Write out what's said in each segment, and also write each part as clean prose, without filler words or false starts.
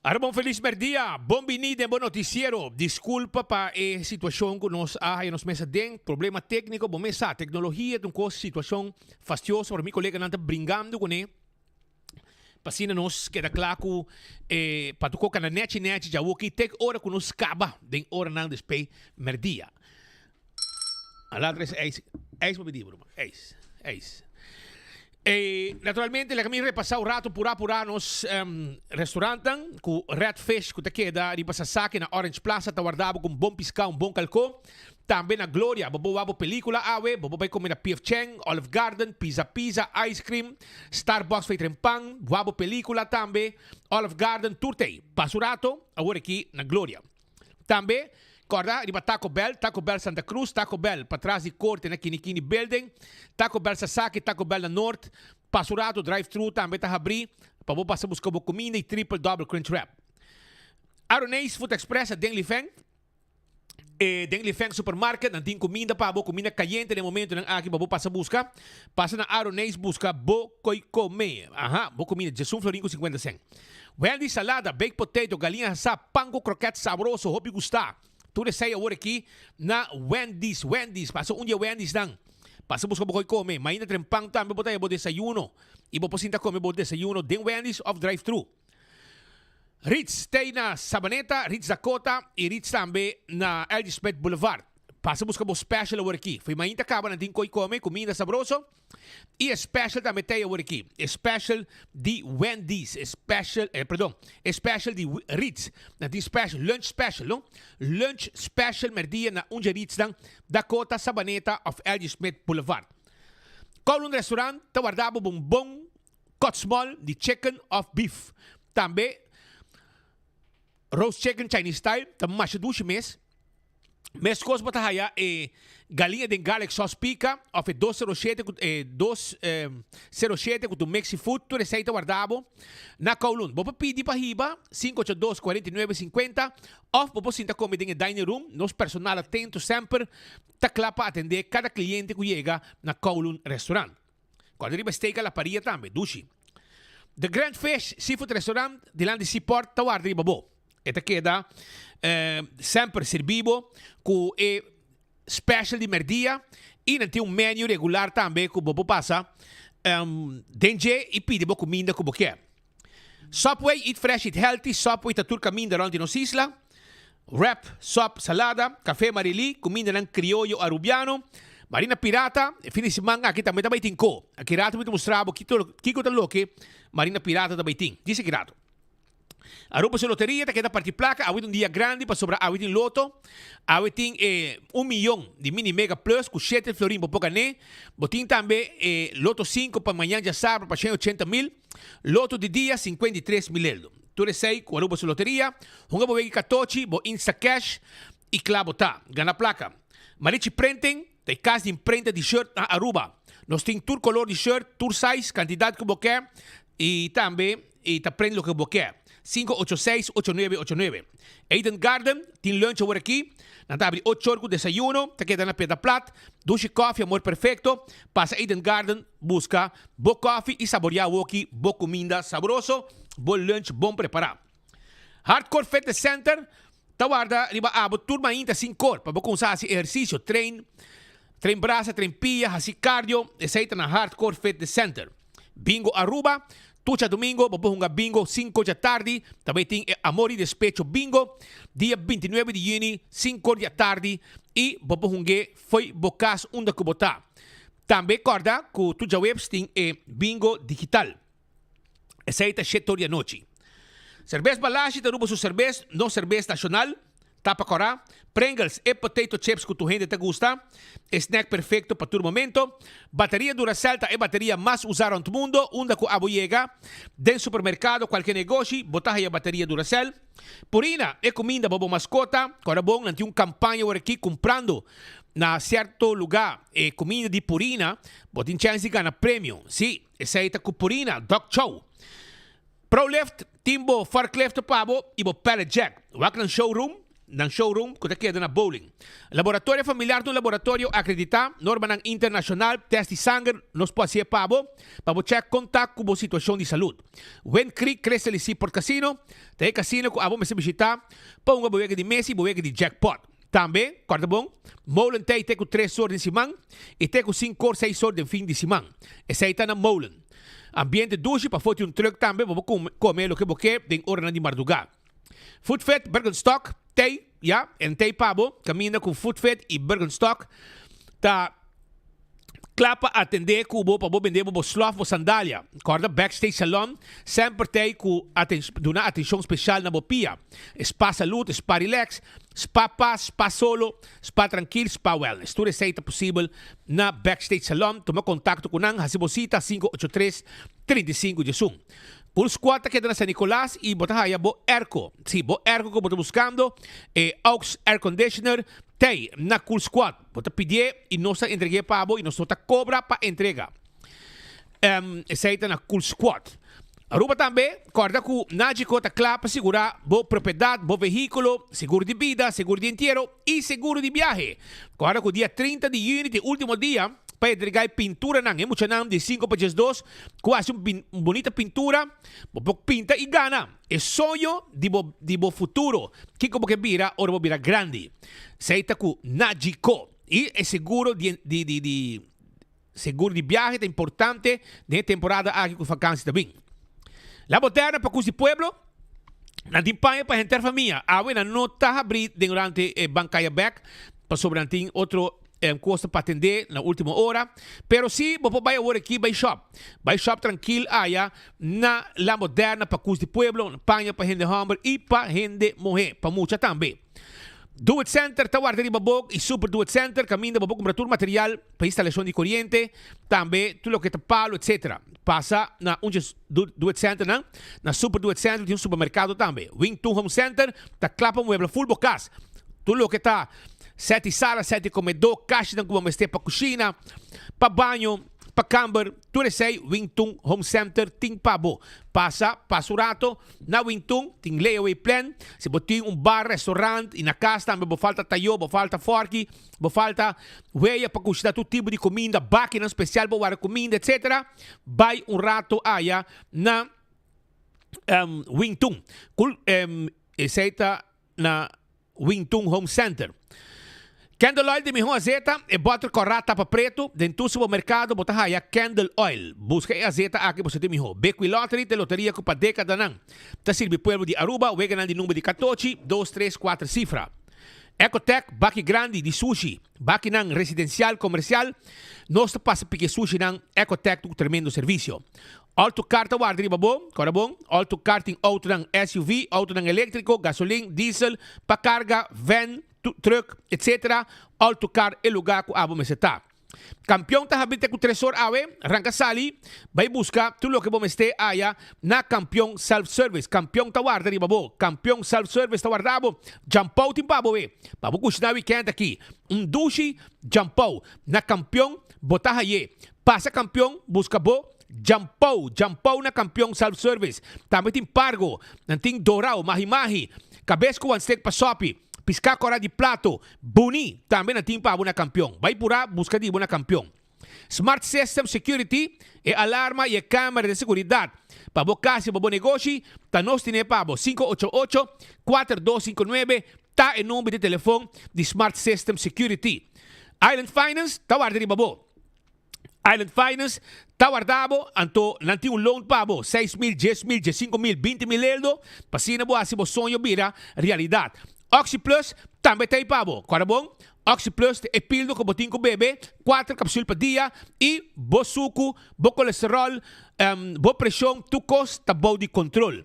Aruba un felis merdia, bon bini den bo noticiero. Disculpa pa e situacion cu nos a haya nos mes aden, problema tecnico, bo mes sa, tecnologia ta un cos, situacion fastioso, pero mi coleganan ta bringando cune pa asina nos keda cla cu e pa tur cos cana nechi nechi djawoki te ora cu nos caba den oranan despey merdia. Ala tres ijs, ijs pa pidi broma, ijs, ijs. E naturalmente laga mi repasa un rato pura pura nos um, restaurantnan ku Red Fish ku ta keda riba Sasaki na Orange Plaza ta warda bo ku un bon piská, un bon kalkó. Tambe na Gloria bo por wak bo pelikula awe, bo por bai kome na PF Chang, Olive Garden, Pizza Pizza, Ice Cream, Starbucks fei tren pan, wak bo pelikula tambe, Olive Garden, tur t'ei. Pasa un rato awor aki na Gloria. Tambe, kòrda riba Taco Bell, Taco Bell Santa Cruz, Taco Bell patras di korte na Kini Kini Building, Taco Bell Sasaki, Taco Bell na Noord, Pasa un rato drive thru tambe ta habrí pa bo pasa buska bo kuminda i Triple Double Crunch Wrap. Aroneis Food Express a den Lifeng. E den Lifeng Supermarket nan tin kuminda pa bo, kuminda kayente den momentonan aki pa bo pasa buska. Pasa na Aroneis buska bo koi kome. Aha, bo kuminda djesun florin ku sinkuenta sen. Wendy salada, baked potato, galiña hasá, pan ku kroket sabroso, hopi gustá. Tur esei awor aki na Wendy's, Wendy's, pasa un dia Wendy's nan. Pasa buska bo koi kome. Mainda tren pan tambe bo ta haña bo desayuno. I bo por sinta kome bo desayuno den Wendy's òf drive thru. Ritz t'ei na Sabaneta, Ritz Dakota i Ritz tambe na LG Smith Boulevard. Pasa buska bo special awor aki. Fo'i mainta kaba nan tin koi kome, kuminda sabroso. I e special tambe t'ei awor aki. E special di Wendy's, e special, eh, perdon, e special di Ritz. Nan tin special, lunch special, no? Lunch special merdia na un dje Ritznan, Dakota, Sabaneta of LG Smith Boulevard. Kowloon Restaurant ta warda bo bon bon cut small di chicken of beef. Tambe roast chicken Chinese style ta masha dushi mes. Meskos bo ta haya e galiña den garlic sauce pica of e dos sero shete ku e dos sero shete ku tu mix seafood tur esei ta warda bo na Kowloon. Bo por pidi pa hiba 582 49 50 of bo por sinta come den e dining room. Nos personal atento semper ta kla pa atende kada cliente ku yega na Kowloon Restaurant. Kòrda riba steak a la parilla tambe, dushi. The Grand Fish Seafood Restaurant dilanti Seaport ta warda riba bo. E ta keda semper sirbi bo ku e special di merdia i nan tin un menu regular tambe ku bo por pasa den dje i pidi bo kuminda ku bo ke. Subway, eat fresh, eat healthy, Subway ta tur kaminda rònt di nos isla. Wrap, sòp, salada, Café Marilí, kumindanan krioyo arubiano. Marina Pirata, e fin di siman aki tambe ta bai tin ko. Aki rato mi ta mustra bo kiko ta loke Marina Pirata ta bai tin. Djis aki rato. Aruba su loteria ta keda parti plaka, awe ta un dia grandi pasobra awe tin loto. Awe tin e un miyon di mini mega plus ku shete florin bo por gané. Bo tin tambe e loto sinku pa mañan djasabra pa shen ochenta mil. Loto di dia 53 mil eldo. Tur esei ku Aruba su loteria, hunga bo wegi katochi, bo Instacash i kla bo ta. Gana plaka. Marichi Printing ta e kas di imprenta di shirt na Aruba. Nos tin tur kolor di shirt, tur size, kantidat ku bo ke i tambe i ta print loke bo ke. 586 8989. Eden Garden tin lunch awor aki. Nan ta abri ocho or ku desayuno, ta keda na Piedra Plat. Dushi kofi, amor perfecto. Pasa Eden Garden buska bo kofi i saboria awoki bo kuminda sabroso, bo lunch bon prepara. Hardcore Fitness Center ta warda riba abo tur mainta sin kor pa bo kumsa hasi ehersisio, train, train brasa, train pia, hasi cardio, esei ta na Hardcore Fitness Center. Bingo Aruba, Tur djadumingo bo por hunga bingo sinku dja tardi, ta bay tin e Amor y Despecho Bingo dia 29 di juni sinku di atardi y bo por hung'e fo'i bo cas unda cu bo ta. Tambe corda cu tur djaweps tin e bingo digital. Esey ta shete or di anochi. Cerbes Balashi ta Aruba su cerbes, nos cerbes nacional. Tapa kòrá, Pringles, e potato chips ku tur hende ta gusta, e snack perfekto pa tur momento. Bateria Duracell ta e bateria mas usá rònt mundo, unda ku abo yega, den supermerkado, kualke negoshi, bo ta haya bateria Duracell. Purina, e kuminda pa bo maskota, kòrda bon, nan tin un kampaña awor aki kumprando na sierto lugá e kuminda di Purina, bo tin chèns di gana premio. Sí, esei ta ku Purina Dog Chow. Prolift tin bo forklift pa bo i bo pallet jack. Wak nan showroom. Nan showroom ku ta keda na Bowling. Laboratorio Familiar ta un laboratorio akreditá, normanan internashonal, tèst di sanger nos por hasié pa bo, pa bo chèk kon ta ku bo situashon di salud. Wind Creek Crystal y Seaport Casino ta e kasino ku abo mester bishitá pa hunga bo wega di mesa y bo wega di jackpot. Tambe, kòrda bon, Molen ta ei te ku tres or den siman y te ku sinkor seis or den fin di siman. Esei ta na Molen. Ambiente dushi, pafó tin un trùk tambe pa bo kome loke bo ke den oranan di mardugá. Foodfit, Birkenstock, tei, ya, en tei pa bo, kaminda ku Foodfit i Birkenstock ta kla pa atendé ku bo pa bo bende bo bo slof, bo sandalia. Kòrda Backstage Salon semper tei ku aten duna atenshon speshal na bo pia. Spa Salud, Spa Relax, Spa Pas, Spa Solo, Spa Trankil, Spa Wellness. Tur esei ta posibel na Backstage Salon. Tuma kontakto ku nan, hasi bo sita 583 35 11. Cool Squad ta keda na San Nicolas y bo ta haya bo airco. Si, bo airco cu bo ta buscando, e Aux Air Conditioner, t'ey na Cool Squad. Bo ta pidié y nos ta entregué pa bo y nos no ta cobra pa entrega. Esey ta na Cool Squad. Aruba tambe, corda cu Nagico ta cla pa sigura bo propiedad, bo vehiculo, seguro di bida, seguro di entiero y seguro di biahe. Corda cu dia 30 di juni ta e ultimo dia pa entrega e pinturanan. E muchanan di 5 pa 12 Ku hasi un bunita pintura, bo por pinta i gana e soño di bo di bo futuro. Kiko bo ke bira ora bo bira grandi? Esei ta ku Najiko. I e seguro di di di di seguro di biahe ta importante den e temporada aki ku fakansi ta bin. La Moderna pa kus di pueblo, nan tin paña pa henter famia. Awe nan no ta habri den durante e bankaya bek pasobra nan tin otro kos ta pa atendé na último ora, pero si bo por bai awor aki bai shop. Bai shop trankil aya na La Moderna pa kus di pueblo, paña pa hende hòmber i pa hende muhé, pa mucha tambe. Do It Center ta warda riba bo i Super Do It Center kaminda bo por kumpra tur material pa instalashon di koriente, tambe tur loke ta palo etcetera. Pasa na un dje Do It Centernan. Na Super Do It Center tin un supermerkado tambe. Wing Tun Home Center ta kla pa muebla ful bo kas. Tur loke ta Seti sala, seti komedó, kashinan ku bo mester pa kushina, pa baño, pa kamber, tur esei Wingtun Home Center tin pa bo. Pasa, pasa un rato na Wingtun, tin layaway plan. Si bo tin un bar, restaurant i na kas tambe bo falta tayó, bo falta fòrki, bo falta weya pa kushina tur tipo di kuminda, bakinan spesial pa warda kuminda, etsetera, bai un rato aya na Wingtun. Ku esei ta na Wingtun Home Center. Candle Oil di mihó azeta, e bòter kòrá tapa pretu, den tur supermerkado bo ta haya Candle Oil. Buska e azeta aki boso tin mihó. Bequi Lottery ta e loteria ku pa dékadanan ta sirbi pueblo di Aruba, weganan di number di katochi, dos, tres, kuater sifra. Ecotech, baki grandi di sushi, bakinan residensial, komersial, nos ta pasa piki e sushinan Ecotech ta ku tremendo servisio. Auto car ta warda riba bo, kòrda bon, auto car tin autonan SUV, autonan eléktriko, gasolin, diesel, pa karga, van, truck, etc. Auto car e lugá ku abo mester ta. Kampion ta habri te ku tres or awe, ranka sali, bai buska tur loke bo mester aya na Kampion Self Service. Kampion ta warda riba bo, Kampion Self Service ta warda bo. Djampou tin pa bo we, pa bo kushiná wikènt aki. Un dushi djampou na Kampion bo ta haye. Pasa Kampion buska bo Djampou, Djampou na Kampion Self Service. Tambe tin pargo, nan tin dorao, mahi mahi, kabes ku wan stek pa sopi, piská kòrá di plato, buni, tambe nan tin pa bo na Kampion. Bai purá buska di bo na Kampion. Smart System Security, e alarma i e kamera di seguridat pa bo kas i pa bo negoshi, ta nos tine pa bo. 588 4259 ta e number di telefon di Smart System Security. Island Finance ta warda riba bo. Island Finance ta warda bo, anto nan tin un loan pa bo, 6 mil, 10 mil, 15 mil, 20 mil eldo, pa asina bo hasi bo soño bira realidad. Oxi Plus tambe ta ei pa bo. Kòrda bon, Oxi Plus ta e pildo ku bo tin ku bebe kuater kapsul pa dia i bo suku, bo kolesteròl, bo preshon, tur kos ta bou di kontrol.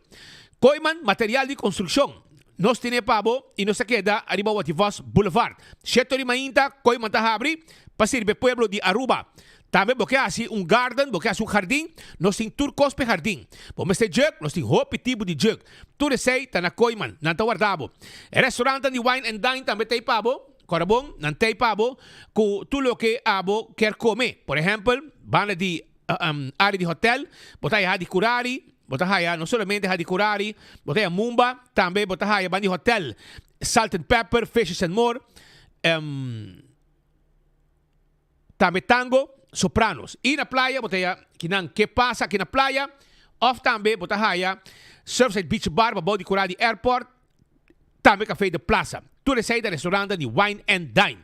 Kooiman Material di Konstrukshon, nos tene pa bo i nos ta keda ariba Wativos Boulevard. Shete ori mainta Kooiman ta habri pa sirbi e pueblo di Aruba. Tambe bo ke hasi un garden, bo ke hasi un hardin, nos tin tur kos pa e hardin. Bo mester jug, nos tin hopi tipo di jug. Tur esei ta na Kooiman, nan ta warda bo. E restaurantnan di Wine and Dine tambe ta ei pa bo. Kòrda bon, nan ta ei pa bo ku tur loke abo kier kome. Por ehèmpel, banda di área di hotèl, bo ta haña di Curari. Bo ta haya no solamente Hadicurari, bo ta haya Mumba, tambe bo ta haya bandi hotel Salt and Pepper, Fishes and More, tambe Tango, Sopranos. Y na playa bo ta haya kinan Que Pasa aki na playa, of tambe bo ta haya Surfside Beach Bar pabou di Cura di Airport, tambe Café de Plaza. Tur esey ta restaurantnan di Wine and Dine.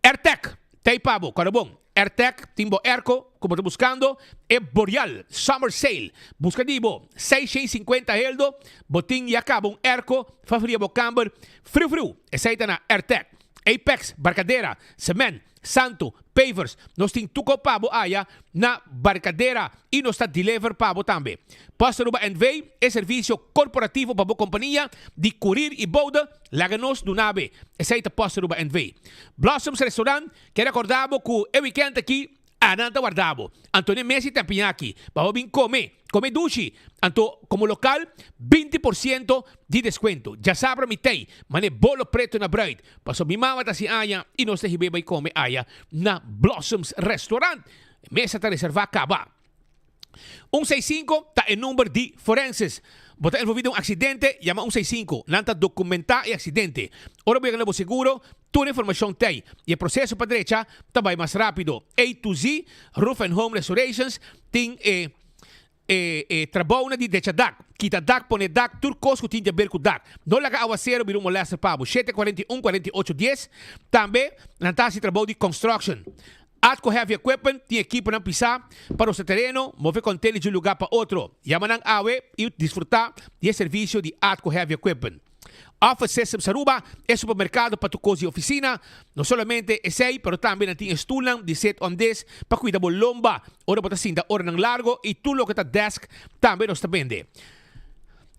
Airtec, t'ei pa bo, kòrda bon. Airtec tin bo airco ku bo ta buskando, e Boreal Summer Sale. Buska di bo 650 heldo, bo tin ya kaba un airco fa fria bo kamber friu friu. Esei ta na Airtec. Apex, Barcadera, Cement, Santo, Pavers, nos tin tuko pa bo aya na Barcadera y nos ta deliver pa bo tambe. Post Aruba NV, e servicio corporativo pa bo compania di curir y bode, laga nos duna be. Esey ta Post Aruba NV. Blossoms Restaurant kier acorda bo cu e weekend aki anan ta warda bo. Anto ne mes y tampiña aki pa bo bin come, come dushi. Anto como local 20% di descuento. Djasabra mi tey mane bolo preto na bruid. Paso mi mama ta haci aña y nos ta hibe bay come aya na Blossoms Restaurant. E mesa ta reservá kaba. Un seis sinku ta e number di forenses. Bo ta envolví den un aksidente? Yama un seis sinku. Nan ta dokumentá e aksidente. Ora bo yega na bo seguro, tur e informashon t'ei i e proseso pa drecha ta bai mas rápido. A to Z Roof and Home Restorations tin e E e trabounan di decha dak, kita dak, pone dak, tur kos ku tin di aber ku dak. No laga awaseru bira un molester pa bo. Shete 41 48 dies. Tambe nan ta hasi trabou di construction. Atco Heavy Equipment tin ekiponan pisá pa rosta tereno, move container di un lugá pa otro. Yama nan awe i disfrutá di e servisio di Atco Heavy Equipment. Office Systems Aruba, e supermercado pa tur cos di oficina. No solamente esey, pero tambe nan tin e stoelnan di sit on this pa cuida bo lomba ora bo ta sinta oranan largo y tur loke ta desk tambe nos ta bende.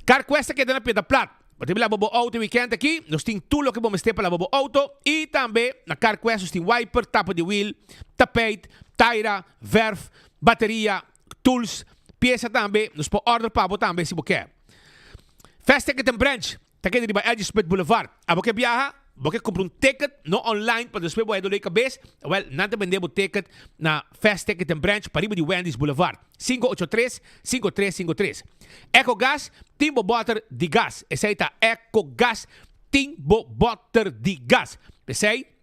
CarQuest ta keda na Piedra Plat. Bo ta laba bo auto e weekend aki? Nos tin tur loke bo mester pa laba bo auto y tambe na CarQuest nos tin wiper, tapa di wiel, tapijt, taira, verf, bateria, tools, pieza tambe. Nos por order pa bo tambe si bo ke. Fast Ticket and Branch ta keda riba LG Smith Boulevard. Abo ke biaha, bo ke kumpra un ticket, no online pa despues bo haya dolor di kabes, awel nan ta bende bo ticket na Fast Ticket and Branch pariba di Wendy's Boulevard, 583 5353. Ecogas tin bo boter di gas. Esei ta Ecogas tin bo boter di gas. P'esei.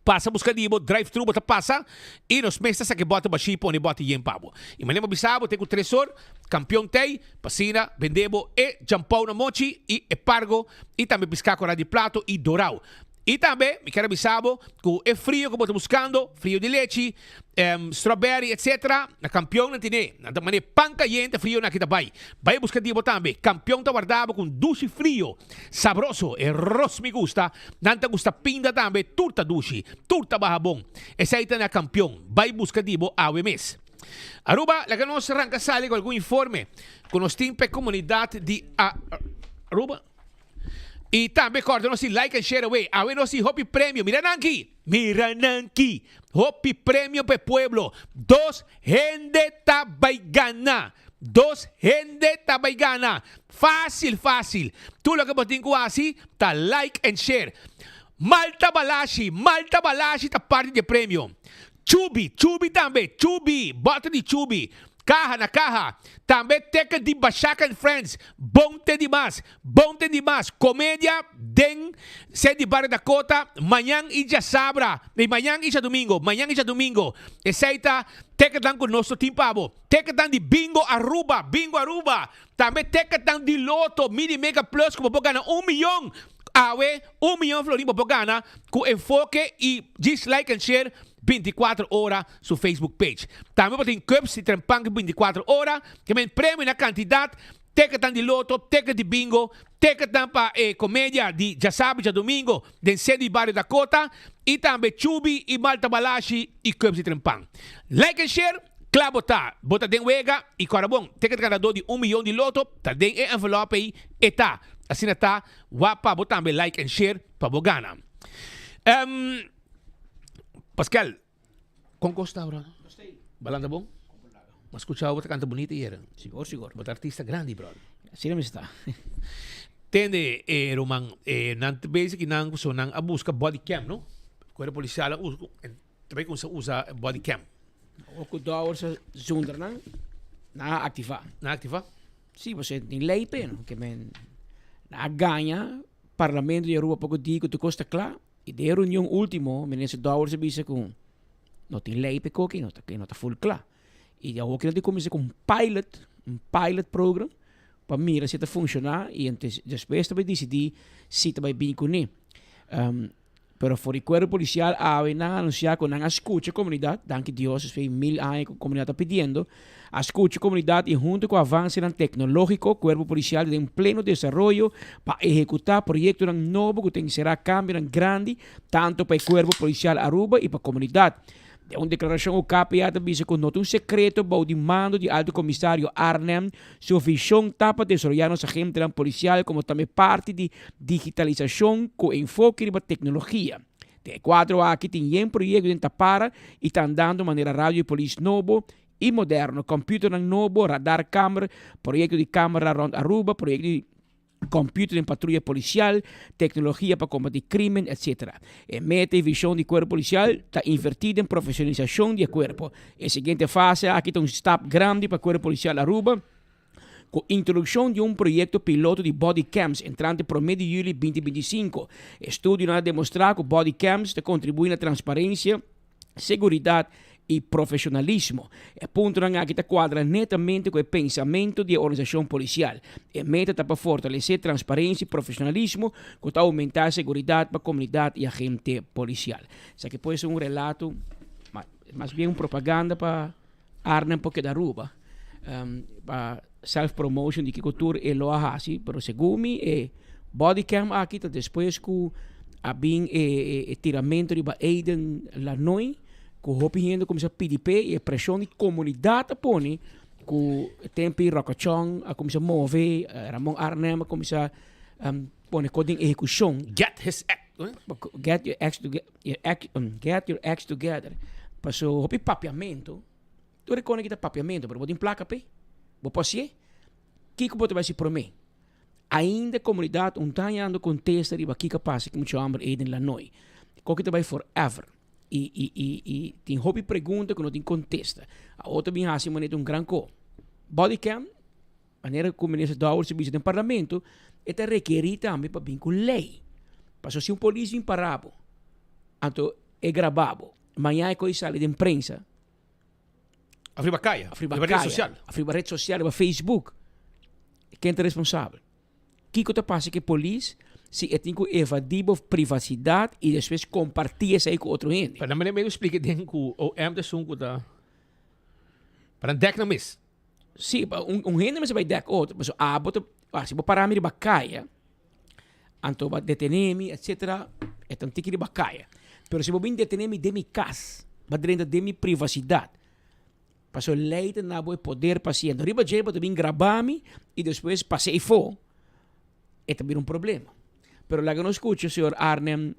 Pasa buska di bo drive thru bo ta pasa y nos mes ta saka e bote bashi y pone e bote yen pa bo. Y manera bo bisa bo te cu tres or, campeon tey, p'asina bende bo e jampou na mochi y e pargo y tambe pisca cora di plato y dorao. Y tambe mi kier a bisa bo cu e frio cu bo ta buscando, frio di lechi, strawberry etc. Na campeon nan tine. Nan ta mane pan cayente frio nan aki ta bay. Bay busca di bo tambe. Campeon ta warda bo cu un dushi frio. Sabroso, e ros mi gusta, nan ta gusta pinda tambe, tur ta dushi, tur ta baha bon. Esei ta na campeon, bai busca di bo awe mes. Aruba, laga nos ranca sali cu algun informe cu nos tin pa e comunidad di Aruba. Y tambe corda nos di like and share away. Awe nos tin hopi premio, mira nan aki, mira nan aki, hopi premio pa e pueblo. Dos hende ta bai gana. Dos hende ta bai gana. Fácil, fácil. Tur loke bo tin ku hasi ta like and share. Malta Balashi, Malta Balashi ta parti di e premio. Chubi, Chubi tambe, Chubi, bòter di Chubi. Kaha na kaha. Tambe ticket di Bashaka and Friends. Bon te di mas, bon te di mas. Komedia den Sede di Barrio Dakota mañan i djasabra, i mañan i djadumingo, mañan i djadumingo. Esei ta ticketnan ku nos lo tin pa bo. Ticketnan di Bingo Aruba, Bingo Aruba. Tambe ticketnan di Lotto, Mini Mega Plus ku bo por gana un miyon awe, un miyon florin bo por gana ku Enfoke i djis like and share 24 ora su Facebook page. Tambe bo tin cups di Trempank 24 ora, ke men premio na kantidat, ticketnan di Lotto, ticket di Bingo, ticketnan pa e komedia di djasabi djadumingo den Sede di Bario Dakota i tambe Chubi i Malta Balashi i cups di Trempan. Like and share! Kla bo ta, bo ta den wega i kòrda bon, ticket ganadó di un miyon di loto ta den e envelòp ei, e ta. Asina ta, wak pa bo tambe like en share pa bo gana. Ehm, Pascal, kon kos ta brother? Balanta bon? M'a skucha bo ta kanta bunita ayera. Sigur, sigur. Bo ta artista grandi, brother. Asina mi sta. Tende, e ruman, e nan ta bezig i nan so nan a buska body cam, no? Kuerpo polisial a usa, ta bay kuminsa usa body cam. Ora ku dòwer sa zundra nan. Nan a aktivá. Nan a aktivá? Sí, pasobra tin lei p'e, no? Ke men nan a gaña Parlamento di Aruba poko di ku tur kos ta kla i den e reunion último Minister Dowers a bisa ku no tin lei p'e koki, no ta no ta ful kla. I awor ki nan tin kuminsá ku un pilot, un pilot program pa mira si e ta funshoná i despues ta bai disidí si ta bai bin kuné. Pero for di Cuerpo Policial awe nan a anuncia cu nan a scucha comunidad, danki Dios despues di mil aña cu comunidad ta pidiendo, a scucha comunidad y hunto cu avancenan tecnologico Cuerpo Policial ta den pleno desaroyo pa ehecuta proyectonan nobo cu ta encera cambionan grandi tanto pa e Cuerpo Policial Aruba y pa comunidad. Den un declaracion cu KPA ta bisa cu no ta un secreto bou di mando di Alto Comisario Arnhem su vision ta pa desaroya nos agentenan policial como tambe parti di digitalisacion cu enfoke riba tecnologia. Den e cuadro aki tin yen proyecto den tapara y ta andando manera radio di polis nobo y moderno, computernan nobo, radar camera, proyecto di camera rond Aruba, proyecto di computer den patruya policial, tecnologia pa combati crimen, etc. E meta y vision di Cuerpo Policial ta inverti den profesionalisacion di e cuerpo. E siguiente fase aki ta un stap grandi pa Cuerpo Policial Aruba cu introduccion di un proyecto piloto di body cams entrante prome di juli 2025. Estudionan a demostra cu body cams ta contribui na transparencia, seguridad y profesionalismo. E puntonan aki ta cuadra netamente cu e pensamento di e organisacion policial. E meta ta pa fortalece transparencia y profesionalismo cu ta aumenta seguridad pa comunidad y agente policial. Esaki puede ser un relato, mas bien un propaganda pa Arnhem por keda Aruba, pa self promotion di kico tur e lo a haci, pero segun mi e bodycam aki ta despues cu a bin e tiramento riba Aiden Lanoy cu hopi hende a cuminsa pidi p'e y e presion di comunidad a pone cu tempi Rocochon a cuminsa move, Ramon Arnhem a cuminsa pone cos den ehecucion. Get his act. Get your acts together, get your acts together. Paso hopi papiamento. Tur e kone ki ta papiamentu, pero bo tin plaka p'e. Bo por hasié. Kiko bo ta bai hasi promé? Ainda komunidat un ta hañando kontesta riba kiko a pasa ku mucha hòmber ei den Lanoi. Koki ta bai forever. I i i i tin hopi pregunta ku no tin kontesta. Awor ta bin hasi manera un gran ko. Bodycam, manera ku Minister Dowers a bisa den parlamento, e ta rekerí tambe pa bin ku lei. Pasobra si un polis bin para bo, anto e graba bo, mañana e ko'i sali den prensa. Of riba kaya. Of riba red social. Of riba red social, riba Facebook. Ken ta responsabel? Kiko ta pasa ku e polis si e tin ku evadí bo privasidat i despues kompartí esei ku otro hende? Pero nan mester splika den ku OM ta esun ku ta pa nan dèk nan mes. Sí, un hende mester bai dèk otro. Pasobra abo ta, si bo para mi riba kaya, Anto bo a detené mi, etcetera, e ta un tiki riba kaya. Pero si bo bin detené mi den mi kas, bo a drenta den mi privasidat. Pasobra lei ta na bo e poder pa hasi. Anto riba dje bo ta bin graba mi i despues pas'é afó, e ta bira un problema. Pero laga nos skucha señor Arnhem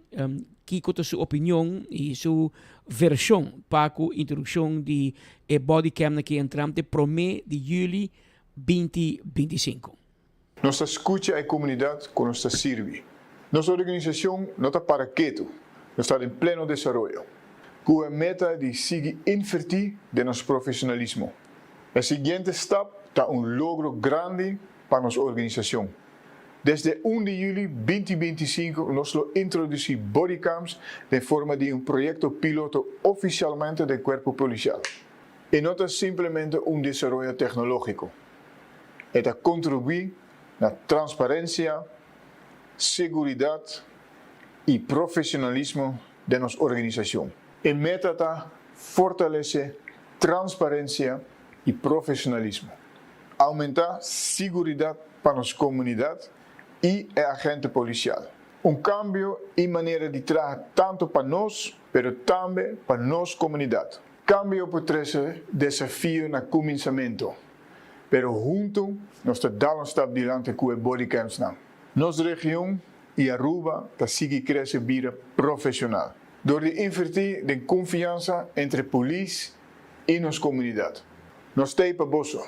kiko ta su opinion i su vershon pa ku introdukshon di e bodycam nan ki entrante promé di yüli binti 25. Nos ta skucha e komunidat ku nos ta sirbi. Nos organisashon no ta para ketu, nos ta den pleno desaroyo, ku e meta di sigui invertí den nos profesionalismo. E siguiente stap ta un logro grandi pa nos organisashon. Desde un di yüli binti 25 nos lo introdusí bodycams den forma di un proyekto piloto ofisialmente den Kuerpo Polisial. E no ta simplemente un desaroyo teknológiko. E ta kontribuí na transparensia, seguridat i profesionalismo den nos organisashon. E meta ta fortalesé transparensia i profesionalismo, oumentá siguridat pa nos komunidat i e agente polisial. Un kambio i manera di traha tantu pa nos, pero tambe pa nos komunidat. Kambio por trese desafio na kuminsamentu, pero huntu nos ta dal un stap dilanti ku e bodycamsnan. Nos region i Aruba ta sigui krese bira profesional dor di invertí den konfiansa entre polis i nos komunidat. Nos t'ei pa boso.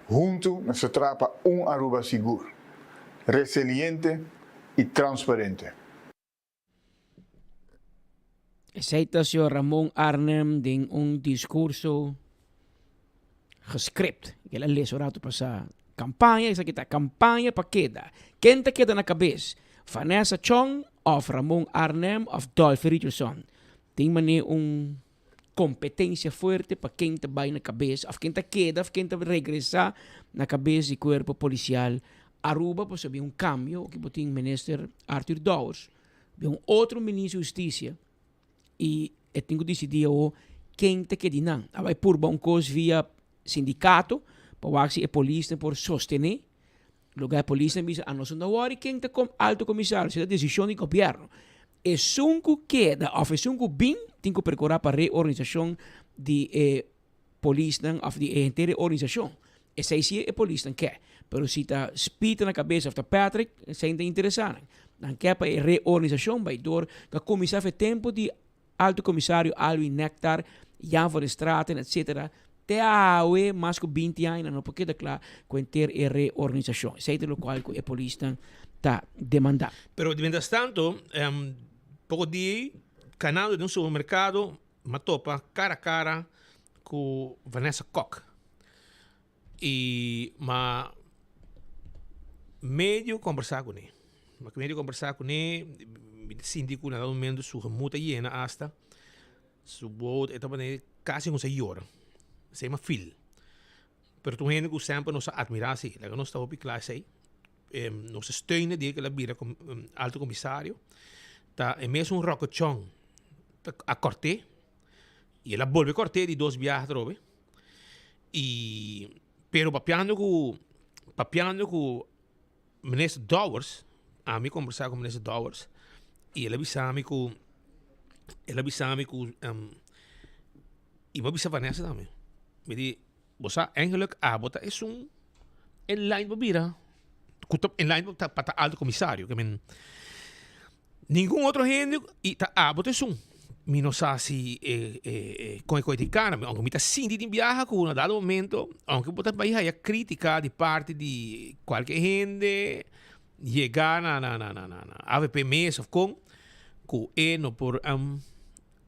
Huntu nos ta traha pa un Aruba sigur, resiliente i transparente. Esei ta señor Ramon Arnhem den un discurso. Gescript. El a lesa un rato pasá. Campaña, esaki ta campaña pa keda. Ken ta keda na cabes? Vanessa Chong of Ramon Arnhem of Dolphy Richardson? Tin manera un competencia fuerte pa ken ta bay na cabes of ken ta keda of ken ta regresa na cabes di Cuerpo Policial Aruba pasobra bin un cambio oki bo tin Minister Arthur Dowers, bin un otro Minister di Husticia y e tin cu dicidi awo ken ta kedi nan. A bay purba un cos via sindicato pa wak si e polisnan por sostene. Loke e polisnan bisa a nos no ta wori ken ta alto comisario, si ta decision di gobierno. Esun cu keda of esun cu bin tin cu percura pa reorganisacion di e polisnan of di e henter e organisacion. Esey si e polisnan ke. Pero si ta Speed na cabeza of ta Patrick, esey no ta interesa nan. Nan ke pa e reorganisacion bay door cu a cuminsa fe tempo di Alto Comisario Alwin Nectar, Jan van der Straten etc. Te awe mas cu 20 aña nan no por keda cla cu henter e reorganisacion. Esey ta locual cu e polisnan ta demanda. Pero mientras tanto, poco di canando den un supermercado, m'a topa cara a cara cu Vanessa Kok. Y m'a medio combersa cune. M'a medio combersa cune, mi ta sinti cu na dado momento su gemoed a yena hasta, su boot e tabata casi cuminsa yora. Esey m'a feel. Pero ta un hende cu semper nos a admira si. Laga nos ta hopi cla esey. Nos a steun e dia cu el a bira alto comisario. Ta e mesun Rocochon a corte y el a bolbe corte di dos biaha atrobe. Y pero papiando cu papiando cu minister Dowers, ami conversa cu minister Dowers y el a bisa mi cu el a bisa mi cu y mi a bisa Vanessa tambe, mi di bo sa eigenlijk abo ta esun en lijn pa bira cu ta en lijn pa ta alto comisario, ke men Ningun otro hende y ta abo ta esun. Mi no sa si e e con e coe di cara, aunke mi ta sinti tin biaha cu na dado momento, aunke bo ta bay haya critica di parti di cualke hende yega na na na na na avp mes of con, cu e no por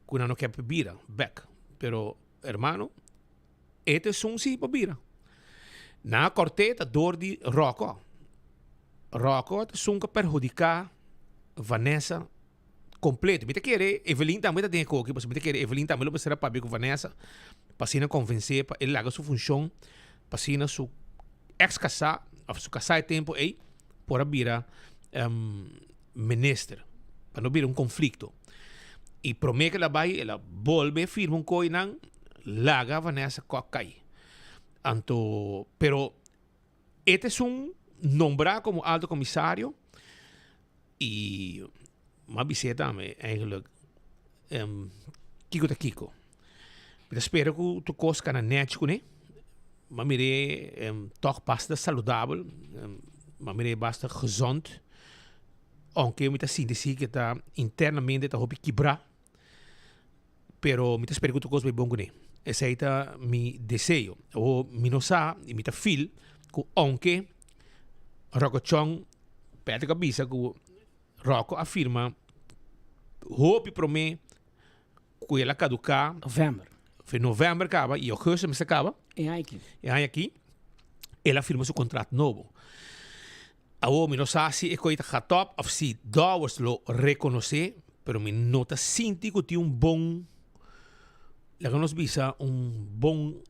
cu nan no ke bira bek. Pero hermano, e ta esun si pa bira. Nan a corte ta door di Rocco. Rocco ta esun ku a perhudiká Vanessa kompleto. Mi ta kere Evelyn tambe ta den e koki, pasobra mi ta kere Evelyn tambe lo mester a papia ku Vanessa pa asina konvensé pa e laga su funshon, pa asina su eks kasá òf su kasá e tempu ei por a bira minister, pa no bira un konflikto. I promé ku el a bai, el a bolbe firma un koi nan laga Vanessa kòk kai. Anto, pero E ta esun nombrá komo alto komisario i m'a bis'é tambe eigenlijk kiko ta kiko. Mi ta spera ku tur kos kana nèchi kuné. M'a mir'é tòg basta saludabel, m'a mir'é basta gezond, ounke mi ta sinti si ke ta internamente ta hopi kibrá. Pero mi ta spera ku tur kos bai bon kuné. Esei ta mi deseo. Awor mi no sa i mi ta feel ku ounke Rocco Chong, Patrick a bisa ku Rocco a firma hopi promé ku el a kaduká. Novèmber. Novèmber kaba i ougùstus mester kaba. E aña aki. E aña aki el a firma su kontrato nobo. Awor mi no sa si e koe ta gatop of si Dowers lo reconoce, pero mi no ta sinti cu tin un bon, laga nos bisa un bon,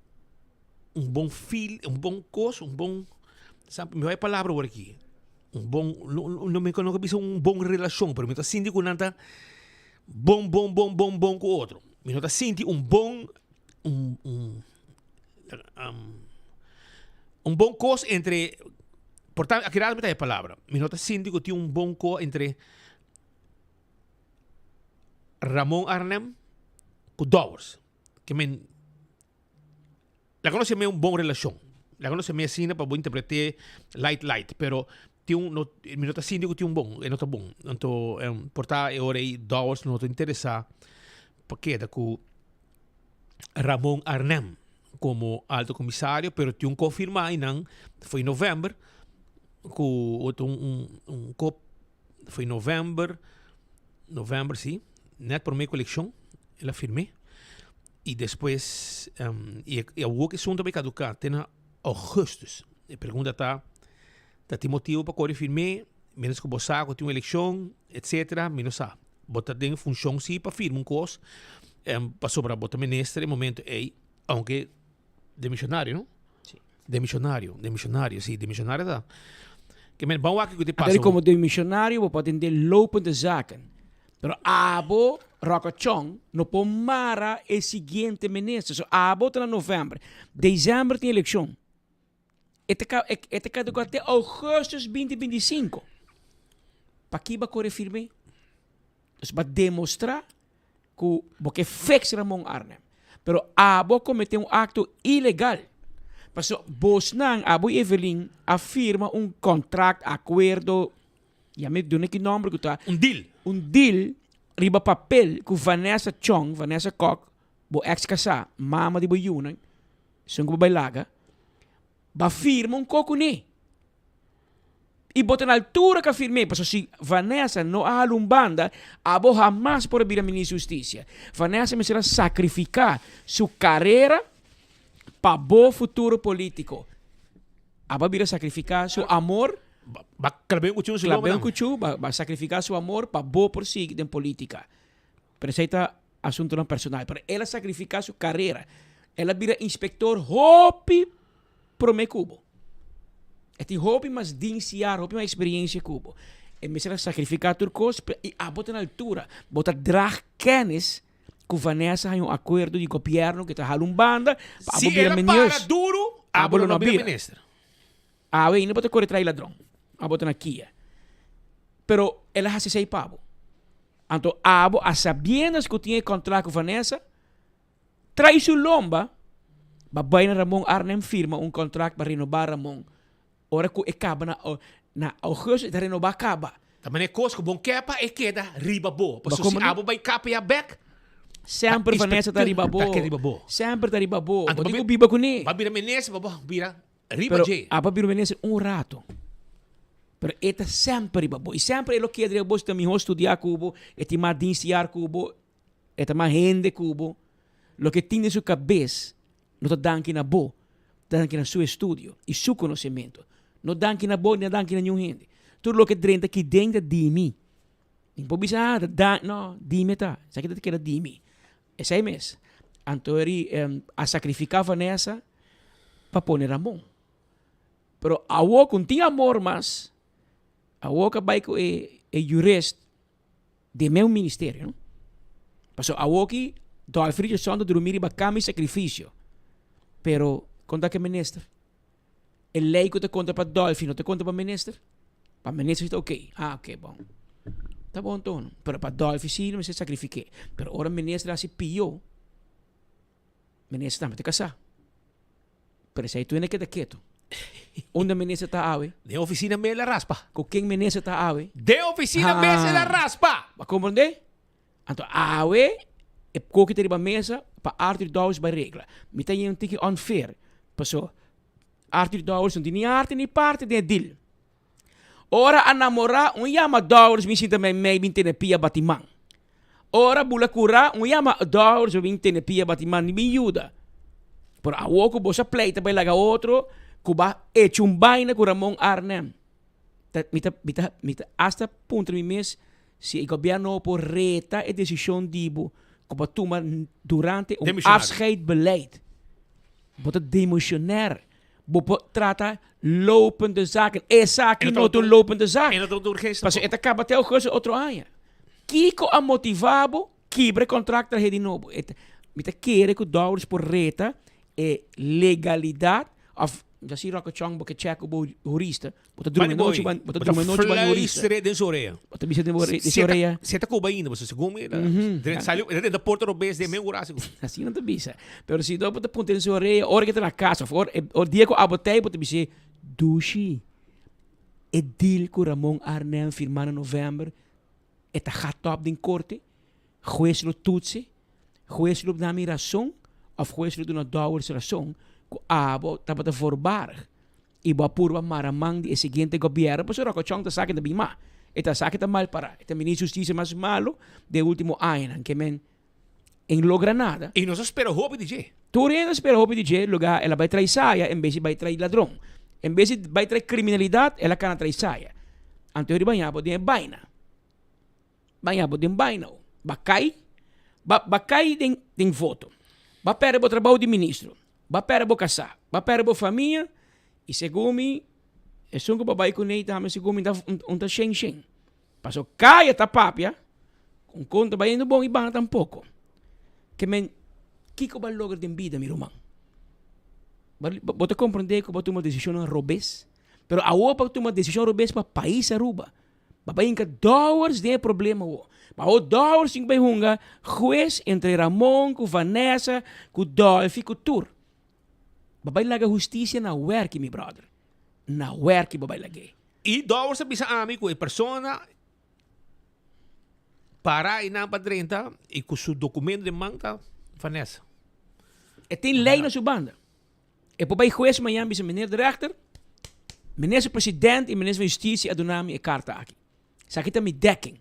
un bon feel, un bon cos, un bon, sa mi bai palabra awor aki, un bon, no mi no bisa un bon relacion, pero mi ta sinti cu nan ta bon, bon, bon, bon, bon cu otro. Mi no ta sinti un bon, un, un, un bon cos entre Por tanto, aki rato mi ta e palabra. Mi no ta sinti ku tin un bon ko entre Ramon Arnhem ku Dowers. Ke men, laga nos me un bon relashon. Laga nos me asina pa bo interprete light light, pero tin un, no, mi no ta sinti ku tin un bon, e no ta bon. Anto, por ta e ora ei Dowers no ta interesa pa keda ku Ramon Arnhem como alto comisario, pero tin un confirma y nan foi november cu otro un, un, un cop foi november, november sí, net prome cu eleccion el a firme. I despues i awor ku esun ta bai kaduká te na ougùstùs. E pregunta ta, ta tin motibu pa kore firm'é miéntras ku bo sa ku tin un elekshon etsetera? Mi no sa. Bo ta den funshon si pa firma un kos pasobra bo ta minister e momento ei, aunke demishonario no? Si. Demishonario, demishonario, si, demishonario ta. Ke men ban wak ku te pasa. Komo demishonario bo por atendé lopende zaken. Pero abo, Rocochon, no por mara e siguiente minister. So abo ta na november. December tin eleccion. E ta e ta caduca te augustus 2025. Paki bo a core firme? Dus bo a demostra cu bo ke fix Ramon Arnhem. Pero abo a comete un acto ilegal. Pasobra bosnan, abo y Evelyn, a firma un contract, acuerdo, Ya mi duna ki nomber ku ta. Un deal. Un deal riba papel ku Vanessa Chong, Vanessa Kok, bo ex kasá, mama di bo yunan, esun ku bo bai laga, ba firma un kok kuné. I bo ta na altura ku a firm'é, pasobra si Vanessa no a hala un banda, abo hamas por a bira minister di hustisia. Vanessa mester a sakrifiká su karera pa bo futuro polítiko. Abo a bira sakrifiká su amor. Ba klab'é un kuchú su Klab'é un kuchú, ba ba sakrifiká su amor pa bo por sigui den polítika. Pero esei ta asuntunan personal. Pero el a sakrifiká su karera. El a bira inspektor hopi promé ku bo. E tin hopi mas dinsiar, hopi mas eksperensia ku bo. E mester a sakrifiká tur kos i abo ta na altura. Bo ta drag kennis ku Vanessa haña un akuerdo di gobièrnu ku ta hala un banda pa abo Si bira el a para minister. duru, Abo abo lo lo no no bira bira. minister. Awe ainda bo ta kore trai ladron. Abo ta na kia. Pero el a hasi esei pa bo. Anto abo a sabiendas ku tin e kontrakt ku Vanessa, trai su lomba pa bai na Ramon Arnhem firma un kontrakt pa renobá Ramon. Ora ku e kaba na na augustus e ta renobá kaba. Ta manera kos ku bon ke pa e keda riba bo. Bo Pasobra si komo no? abo bai kapa ya bek, Semper Vanessa ta riba bo. Ta keda riba bo. Semper ta riba bo. Anto Bo tin bo ku biba kuné. Bo a bira minister, bo a bira Riba Pero dje. abo a bira minister un rato. Pero e ta semper riba bo. I semper e lo keda riba bo si ta mihó studiá ku bo, e tin mas dinsiar ku bo, e ta mas hende ku bo. Loke tin den su kabes no ta danki na bo, ta danki na su estudio i su konosementu. No danki na bo ni a danki na niun hende. Tur loke drenta aki den ta di mi. Mi por bisa, ah, ta dan, no, di mi ta. Esaki ta keda di mi. Esei mes. Anto eri a sacrifica Vanessa pa pone Ramon. Pero awo cu n'tin amor mas, awo ca bay cu e e jurist den meu ministerio, no? Pasobra awo ki Dolphy Richardson ta drumi riba cama di sacrificio. Pero con ta cu e minister? E ley cu ta conta pa Dolphy no ta conta pa minister? Pa minister si ta ok. Ah, ok, bon. Ta bon tono. Pero pa Dolphy si no mester sacrifique. Pero ora minister haci pio, minister tambe ta casa. Pero esey tu hende keda keto. Unda minister ta awe? Den oficina mes el a raspa. Cu ken minister ta awe? Den oficina mes el a raspa! Bo a comprende? Anto awe e koki ta riba mesa pa Arthur Dowers bai regla. Mi ta yendo un tiki unfair, paso Arthur Dowers no tin ni arte ni parte den e deal. Ora a namora un yama Dowers bin sinta mei mei bin tene pia bati man. Ora bula kura un yama Dowers bin tene pia bati man ni bin yuda. Pero awor ku boso a pleita bai laga otro ku ba echa un baina ku Ramon Arnhem. Ta mi ta mi ta mi ta hasta puntra mi mes si e gobierno por reta e decision di bo cu bo a tuma durante un Demissionario. afscheidbeleid. Bo ta demissionair. Bo por trata lopende zaken. Esaki En no ta un lopende zaak. En no ta un urgencia Pasobra e tampoco. ta caba te augustus otro aña. Kico a motiva bo kibra e contract trahe di nobo? E ta, mi ta kere cu Dowers por reta e legalidad of Mi ta si Rocco Chong bo ke check ku bo hurista. Bo ta drumi nochi ban, bo ta drumi nochi ban hurista. Fluistere den su orea. Bo ta bisa den bo den su orea. Si e ta kuba ainda, pasobra segun mi, sali e ta den porta robes den men ora sigur. Asina ta bisa. Pero si no bo ta puntra den su orea ora ke ta na kas of ora e dia ku abo ta ei bo ta bis'é, Dushi, e deal ku Ramon Arnhem firma na november e ta gat op den korte. Hues lo tutsi, hues lo duna mi rason of hues lo duna Dowers rason ku abo tabata voorbarig i bo a purba mara man di e siguiente gobierno pasobra Rocochon ta sa ke ta bin ma. E ta sa ke ta mal para. E ta minister di hustisia mas malo den e ultimo añanan ke men. En logra nada. Y nos a spera hopi di dje. Tur hende a spera hopi di dje, lugar el a bay trae saya en bes di bay trae ladron. En bes di bay trae criminalidad, el a cana trae saya. Anto riba ña bo den e baina. Baña bo den baina o. Ba cay, ba ba cay den den voto. Ba perde bo trabao di ministro. Ba perde bo casa. Ba perde bo famia. Y segun mi, esun cu bo bay cu ne tambe segun mi ta un ta shen shen. Paso caya ta papia, con con ta bayendo bon y banda tampoco. Ke men, kico bo a logra den bida mi ruman? Bo bo ta comprende cu bo a tuma decisionnan robes? Pero awor bo a tuma decision robes pa pais Aruba. Ba bai hinka Dowers den e problema awo. Ma awo Dowers tin ku bai hunga hues entre Ramon ku Vanessa ku Dolfi ku tur. Ba bai laga hustisia na werki mi brother. Na werki bo bai lag'é. I Dowers a bisa ami ku e persona para einan pa drenta i ku su dokumento den man ta Vanessa. E tin lei na su banda. E por bai hues mañan bisa meneer de rechter, minister president y minister van justitie a duna mi e carta aki. Esaki ta mi dekking.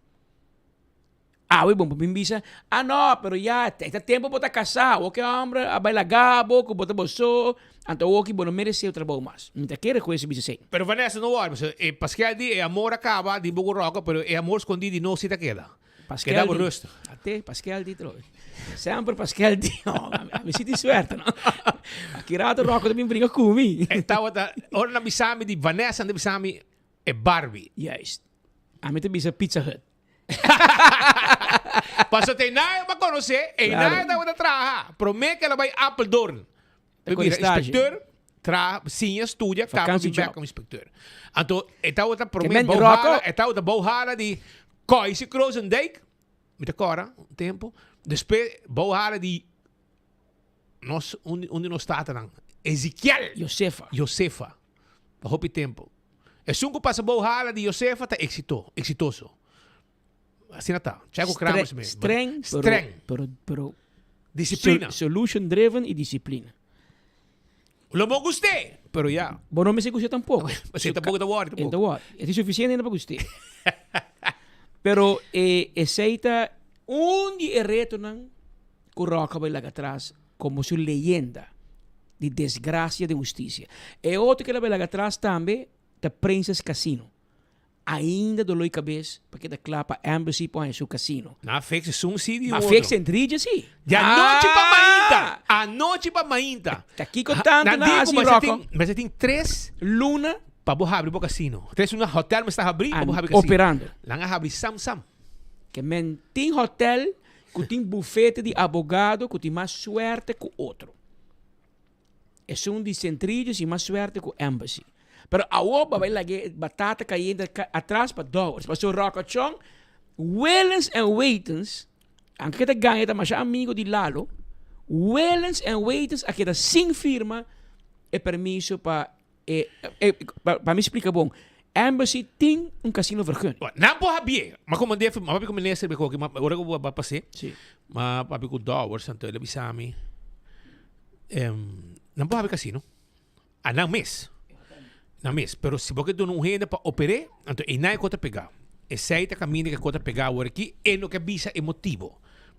Awe bon por bin bisa, ah no, pero ya e ta tempo bo ta casa, awor ke hombre a bai laga bo cu bo ta bo so, anto awor ki bo no merece e trabou mas. Mi ta kere hues a bisa esey. Pero Vanessa no worry, pasobra e paskel di e amor a caba di bo cu Rocco, pero e amor scondi di nos si ta keda. Paskel Keda bo di. rustig. Ate, Paskel di trobe. Semper Paskel di. Oh, a mi si tin suerte, no? Aki rato Rocco ta bin bringa ku mi. E tabata, ora nan bisa mi di Vanessa, nan ta bisa mi e Barbie. Juist. A mi ta bisa Pizza Hut. Paso te nai bo a konosé, e Claro. nai tabata traha. Promé ke el a bai Apeldoorn. Ta Bira stage. inspecteur, traha, siña, studia, kaba Vakantie bin bek job. como inspecteur. Anto e tabata promé men bouw Rocco- hala, e tabata bouw hala di Koisi Krozendijk, mi ta kòrda un tempo, despues bouw hala di nos, un, un di nos tatanan, Ezekiel Josefa. Josefa, pa hopi tempo. Esun ku pasa bouw hala di Josefa ta exito, exitoso. Asina ta. Checo Kramer Stre- me. Streng, pero, Streng. pero, pero Disciplina. Sol- solution driven y disciplina. Lo mo gusté, pero ya. Bo no mester gusté tampoco. Esei tampoco ta worry E tampoco. ta worry. E tin suficiente hende pa gusté. Pero e esei ta un di e retonan cu Rock a bay laga atras como su leyenda di desgracia den husticia. E otro cu el a bay laga atras tambe ta Princess Casino. Ainda doló i kabes pa keda kla pa Embassy por haña su kasino. Na fix esun si di Ma otro. fix en Dridje si. Di anochi pa Ah! mainta. Anochi pa mainta. Ta kiko tantu Nan na di hasi ku mester Rocco? tin, mester tin tres Luna pa bo habri bo kasino. Tres luna hotel mester habri pa bo habri kasino. operando. Nan a habri sam sam. Ke men tin hotel ku tin bufete di abogado ku tin mas suerte ku otro. Esun di Centrillo sin mas suerte cu Embassy. Pero awor bo a bay laga e batata cayente atras pa Dowers. Pasobra Rocco Chong, Willens en Waitens, aunke ke ta gana e ta masha amigo di Lalo, Willens en Waitens a keda sin firma e permiso pa e, pa mi splica bon, Embassy tin un casino vergunning. Nan por habié. Ma como def, ma papi cu minister be koki, ma ora cu bo a pasé, ma papi cu Dowers, anto el a bisa mi, Nan por habi casino. A nan mes. Nan mes. Pero si bo ke duna un hende pa oper'é, anto einan e kos ta pegá. Esei ta kaminda ku e kos ta pegá awor aki, e no ke bisa e motibo.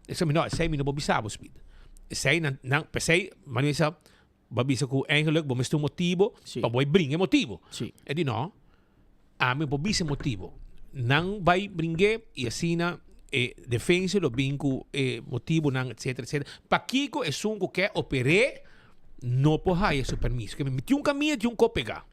Esei mi no, esei mi no por bisa bo, Speed. Esei nan, nan, p'esei Manuel sa, bo a bisa ku eigenlijk bo mester un motibo Sí. pa bo e bringa e motibo. Sí. E di no, Ami por bisa e motibo. Nan bai bring'é i asina e defensa lo bin ku e motibonan etcetera etcetera. Pakiko esun ku ke oper'é no por haya su permiso? Ke mi tin un kaminda tin un kos pegá.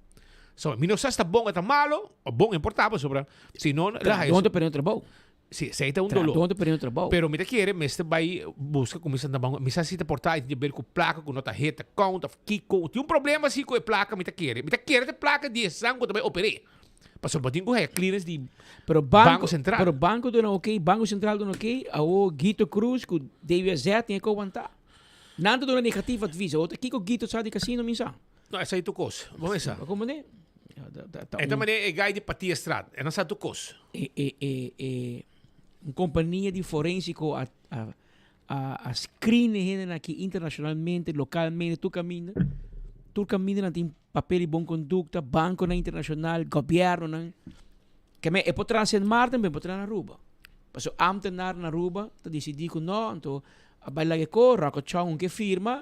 So mi no sa si ta bon o ta malo, o bon importa pasobra si no la haya Trahadó ta perdiendo trabou. Si, esei ta un doló. Trahadó ta perdiendo trabou. Pero mi ta kere mester bai buska ku mi sa ta mi sa si ta por ta tin ber ku plaka ku no ta hit account of kiko. Tin un problema si ku e plaka mi ta kere. Mi ta kere ta e plaka di esan ku ta bai oper'é. Pasobra bo tin ku haya clearance di Pero banco, Banco Central. Pero banco duna ok, Banco Central duna ok, awor Guito Cruz ku DWZ tin e ku aguanta. Nan ta duna negatief advies. Awor ta kiko Guito sa di casino mi sa. No, esei tur kos. Bo mesa. Bo komprende? E ta manera e gai di Patiastraat. E no sa tur kos. E, e, e, e, un kompania di forensiko a, a, a, a screen e hendenan aki internashonalmente, lokalmente, tur kaminda. Tur kaminda nan tin papel di bon kondukta, bankonan internashonal, gobièrnunan. Ke men e por traha Sint Maarten, pero e por traha na Aruba. Pasobra ámtenar na Aruba ta disidí ku no, anto. A bai laga e ko, Rocco Chong un ke firma,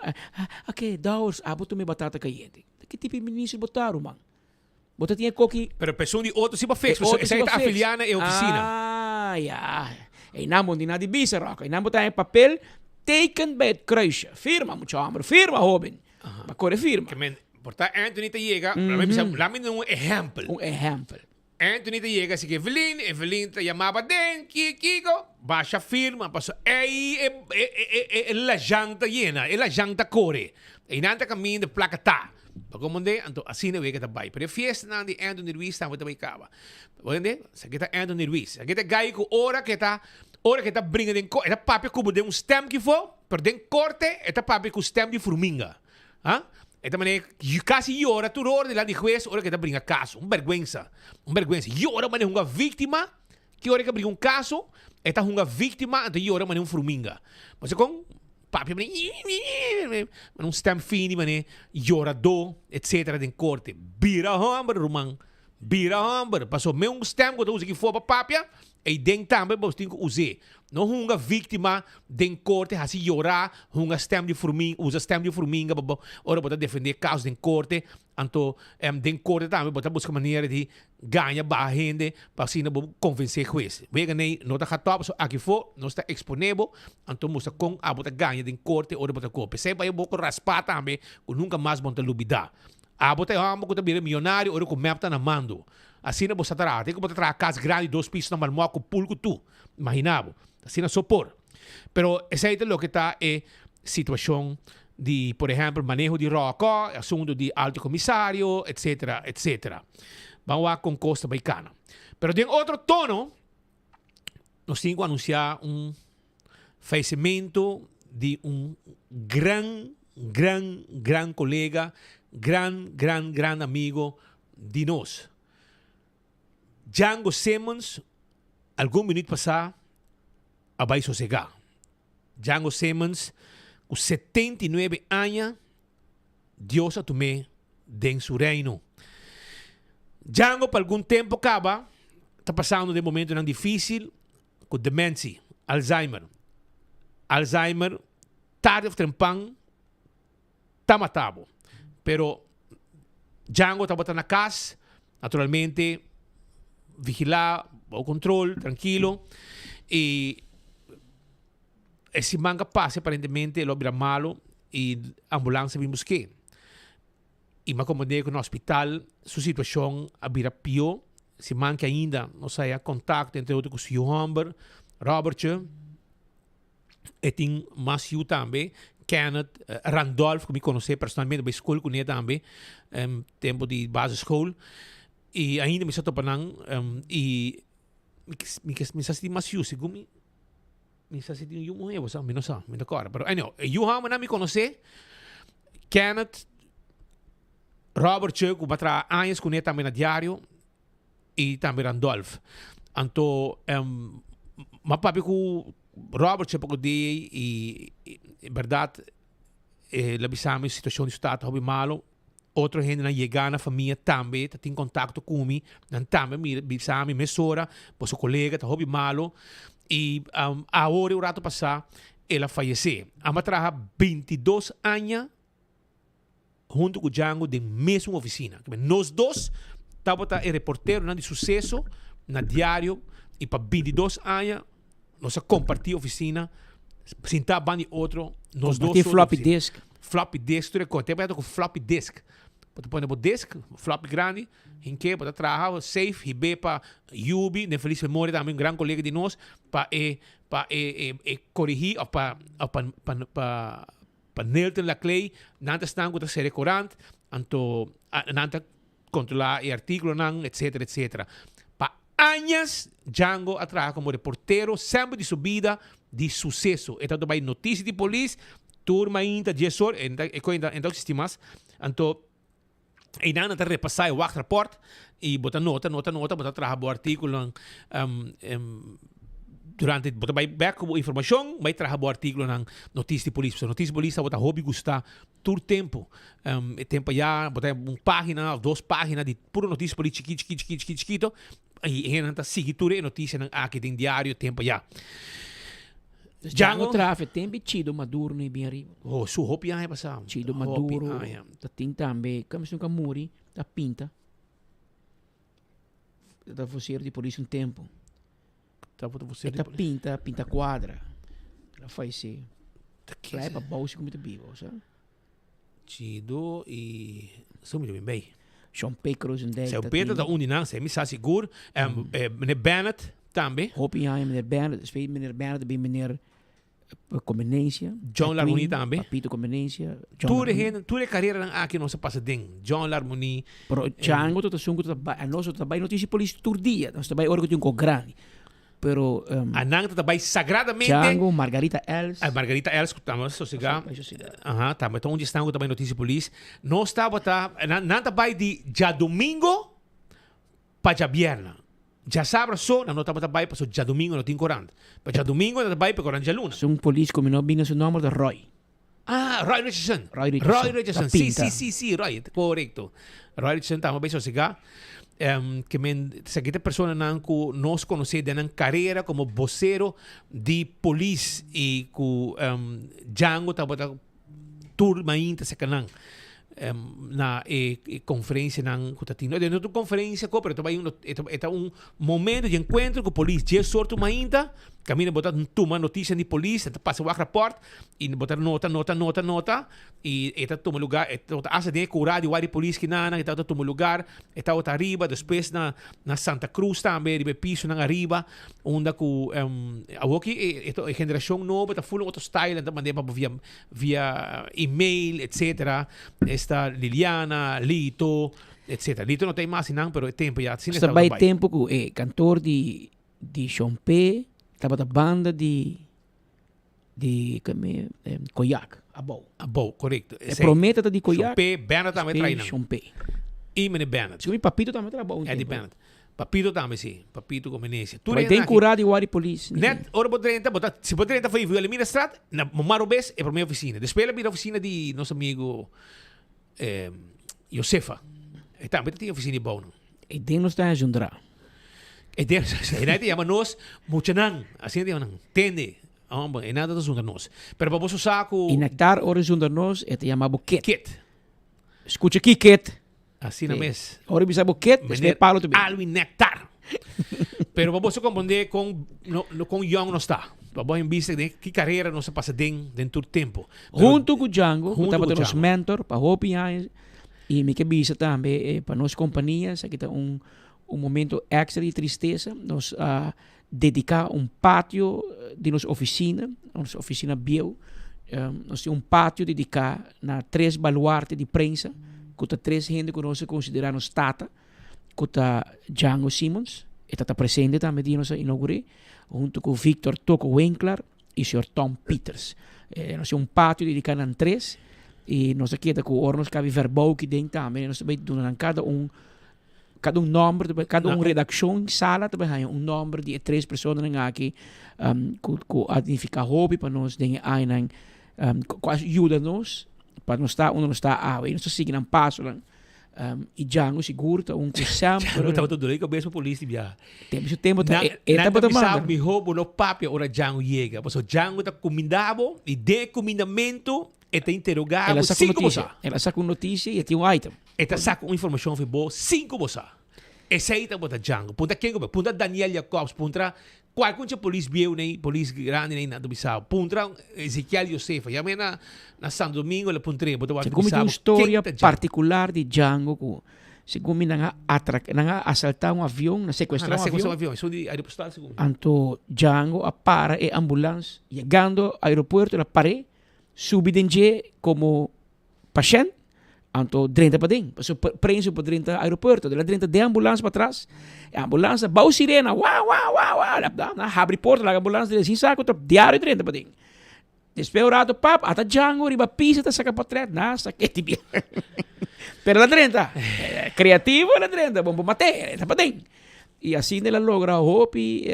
Oké, Dowers, abo tuma e batata kayente. Ta ki tipo di minister bo ta, ruman? Bo ta tin e koki. Pero persoon di otro si bo fix, pasobra esei ta afilia na e oficina. Ah, ya. Einan bo no tin nada di bisa, Rocco. Einan bo ta haña papel teken bij het kruisje. Firma, mucha homber. Firma, hoben. Ba kore firma. Ke men, por ta Anthony ta yega, laat mi bisa, laat mi duna un ehempel. Un ehempel. Anthony ta yega si ku Evelyn, Evelyn ta yama paden, ki kiko, basha firma paso ei e e e lajan ta yena, e lajan ta kore. Einan ta kaminda plaka ta. Bo komprende? Anto asina wega ta bai. Pero e fiestanan di Anthony Ruiz tambe ta bai kaba. Bo hende? Esaki ta Anthony Ruiz. Esaki ta e gai ku ora ku e ta ora ku e ta bringa den e ta papia ku bo den un stem kifo, pero den korte e ta papia ku stem di furminga. Ha? E ta manera casi yora tur ora dilanti di hues ora ke ta bringa caso. Un berguensa. Un berguensa. Yora manera hunga victima. Ki ora ke bringa un caso, e ta hunga victima anto yora manera un fruminga. Bo sa con? Papia manera un stem fini manera yoradó etcetera den corte. Bira homber ruman. Bira homber. Paso me un stem ku ta usa aki for pa papia, ei den tambe bo tin ku us'é. No hunga víktima den korte, hasi yorá, hunga stem di furminga, usa stem di furminga pa bo ora bo ta defendé kaso den korte. Anto den korte tambe bo ta buska manera di gaña baha hende pa asina bo konvensé hues. Wega nei no ta gatòp, so aki for nos ta eksponé bo, anto mustra kon abo ta gaña den korte ora bo ta kope. Esei bai bo ku raspá tambe ku nunka mas bo no ta lubidá. Abo ta e hòmber ku ta bira miyonario ora ku mep ta na mando. Asina bo sa traha. Tin ku bo ta traha kas grandi dos piso na Malmok ku pool ku tur. Imagina bo. Asina so por. Pero esei ta loke ta e situashon di por ehèmpel maneho di ròkò, e asuntu di alto komisario, etsetera, etsetera. Ban wak kon kos ta bai kana. Pero den otro tono nos tin ku anunsiá un Fallecimento di un gran, gran, gran colega, gran, gran, gran amigo di nos. Django Simmons algun minuut pasá a bai sosegá. Django Simmons ku 79 aña Dios a tum'é den su reino. Django pa algun tempo kaba ta pasando den momentonan difícil ku dementie, Alzheimer. Alzheimer tarde of trempan ta mata bo. Pero Django tabata na kas, naturalmente vigilá, bou kontrol, trankilo. I e siman ka pasa aparentemente el a bira malo i ambulans a bin busk'é. I m'a komprendé ku na hospital su situashon a bira pió. Siman ki ainda nos a haya kontakto entre otro ku su yu hòmber, Robertje. E tin mas yu tambe, Kenneth, Randolph ku mi konosé personalmente, bai skol kuné tambe, tempu di basisschool. I ainda mi sa topa nan i mi sa si tin mas yu, segun mi. Mi sa si tin un yu muhé, bo sa, mi no sa, mi no kòrda. Pero anyhow, e yu hòmbernan mi konosé, Kenneth, Robert Cheu ku bo a traha añas kuné tambe na diario i tambe Randolph. Anto m'a papia ku Robert Cheu poko dia i bèrdat el a bisa mi situashon di su tata hopi malo. Otro hendenan yega na famia tambe ta tin contacto cu mi, nan tambe mira bisa mi mesora, boso colega ta hopi malo y awor un rato pasa el a fayece. Amo a traha bintidos aña hunto cu Django den mesun oficina. Nos dos tabata e reporteronan di suceso na diario y pa bintidos aña nos a comparti oficina, sinta banda di otro, nos dos Comparti floppy disk. Floppy disk, tur e kos. Tempo ku floppy disk. Bo ta pone bo disk, floppy grandi, hinke, bo ta traha, safe, hib'é pa Yubi, den felis memoria tambe, un gran kolega di nos, pa e, pa e, e, e korigí òf pa, òf pa, pa, pa, pa Nilton Laclay, nan ta esnan ku ta sere korant, anto nan ta kontrolá e artíkulonan, etcétera, etcétera. Pa añas Django a traha komo reportero semper di su bida di suseso. E tabata bai notisia di polis tur mainta dies or, e e no ta existi mas, anto einan nan ta repasá e wachtrapport i bo ta nota, nota, nota, bo ta traha bo artíkulonan durante bo ta bai bek ku bo informashon bai traha bo artíkulonan notisia di polis. Pasobra notisia di polis tabata hopi gustá Tur tempu. E tempu ayá bo ta un página of dos página di puro notisia por di chikito, chikito, chikito, chikito, chikito. I e hendenan ta sigui tur e notisianan aki den diario tempu ayá. Django Trafe tempi Chido Maduro no bin ariba. Oh, su hopi aña pasá. Chido Maduro ta tin tambe, kami esun ka muri, ta pinta. Ta vocero di polis un tempo. Tabata vocero di polis. E ta pinta, pinta cuadra. El a fallece. Playa pa bou si ku mi ta biba, sa. Chido y su mi bin bay. Sean P. Krozendijk. Sean P. ta un di nan, mi sa sigur. Meneer Bennett tambe. Hopi aña meneer Bennett, despues meneer Bennett bin meneer Conveniencia. John Larmonie tambe. Papito Conveniencia. Tur e hende, tur e careranan aki nos a pasa den. John Larmonie. Pero Django ta esun cu ta bay, anos ta bay noticia polis tur dia. Nos ta bay ora cu tin un cos grandi. Pero Anan ta bay sagradamente. Django, Margarita Els. Margarita Els cu tambe sosega. Aha, tambe ta un di esnan cu ta bay noticia polis. Nos tabata, nan ta bay di djadomingo pa djabierna. Djasabra so nan no tabata bai pasobra djadumingo no tin korant. Pa djadumingo nan ta bai pa korant djaluna. Esun polis ku mi no bini su nomber ta Roy. Ah, Roy Richardson. Roy Richardson. Roy Richardson. Ta Si, pinta. si, si, si, Roy. Korekto. Roy Richardson tamba bai sosegá. Em, ke men, esaki ta personanan ku nos konosé den nan karera komo bosero di polis i ku em, Django tabata Tur mainta seka nan na e conferencianan cu ta tin. No ta un conferencia co, pero ta bay un, e ta un momento di encuentro cu polis. Dje sorto mainta, caminda bo ta tuma noticia di polis, ta pasa wak rapport y bo ta nota, nota, nota, nota y e ta tuma lugar, e ta hasta den e cura di wak di polis kinanan, e ta tuma lugar, e tabata ariba, despues na Santa Cruz tambe, riba e pisonan ariba. Unda ku awoki e e generashon nobo ta ful un otro style, nan ta mand'é pa bo via via email etcetera. Esta Liliana, Lito, etcetera. Lito no ta ei mas einan, pero e tempo ya asina Esta tabata bai bai. tempo ku e kantor di di Shon Pe tabata banda di di keme Koyak abou. Abou, korekto. E promé ta di Koyak. Shon Pe, Bernard tambe trae nan. Shon Pe. I meneer Bernard. Segun mi Papito tambe traha abou un Eddie tempo. Bernard. Papito tambe si. Papito Comenencia. Tur Bai hende den aki. kura di wari polis. Net ora bo drenta, bo ta, si bo drenta for Wilhelmina Straat, na Momaro Bes e promé oficina. Despues el a bira oficina di nos amigo Josefa. E tambe ta tin oficina di bou nan. E den nos ta zundra. E den, e nan ta yama nos muchanan. Asina ta yama nan. Tende. Homber, e nan ta zundra nos. Pero pa boso sa ku. I Nectar ora e zundra nos, e ta yama bo Kit. Kit. Skucha aki, Kit. Asina mes. Ora e bisa bo Kit, despues e palo ta bin. Alwin Nectar. Pero pa boso komprende kon, no, kon yong nos ta. Pa bo en bista den ki karera nos a pasa den, den tur tempo. Pero, Huntu ku Django, ku tabata nos mentor pa hopi aña. I mi ke bisa tambe pa nos kompania, esaki ta un un momento extra di tristesa. Nos a dediká un patio di nos ofisina, nos ofisina bieu, nos tin un patio dediká na tres baluarte di prensa, ku ta tres hende ku nos a konsiderá nos tata, ku ta Django Simons, e ta ta presente tambe dia nos a inougur'é, huntu ku Victor Toko Winklar, i señor Tom Peters. Nos tin un patio dediká nan tres i nos a keda ku ora nos kabi verbouki den tambe nos ta bai duna nan kada un kada un nòmber kada un redakshon sala ta bai haña un nòmber di e tres personanan aki ku ku a nifiká hopi pa nos den e añanan ku a yuda nos pa nos ta unda nos ta awe i nos ta sigui nan pasonan. I Django sigur ta un ku semper. Django tabata dole kabes pa polis di biaha. Tempu su tempu ta e e tabata manda. Nan ta bisa miho bo no papia ora Django yega. Pasobra Django ta kuminda bo i den e kumindamentu e ta interoga bo sin ku bo sa. El a saka un notisia i e tin un item. E ta saka un informashon for bo sin ku bo sa. Esei tabata Django. Puntra ken ku bo. Puntra Daniel Jacobs. Puntra Kualkun dje polis bieu nei, polis grandi nei nan ta bisa bo, puntra Ezekiel Josefa, yam'é na na Santo Domingo el a puntr'é, bo ta wak Segun mi bisa tin un bo ken storia ta Django. partikular di Django ku segun mi nan a atrak nan a asaltá un avion, nan Ah, sekuestrá nan un sekuestrá un avion. avion, esun di Aeropostal segun mi. Anto Django a para e ambulans yegando aeropuerto el a par'é subi den dje komo Pashènt, anto drenta paden, pasobra prensa por drenta aeropuerto, el a drenta den ambulans patras, e ambulans a bou sirena, wa wa wa wa, nan a habri porta laga ambulans drenta sin sa ku ta diario drenta paden. Despues un rato pap, ata Django riba pisa ta saka potret, nan a sak'é di bia. Pero el a drenta, kreativo el a drenta, bon por mat'é, el ta paden. I asina el a logra hopi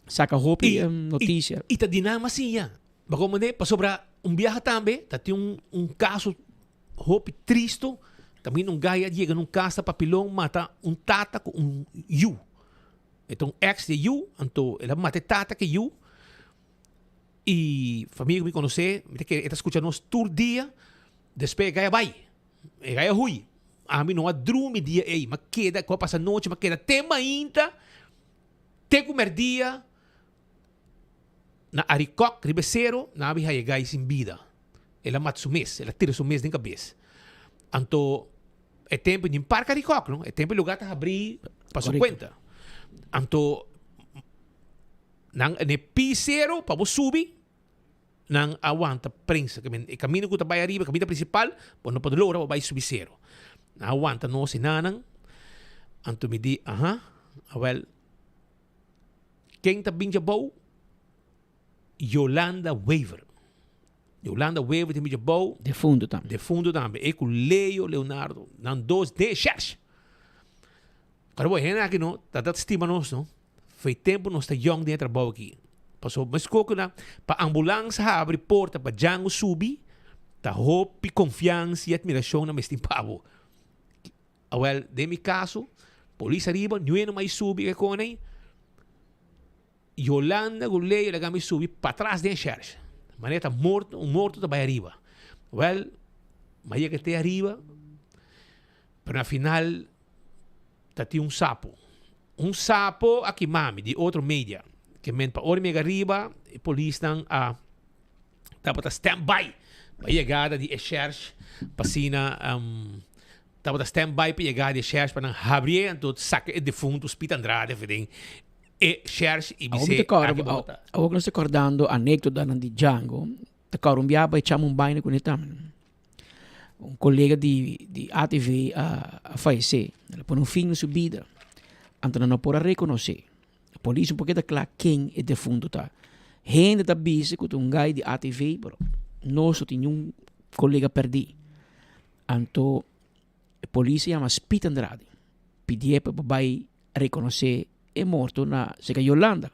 saka hopi notisia. I ta di nan masiña. Bo comprende? Pasobra un biaha tambe ta tin un un caso hopi tristo, caminda un guy a yega na un cas ta Papilon mata un tata cu un yu. E ta un ex di e yu, anto el a mata e tata cu e yu. I famia ku mi konosé, mi ta kere e ta skucha nos tur dia, despues e gai a bai, e gai a hui. Ami no a drumi dia ei, mi a keda, ku a pasa nochi, mi a keda te mainta, te ku mèrdia na Arikok, riba e sero, nan a bin haña e gai sin bida. El a mata su mes, el a tira su mes den kabes. Anto e tempu nin park Arikok, no? E tempu e lugar ta habrí pa su kuenta. Anto Nan ne pisero pa bo subi, nan a wanta prensa. Ke men e kaminda ku ta bai ariba, e kaminda prinsipal, bo no por logra pa bai subi sero. Nan a wanta nos e nanan, anto mi di, aha, awel, ken ta bin djabou? Yolanda Wever. Yolanda Wever ta bin djabou. Defunto tambe. Defunto tambe. E ku Leo Leonardo, nan dos den shèrs. Ora bo hende aki no ta ta stima nos no. Fei tempu nos ta yong den e trabou aki. Pasobra meskos ku nan pa ambulans habri porta pa Django subi ta hopi konfiansa i atmirashon nan mes tin pa bo. Awel den mi kaso polis ariba niun hende mai subi e kone ei. Yolanda ku Leo laga mi subi patras den e shèrs. Manera ta morto un morto ta bai ariba. Wèl mi a yega te ariba pero na final ta tin un sapo. Un sapo a kima mi di otro media. Ke men pa ora mi yega riba, e polisnan a tabata stand by pa yegada di e shèrs pa asina tabata stand by pa yegada di e shèrs pa nan habrié anto saka e defuntu Speed Andrade for den e shèrs i bis'é aki bo ta. Awor ku nos ta kòrdando anekdotanan di Django, ta kòrda un biaha bai chama un baina ku ne tambe. Un kolega di di ATV a a fayesé. El a pone un fin na su bida. Anto nan no por a rekonosé. Polis no por keda kla ken e defuntu ta. Hende ta bisa ku ta un gai di ATV, pero nos no tin niun kolega pèrdí. Anto e polis a yama Speed Andrade, pidié pa bai rekonosé e morto na serka Yolanda,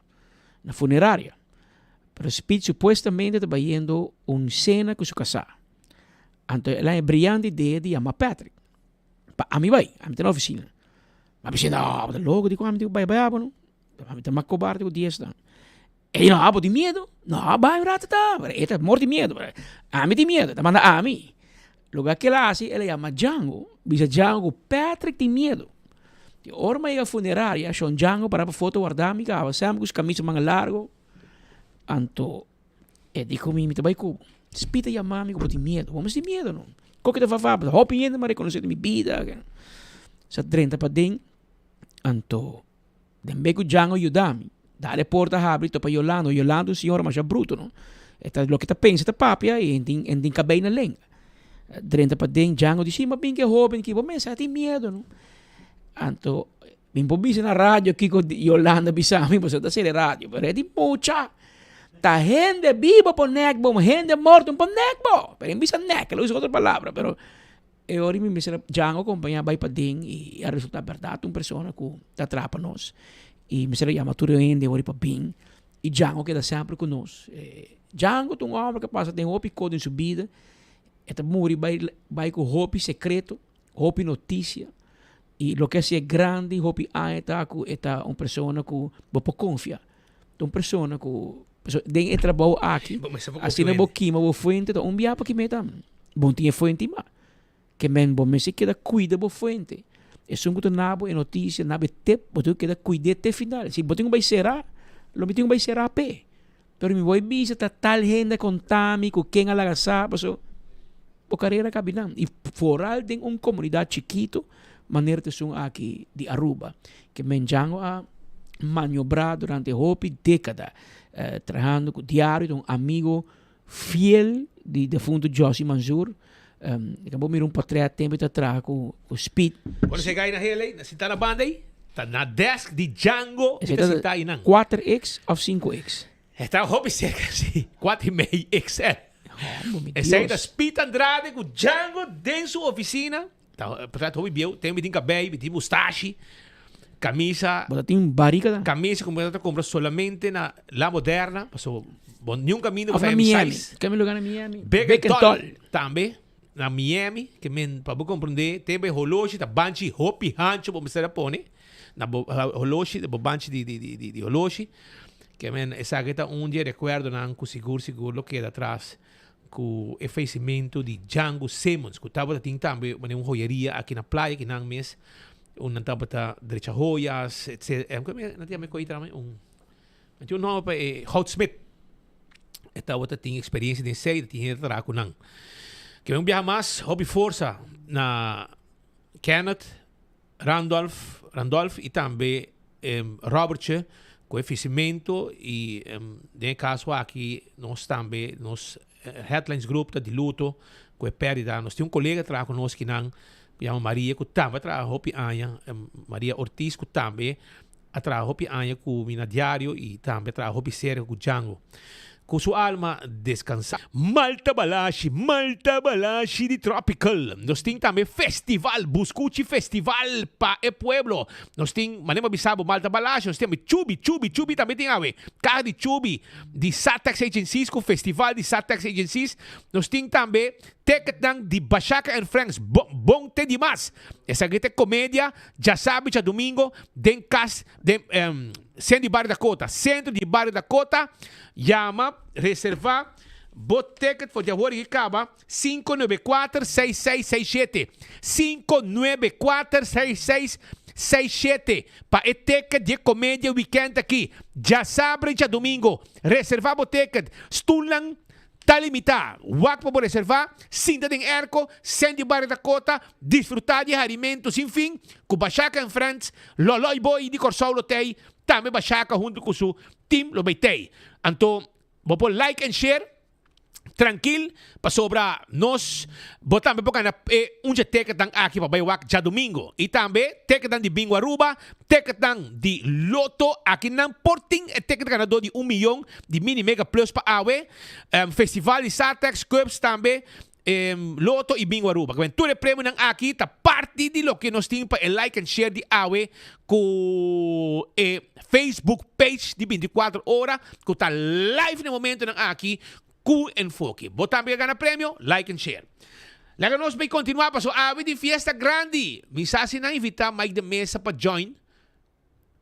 na funeraria. Pero Speed supuestamente ta bayendo un sena ku su kasá. Anto el a e briante idea di yama Patrick pa ami bai, ami ta na ofisina. Mi a bisa, no, bo ta loko, dikon ami tin ku bai bai abo no? Ami ta mas kobarde ku dies nan. E di, no, bo tin miedu? No, bai un rato ta. Pero e ta mor di miedu. Ami tin miedu, e ta manda ami. Loke a kila hasi, el a yama Django, bisa Django ku Patrick tin miedu. Di ora mi a yega funeraria, shon Django para pa foto warda mi kaba, semper ku su kamisa manga largo. Anto e di ku mi, mi ta bai ku bo. Speed a yama mi ku bo tin miedu. Bo mester tin miedu no. Koke ta fafa, hopi hende mi a rekonosé den mi bida. Sa drenta paden, anto Den be ku Django yuda mi. Dal e porta habri topa Yolando. Yolando un señora masha bruto no. E ta loke ta pensa ta papia i en tin en tin kabei na lenga. Drenta paden Django di si ma bin ke hoben ki bo mester a tin miedo no. Anto mi por bisa na radio kiko Yolando a bisa mi pasobra ta sera e radio pero e di mucha ta hende bibo por nek bo hende morto no por nek bo. Pero e bisa nek el a usa otro palabra pero E ora mi mester a Django acompaña bay paden y a resulta berdad un persona cu ta traha pa nos y mester a yama tur e hende ora pa bin y Django keda semper cu nos. Django ta un homber cu a pasa den hopi cos den su bida, e ta muri bay bay cu hopi secreto, hopi noticia y loke a haci'e grandi hopi aña ta cu e ta un persona cu bo por confia, ta un persona cu pasobra den e trabou aki asina bo kima bo fuente ta un bia pa kim'e ta. Bo no tin e fuente mas. Ke men bo mester keda kuida bo fuente. Esun ku ta na bo e notisia, na bo e tip, bo tin ku keda kuid'é te final. Si bo tin ku bai será, lo mi tin ku bai será p'e. Pero mi bo a bisa ta tal hende a konta mi ku ken a laga sa, pasobra bo karera a kabinan. I foral den un komunidat chikitu manera ta esun aki di Aruba. Ke men Django a maniobrá durante hopi dékada trahando ku Diario, ta un amigo Fiel di defunto Jossy Manzoor. Um, ik bo mira un portret tempo ta traha ku ku Speed. Ora se gai na hele, na sinta na banda ei, ta na desk di Django mi ta sinta einan. 4X of 5X? E ta hopi cerca si, 4 y mei XL. Hombo, mi Esei ta Dios. Speed Andrade ku Django den su oficina. Ta portret hopi bieu, tempo mi tin kabei, mi tin mustashi, camisa. Bo ta tin barika ta? Camisa ku mi ta compra solamente na La Moderna, paso bo niun caminda bo Of ta na mi Miami. size. Kende lugar na Miami? Big Big and and Tall. Tall. Tambe na Miami, ke men pa bo comprende, tempo e holoshi ta banchi hopi hancho bo mester a pone na bo holoshi, bo banchi di di di di holoshi. Ke men esaki ta un di e rekuerdonan ku sigur sigur lo keda atras ku e fayesimentu di Django Simmons ku tabata tin tambe manera un hoyeria aki na playa ki nan mes un nan tabata drecha hoyas etc. Nan ta yama e koyi tambe un nan tin un nomber pa e goudsmith e tabata tin experiencia den esey ta tin hende ta traha ku nan. Ke men un biaha mas hopi forsa na Kenneth Randolph, Randolph y tambe Robertje cu e fecimento y den e caso aki nos tambe nos Headlines Group ta di luto cu e perdida. Nos tin un colega traha cu nos kinan cu yama Maria cu tambe a traha hopi aña, Maria Ortiz cu tambe a traha hopi aña cu mi na diario y tambe a traha hopi cerca cu Django. Cu su alma descansa. Malta Balashi, Malta Balashi di Tropical. Nos tin tambe festival, Buscuchi Festival pa e pueblo. Nos tin, manera bo bisa bo, Malta Balashi, nos tin tambe Chubi, Chubi, Chubi tambe tin awe. Caha di Chubi di Satex Agencies cu festival di Satex Agencies. Nos tin tambe ticketnan di Bashaka and Friends, bon, bon te dimas. Esaki ta e comedia djasabi, djadomingo den cas, den Centro di Bario Dakota. Centro di Bario Dakota, yama, reserva bo ticket for di awor y caba, 594 6667. 594 6667 pa e ticket di e comedia weekend aki, djasabra y djadomingo. Reserva bo ticket. Stoelnan Ta limitá. Wak pa bo reservá, sinta den airco, senti Barrio Dakota, disfrutá di e harimentu sin fin ku Bashaka and Friends, Loloy Boy di Kòrsou lo tei, tambe Bashaka huntu ku su team lo bay tei. Anto bo por like and share trankil pasobra nos bo tambe por gana e un dje ticketnan aki pa bay wak djadumingo. I tambe ticketnan di Bingo Aruba, Ticketnan di Lotto aki nan por tin e ticket ganador di un miyon di Mini Mega Plus pa awe. Festival di Sartex, Cubs tambe, Lotto y Bingo Aruba. Kiben tur e premionan aki ta parti di loke nos tin pa e like and share di awe cu e Facebook page di 24 ora cu ta live na e momentonan aki cu enfoke. Bo tambe a gana premio? Like and share. Laga nos bay continua paso awe di fiesta grandi. Mi sa si nan invita Mike de Meza pa join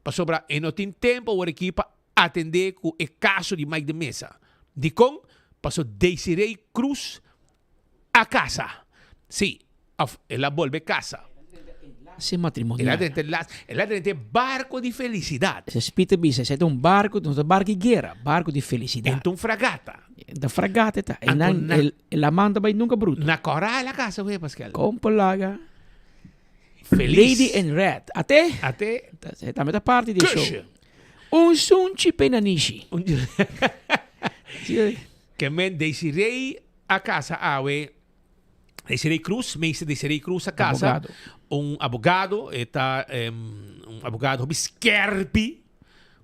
pasobra e no tin tempo awor aki pa atende cu e caso di Mike de Meza. Dicon? Paso Desiree Cruz a casa. Si, of el a bolbe casa. Enlace matrimonial. El a drenta enlace, el a drenta e barco di felicidad. Ese Peter bisa, esei ta un barco, no ta barco di guera, barco di felicidad. Enta un fragata. Enta fragata e ta. E nan, el, e laman ta bai nunca bruto. Na cora el a casa wee, Pascal. Con por laga. Feliz. Lady in Red. Ate? Ate. Ta, tambe ta parti di e show. Kusje. Un sunchi pe nanishi. Un Ke men Desiree a casa awe. Desiree Cruz, meester Desiree Cruz a casa. Abogado. Un abogado, e ta un abogado hopi skerpi.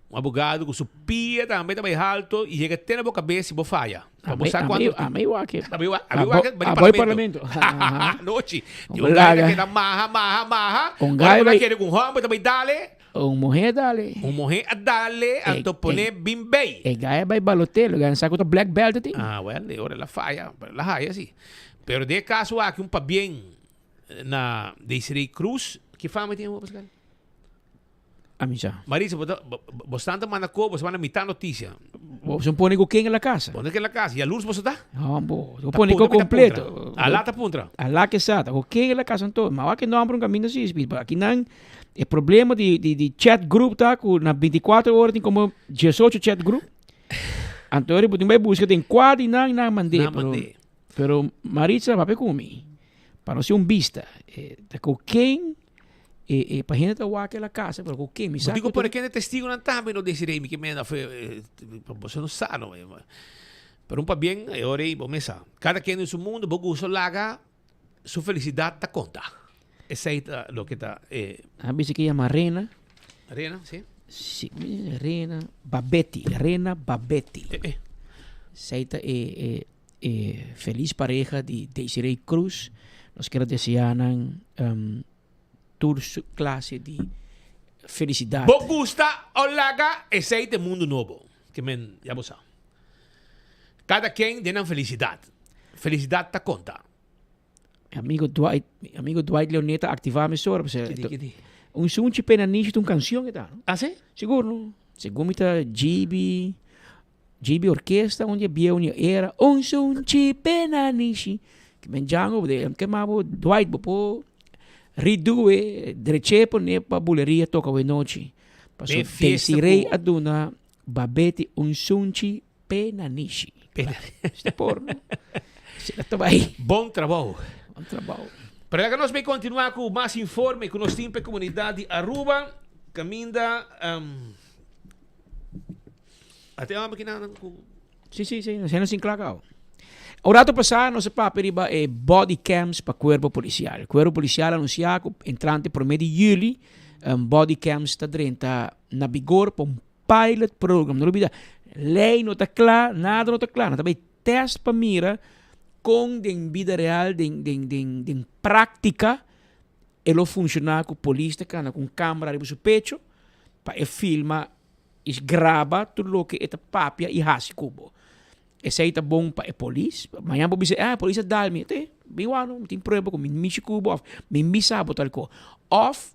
Un abogado cu su pia tambe ta bay halto y yega te na bo cabes si bo faya. Pa bo sa cuanto Ami wak. Ami wak, ami wak, Abo abo parlamento. Anochi. Di un guy ta keda maha, maha, maha. Un guy Ora bay. kere cu un homber ta bay dale. Un muher dale. Un muher a dale, anto pone bin bay. E guy a bay balotelo, guy sa cu ta black belt tin. Ah, well, e ora el a faya, pero el a haya si. Pero den e caso aki un pabien na Desiree Cruz. Ki fama tin awor, Pascal? Ami sa. Marisa, bo ta, bo stan ta manda ko, bo sa manda mitad noticia. Bo sa pone ku ken en la casa. Pone ken en la casa. Yalurs bo sa ta? No, bo. Bo pone ko completo. Ala ta puntra. Ala ke sa ta. Ku ken en la casa anto. Ma wak e nomber un caminda si, speed. Aki nan e problema di di di chat group ta ku na 24 ora tin como 18 chat group. Anto ora bo tin bai buska den kua di nan nan mand'é. Nan mand'é. Pero Maritza papia ku mi. Pa no ser un bista. Ta ku ken E, e pa hende ta wak la casa, pero ku ke mi sa. Bo dico por kende testigonan tambe no desiree mi ke menda fe boso no sa no. Pero un pabien e ora ei bo mes sa. Kada ken den su mundo bo gusto laga su felicidad ta konta. Esei ta loke ta e. A bisa ke yama Rena. Rena, si. Si, Rena Babetti, Rena Babetti. Eh, eh. Esei ta e e e feliz pareha di Desiree Cruz. Nos kier a desea nan tur su clase di felicidad. Bo gusta o laga esey ta e mundo nobo. Ke men ya bo sa. Cada ken den nan felicidad. Felicidad ta conta. Mi amigo Dwight, mi amigo Dwight Leonet ta activa mesora. Kidi, kidi? Un sunchi pena nishi ta un cancion e ta, no? Ah, si? Sigur, no? Segun mi ta GB, GB Orkesta un dia bieu ni era Un sunchi pena nishi. Ke men Django de ke ma bo Dwight bo por redo e dreche pone pa buleria toka awe nochi. Paso Den fiesta Desiree ku a duna Babeti un sunchi pena nishi. Pena. Este porno. Asina ta bai. Bon trabou. Bon trabou. Pero laga nos bay continua cu mas informe cu nos tin pa e comunidad di Aruba. Caminda um, ate homber ki nan cu Si, si, si. Nos hende sin kla kau. Un rato pasá nos a papia riba e body cams pa cuerpo policial. Cuerpo policial a anuncia cu entrante prome di juli um, body cams ta drenta na vigor pa un pilot program. No lubida, ley no ta kla, nada no ta kla. Nan ta bay test pa mira con den bida real, den, den, den, den practica, e lo funciona cu polis ta cana cu un camera riba su pecho pa e filma y graba tur loke e ta papia y haci cu bo. Esey ta bon pa e polis. Mañana bo bisa, ah, e polis a dal mi. Te, bin wak no, mi tin prueba cu mi mishi cu bo of mi misa bo tal co. Of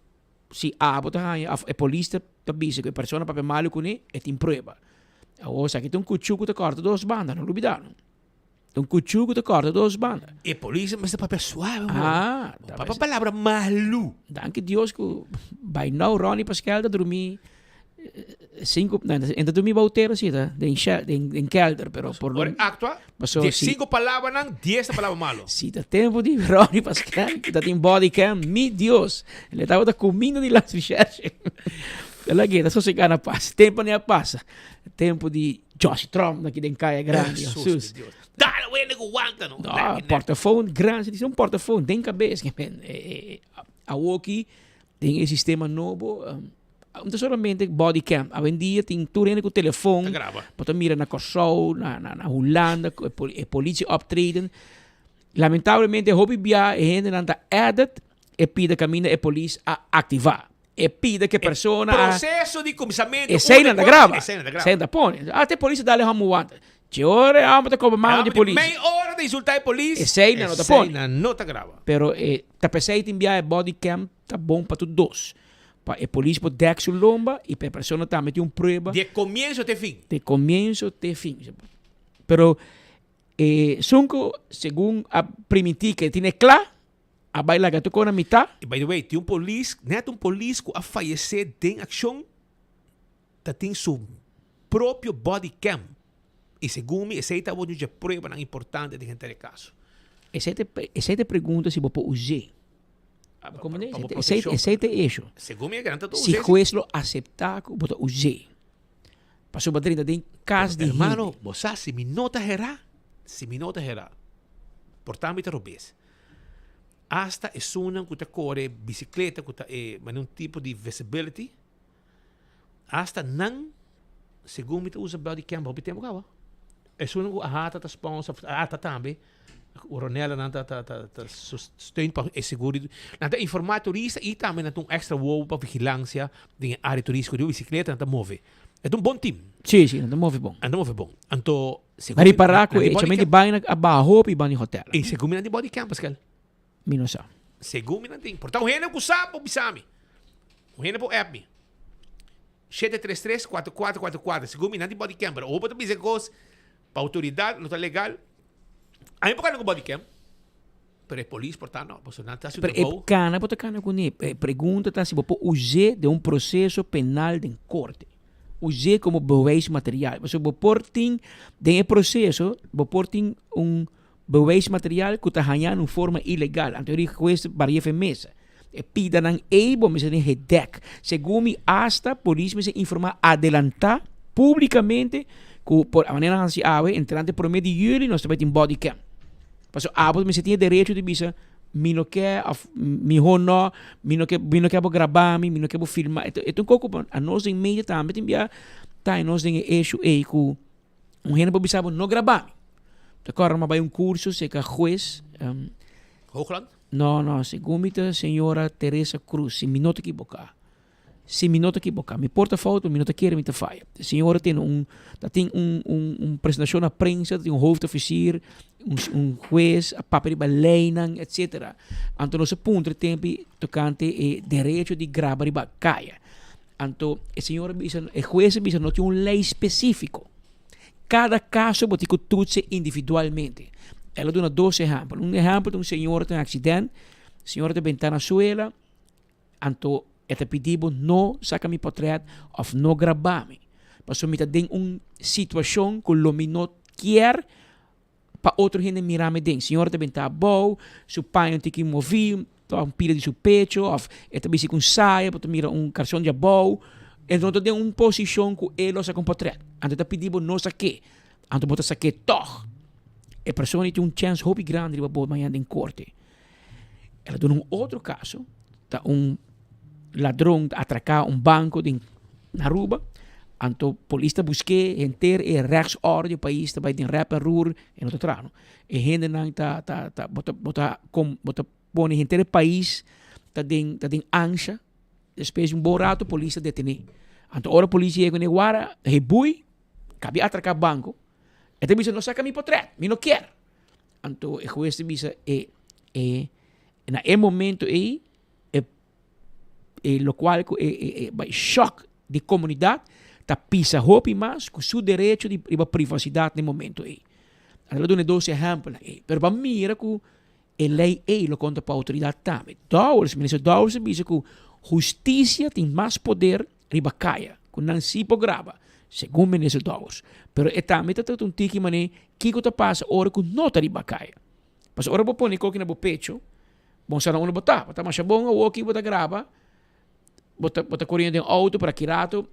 si abo ta haña of e polis ta ta bisa cu e persona papia malo cune, e tin prueba. Awor esaki ta un cuchu cu ta corta dos banda, no lubida no. Ta un cuchu cu ta corta dos banda. E polis mester papia suave hoor. Ah, No papia palabra malu. Danki Dios cu by now Ronnie Paskel ta drumi Cinco, no, en ta drumi bou tera si ta, den shel, den, den kelder, pero por lo Ora actua, Paso di si- cinco palabranan, dies ta palabra malo. Si ta tempo di Ronnie Pascal, ku ta tin body cam, mi Dios, le tabata cuminda di las recherche. El a keda sosega na pas. Tempo ni a pasa. Tempo di Josh Trump na ki den Kaya Grandi. Jesus, Jesus. mi Dios. Dale, wende ku wanta no. No, Dale, ne. portafoon grandi, si un portafoon den cabes. Eh, eh, awoki den e sistema nobo, No ta solamente body cam. Awendia tin tur hende ku telefon. Ta graba. Bo ta mira na Kòrsou, na na na Hulanda, ku e poli e politie optreden. Lamentablemente hopi bia e hendenan ta edit e pida kaminda e polis a aktivá. E pida ku e persona a. Proseso di kuminsamentu. Esei nan ta graba. Esei nan ta graba. Esei nan ta pone. Asta e polis a dal e hòmber wanta. Dje ora e hòmber ta koba mano di polis. Mei ora ta insultá e polis. Esei nan no ta pone. Esei nan no ta graba. Pero e ta p'esei tin bia e body cam ta bon pa tur dos. Pa e polis por dek su lomba y pa e persona tambe tin un prueba. Di e comienzo te fin. Di comienzo te fin. Pero e sunco segun a priminti ke tine kla, a bai laga tur kon na mitad. Y by the way, tin un polis, net un polis cu a fayece den accion ta tin su propio body cam. Y segun mi esey ta un dje pruebanan importante den henter e caso. Esey ta esey ta e pregunta si bo por us'é. Pa Como pa bo Esey proteccion. esey ta e hecho. Segun mi e gran ta ta Si us'é. hues lo acepta cu bo ta us'é. Pasobra bo a drenta den cas di hende. Hermano, bo sa si mi no ta hera, si mi no ta hera, por ta mi ta robes. Hasta esunnan cu ta core bicicleta cu ta e manera un tipo di visibility, Hasta nan, segun mi ta usa body cam hopi tempo caba. Esun cu AHATA ta sponsor, of ATA tambe, Ronella nan ta ta ta ta steun pa e seguro. Nan ta informa turista y tambe nan ta un extra wowo pa vigilancia den e area turistico. Riba bicicleta nan ta move. E ta un bon team. Sí, sí, nan ta move bon. Nan ta move bon. Anto, segun Ma ripara cu nan e di body echamento di cam. baina a baha hopi banda di hotel. Y segun mi nan di body cam, Pascal. Mi no sa. Segun mi nan tin. Por ta un hende cu sa por bisa mi. Un hende por app mi. 733-4444. Segun mi nan tin body cam. Pero opa ta bisa cos pa autoridad no ta legal. A mi por cana cu body cam. Pero e polis por ta no. Pasobra nan ta haci un Pero e trabou. cana bo ta cana cune. E pregunta ta si bo por us'é den un proceso penal den corte. Us'é como bewijsmateriaal. Pasobra bo por tin den e proceso bo por tin un Bewijsmateriaal cu ta haña na un forma ilegal. Anto e hues barief e mesa. E pidanan ey bo mester den gedek. Segun mi hasta polis mester informa adelanta publicamente cu por a manera nan haci awe entrante prome di juli nos ta bay tin body cam. Pasobra abo mester tin e derecho di bisa mi no ke of miho no, mi no ke mi no ke bo graba mi, mi no ke bo filma. E ta un koko anos den media tambe tin bia ta nos den e issue ey cu Un hende por bisa bo no graba mi. Ta kòrda mi a bai un kurso serka hues. Um, Hoogland? No, no, segun mi ta señora Teresa Cruz, si mi no ta ekiboká. Si mi no ta ekiboká. Mi por ta fout, mi no ta kere mi ta faya. E señora tin un, ta tin un, un, un presentashon na prensa, ta tin un hoofdofficier, un, un hues, a papia riba leynan, etcetera. Anto nos a puntra tempi tokante e derecho di graba riba kaya. Anto e señor a bisa, e hues a bisa no tin un ley specifico. Cada caso bo tin cu toetsen individualmente. El a duna dos ehempel. Un ehempel ta un señora ta den accident, señora ta benta na suela, anto e ta pidi bo no saca mi potret of no graba mi. Pasobra mi ta den un situacion cu lo mi no kier pa otro hende mira mi den. Señor ta benta abou, su paña un tiki moví, ta un pida di su pecho of e ta bisti ku un saya, bo ta mira un karson di abou. E no ta den un posishon ku e lo saka un portret. Anto e ta pidi bo no sak'é. Anto bo ta sak'é tòg. E persona ei tin un chèns hopi grandi riba bo mañana den korte. El a duna un otro kaso, ta un ladron ta atraká un banko den Aruba, anto polis ta busk'é henter e rechtsorde di e pais ta bai den rep en roer e no ta traha no. E hendenan ta ta ta bo ta bo ta kon bo ta pone henter e pais ta den ta den ansha, despues di un bon rato polis ta detené. Anto ora polis yega n'e wara he bui kabi atraká banko e ta bisa no saka mi potret mi no kier. Anto e hues ta bisa e e na e momento ei e e lokual ku e e e bai shòk di komunidat ta pisa hopi mas ku su derecho di riba privasidat na e momento ei. Anto lo duna e dos ehèmpelnan ei. Pero bo a mira ku e lei ei lo konta pa outoridat tambe. Dowers, minister Dowers a bisa ku hustisia tin mas poder riba kaya ku nan si por graba, segun minister Dowers. Pero e tambe ta trata un tiki manera kiko ta pasa ora ku no ta riba kaya. Pasobra ora bo pone koki na bo pecho, bon sa na unda bo ta. Bo ta masha bon awoki bo ta graba, bo ta bo ta koriendo den outo, pero aki rato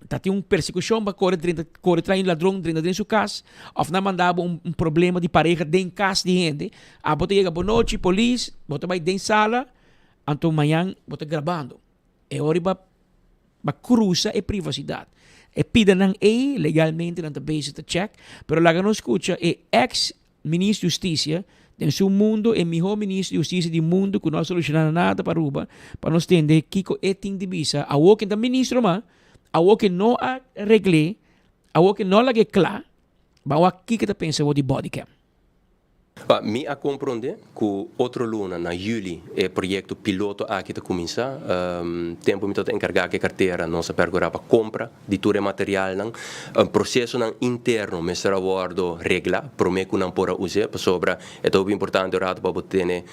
ta tin un persekushon pa kore drenta kore tras un ladron drenta den su kas òf nan manda bo un problema di pareha den kas di hende. Abo ta yega bonochi polis, bo ta bai den sala, anto mañan bo ta grabando. E ora ba ba cruza e privacidad. E pidanan ey legalmente nan ta bezig ta check, pero laga nos scucha e ex ministro di husticia, den su mundo e miho ministro di husticia di mundo cu no a soluciona nada pa Aruba, pa nos tende kico e tin di bisa awor ke ta ministro ma, awor ke no a regle, awor ke no a laga e cla, ban wak kico e ta pensa awor di bodycam. Pa mi a komprondé ku otro luna na yüli e proyekto piloto aki ta kuminsá. Tempu mi tabata enkargá ku e kartera nos a pèrkurá pa kompra di tur e materialnan. Prosesonan interno mester a wòrdu reglá promé ku nan por a us'é pasobra e ta hopi importante un ratu pa bo tene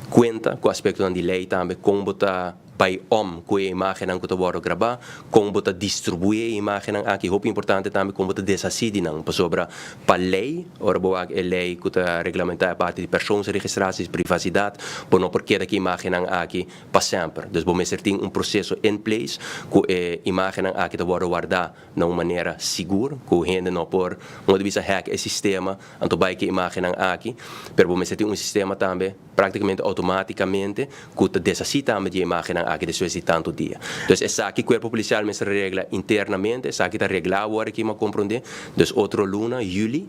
kuenta ku aspektonan di lei tambe kon bo ta Bai om ku e imágennan ku ta wòrdu grabá, kon bo ta distribuí e imágennan aki. Hopi importante tambe kon bo ta deshasí di nan, pasobra pa lei, ora bo wak e lei ku ta reglamentá e parti di persoonsregistraties, privasidat, bo no por keda ku e imágennan aki pa semper. Dus bo mester tin un proseso in place ku e imágennan aki ta wòrdu wardá na un manera sigur, ku hende no por, modo di bisa, hack e sistema anto bai ku e imágennan aki. Pero bo mester tin un sistema tambe. Práktikamente outomátikamente ku ta deshasí tambe di e imágennan aki despues di tantu dia. Dus esaki Kuerpo Polisial mester regla internamente, esaki ta reglá awor aki mi a komprondé. Dus otro luna, yüli,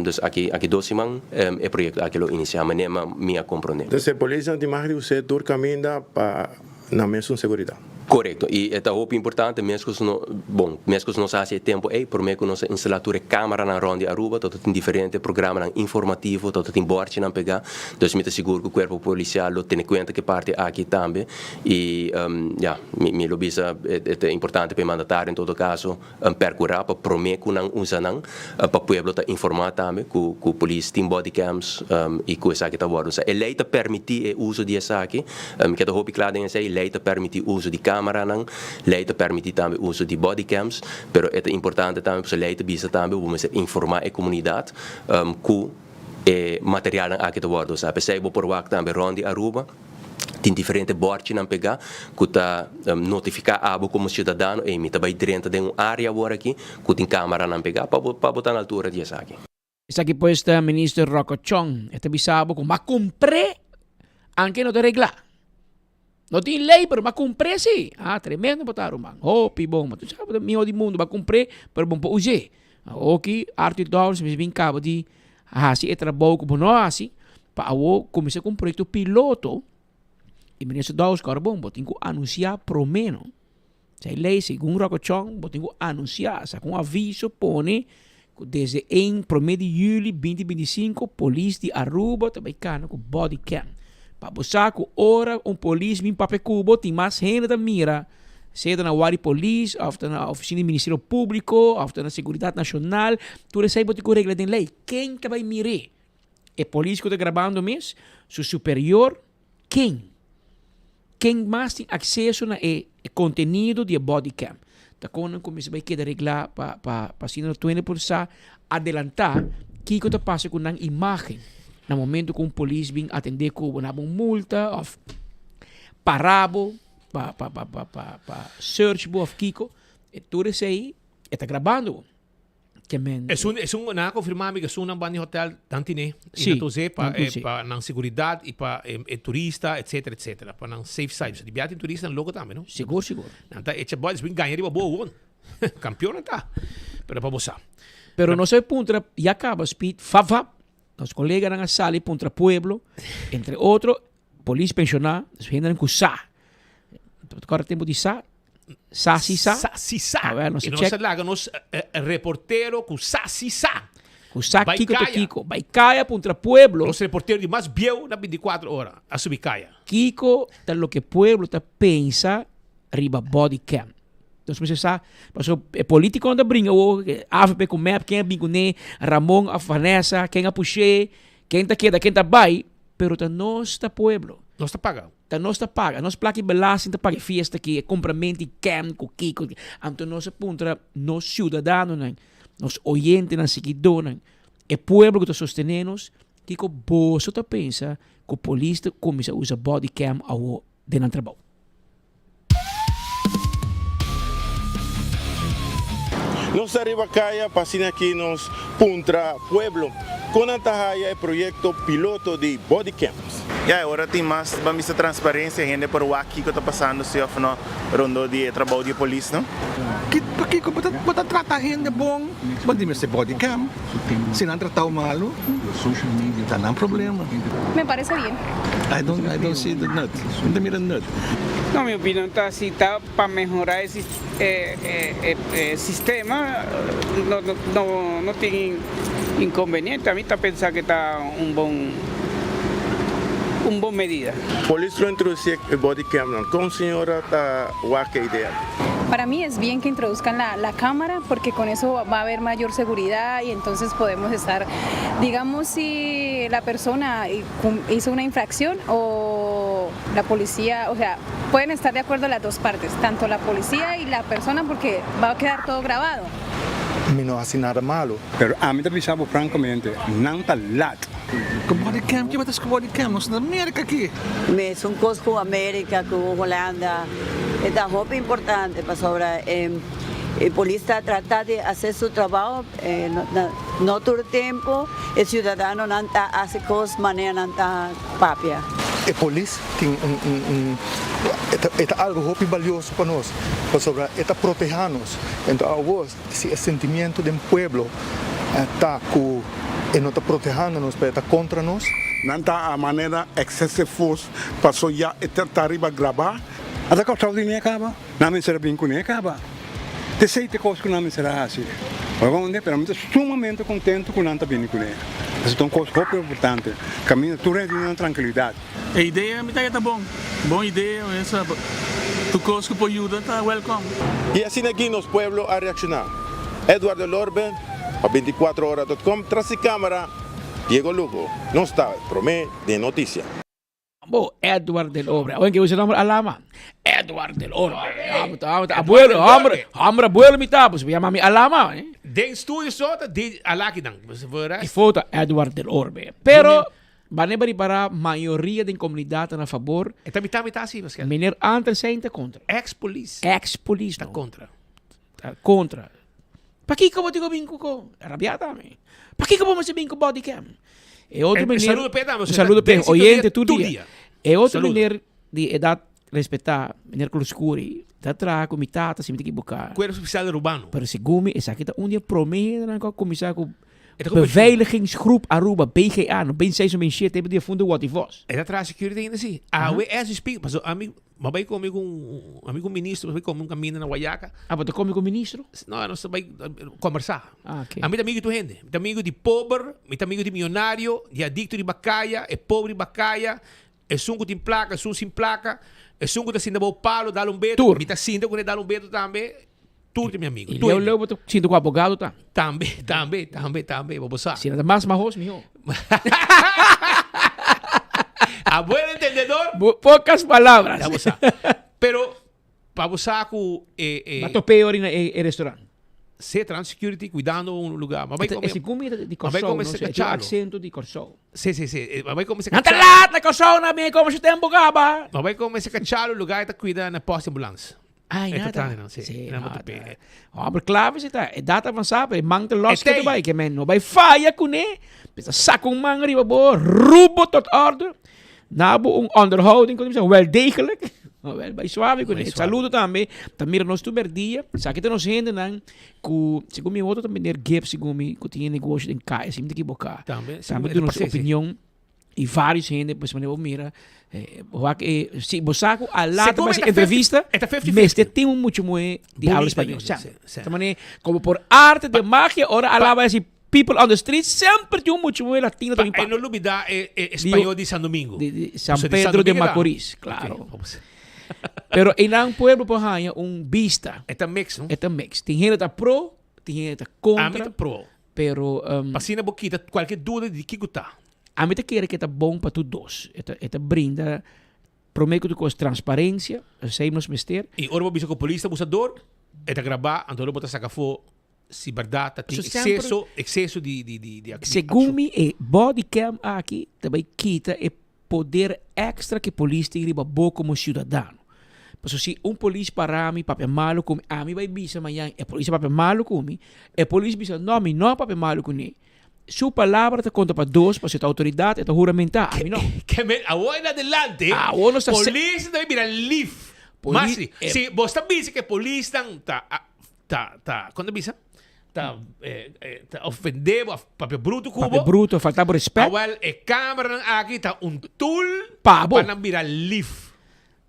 dus aki aki dos siman, e proyekto aki lo inisiá, manera mi a komprondé. Dus e polisnan tin mag di us'é tur kaminda pa nan mesun seguridat. Korekto, i e ta hopi importante meskos no, bon, meskos nos a hasi e tempu ei, promé ku nos a instalá tur e kámaranan rònt di Aruba, tabata tin diferente programanan informativo, tabata tin bòrchinan pegá, dus mi ta sigur ku kuerpo polisial lo tene kuenta ku e parti aki tambe, i ya, mi mi lo bisa e ta importante pa e mandatario en todo kaso perkurá pa promé ku nan usa nan, pa pueblo ta informá tambe ku ku polis tin bodycams i ku esaki ta wòrdu usá. E lei ta permití e uso di esaki, mi ke ta hopi kla den esei, lei ta permití uso di kámaranan, lei ta permití tambe uso di bodycams, pero e ta importante tambe pasobra lei ta bisa tambe bo mester informá e komunidat ku e materialnan aki ta wòrdu usá. P'esei bo por wak tambe rònt di Aruba. Tin diferente bòrchinan pegá ku ta notifiká abo komo siudadano, ey mi ta bai drenta den un área awor aki ku tin kámaranan pegá pa bo pa bo ta na altura di esaki. Esaki pues ta Minister Rocco Chong. E ta bisa bo ku m'a kumpr'é anke no ta reglá. No tin lei pero m'a kumpr'é si. Ah tremendo bo ta ruman. Hopi bon. Ma tu sa bo ta mihó di mundu. B'a kumpr'é pero bo no por us'é. Awoki Arthur Dowers mester bin kaba di hasi e trabou ku bo no hasi pa awo kuminsá ku un proyekto piloto i minister Dowers kòrda bon bo tin ku anunsiá promé no. Esei lei segun Rocco Chong bo tin ku anunsiá saka un aviso pone ku desde ein promé di yüli binti 25 polis di Aruba ta bai kana ku body cam pa bo sa ku ora un polis bin papia ku bo tin mas hende ta mira. Sea ta na Wari Polis of ta na Oficina di Ministerio Publico of ta na Seguridad Nacional, tur esei bo tin cu regla den ley. Ken ta bay mir'é? E polis cu ta grabando mes? Su superior? Ken? Ken mas tin acceso na e contenido di e bodycam? Ta con nan cuminsa bay keda regla pa pa pa asina no tuende por sa adelanta kico ta pasa cu nan imagen na momento cu un polis bin atende cu bo, na bo un multa of para bo. Pa pa pa pa pa pa search bo of kiko e tur esei e ta grabando bo. Ke men Esun esun nan a confirma mi ke esun nan ban di hotel nan tine y Sí, nan ta us'é pa nan ta e us'é. pa nan seguridad y pa e e turista etcetera etcetera pa nan safe side. Pasobra di bia tin turistanan loko tambe no. Sigur sigur. Nan ta echa boys bin gaña riba bo awor. Campeon nan ta. Pero pa bo sa. Pero nos a puntra ya caba speed fap fap nos coleganan a sali puntra pueblo entre otro Polis pensioná, dus hendenan ku sa. Kòrda tempu di sa, sa si sa. Sa si sa. Awel, nos I a nos check. a laga nos reportero ku sa si sa. Ku sa Bai kiko ta kaya. kiko. Bai kaya puntra pueblo. Nos reportero di mas bieu na 24 ora a subi kaya. Kiko ta loke pueblo ta pensa riba body cam. Nos mester sa, pasobra e politikonan ta bringa awor, avp ku mep, ken a bin kuné, Ramon òf Vanessa, ken a push'é, ken ta keda, ken ta bai. Pero ta nos ta pueblo. Nos ta paga. Ta nos ta paga. Nos plaka e belasting ta paga e fiesta aki, e comprament di cam cu kico. Anto nos a puntra nos ciudadanonan, nos oyentenan, siguidornan, e pueblo cu ta sostene nos, kico boso ta pensa cu polis ta cuminsa usa body cam awo den nan trabou? Nos ta riba kaya pa asina aki nos puntra pueblo kon nan ta haya e proyekto piloto di body cams. Ya e ora tin mas ban bisa transparencia hende por wak kiko ta pasando si of no rondó di e trabou di e polis no. Pakiko bo ta trata hende bon? Bo di mester body cam. Si nan tratao malu, ta nan problema. Me parece bien. I don't, I don't see the nut. Mi ta mira nut. No, mi opinion ta si ta pa mehora e e sistema no no no tin inconveniente. Ami ta pensa ke ta un bon un bon medida. Polis lo introduci e body camnan. Con señora ta wak e idea? Para mi es bien que introduzcan la la cámara porque con eso va a haber mayor seguridad y entonces podemos estar, digamos si la persona hizo una infracción o la policía, o sea, pueden estar de acuerdo las dos partes, tanto la policía y la persona porque va a quedar todo grabado. Mi no haci nada malo. Pero ami ta bisa bo francamente, nan ta lat. Ku body cam? Kiba ta es ku body cam? Nos na Merca aki. Mesun kos ku America, ku Hulanda, e ta hopi importante pasobra e polis ta trata di hase su trabao, no tur tempo e ciudadanonan ta hasi kos manera nan ta papia. E polis tin un un e ta algo hopi balioso pa nos pasobra e ta proteha nos. Enton awor si e sentimiento den pueblo ta cu e no ta protehando nos pero e ta contra nos. Nan ta a manera excessive force paso ya e ta riba graba. Ata Kòrsou di ne kaba, nan mester a bin ku ne kaba. T'esei t'e kos ku nan mester a hasi. Oronde, pero mi ta sumamente kontentu ku nan ta bini kuné. Esei ta un kos hopi importante. Kaminda tur hende tin nan trankilidat. E idea mi ta ke ta bon. Bon idea, mesa tur kos ku por yuda ta welkom. Y asina aki nos pueblo a reacciona. Edward del Orbe pa 24 ora dot com tras di camera Diego Lugo. Nos ta prome den noticia. Bo, Edward del Orbe. Awen ke usa nomber Alama? Edward del Orbe. Amo ta, amo ta. Abuelo, hombre, hombre abuelo mi ta. Pues mi llama mi Alama. Eh? Den studio so ta di alaki dan. E foto Edward del Orbe. Pero, Bane bari para mayoria den comunidad ta na favor. E ta mitad mitad si, Pascal. Meneer Andersen ta contra. Ex police. Ex police Ta contra. Ta contra. Pakiko bo tin bin cu co? Rabia tambe. Pakiko bo mester bin cu body cam? E otro Eh, meneer. saludo pe tambe, Un saludo pe oyente tur tur dia. dia. E otro Saludo. meneer di edad respeta, meneer Kloscuri, ta traha cu mi tata si mi ta equivoca. Cuerpo Especial Urbano. Pero segun mi esaki ta un di e prome hendenan cu a cuminsa cu E ta cu Beveiligingsgroep Aruba, BGA, no bin seis no bin shete, tempo di e funda Watty Vos. E ta traha security ainda si. Awe as we speak, paso ami, mi a bai come cu un ami cu un ministro, mi a bai come un caminda na Guayaca. Ah, bo ta come cu ministro? No, nos ta bai combersa. Ah, ok. Ami ta amigo di tur hende. Mi ta amigo di pober, mi ta amigo di miyonario, di adicto riba caya, e pober riba caya, esun cu tin placa, esun sin placa. Esun ku ta sinta bou palo dal un beto. Tur. Mi ta sinta ku ne dal un beto tambe. Tur ta mi amigo. I Tur leu hende. leu bo ta sinta ku abogado ta. Tambe, tambe, tambe, tambe, bo bo sa. Si nan ta mas mahos mihó. A buen entendedor. Bo pocas palabras. Ya bo sa. Pero pa bo sa ku e e. Ba top'é ora na e e restaurant. Cetra Security cuidando un lugar. Ma bai Esta come. e segun mi ta di Ma bai Kòrsou come no se si e tin un cachalo. aksento di Kòrsou. Si si si ma bai come se Nan ta cachalo. laat na Kòrsou na mi como su tempu kaba. Ma bai come se cachalo lugar e ta cuida na post ambulance. Ai E ta nada. traha nan si. Si Nan no bo ta. tope. Homber clave si ta. E data avansa pero e man ta los E ke ta tei. bai ke men no bai faya kuné. Bisa saka un man riba bo rubo tot orde. Na bo un onderhouding ku ta bisa wel degelijk. Wel bai suave kuné. Bai suave. Saludo tambe ta mira nos tur berdia. Esaki ta nos hendenan ku segun mi otro ta meneer Gibbs segun mi ku tin e negoshi den kaya si mi ta ekiboká. Tambe, Tambe e ta duna su parse si. opinion. Y varios hende pues manera bo mira eh, wak e si bo sa ku a later Segun ba e si ta entrevista 50 e ta 50-50. mester tin un mucho muhe di habla Bonita español. den, Sa, sí, sí. ta manera como por arte de magia ora a la si people on the street semper tin un mucho muhe latino Pa también e no papia. lubida e, e español di San Domingo. Di, di San Pasobra di San Pedro de Domingo ta. Macorís, Ok, claro. vamos. Pero einan pueblo por haña un bista. E ta mix, no? E ta mix. Tin hende ta pro, tin hende ta Ami contra. ta pro. Pero um, Pa asina bo kita kualke duda di kiko ta. Ami ta kere ke ta bon pa tur dos. E ta, e ta brinda prome ku tur kos transparensia, esei nos mester. I ora bo bisa ku polis ta abusador, e ta grabá, anto ora bo ta saka afó si bèrdat ta tin So semper- ekseso, ekseso di, di, di, di, di Segun akshon. mi e bodycam aki ta bai kita e poder extra ke polis tin riba bo komo siudadano. Pasobra si un polis para mi papia malu ku mi, ami bai bisa mañan e polis a papia malu ku mi, e polis bisa no mi no a papia malu kuné. Su palabra ta konta pa dos pasobra e ta outoridat, e ta huramentá, ami no. Ke men awor en adelante Awor nos ta se- polis ta bira lif. Poli- Mas li, e- si bo ta bisa ke polisnan ta ta ta kon ta bisa? Ta eh, eh, ta ofendé bo of papia bruto ku Papia bo. bruto, falta bo respet. Awel e kameranan aki ta un tool Pa bo. pa nan bira lif.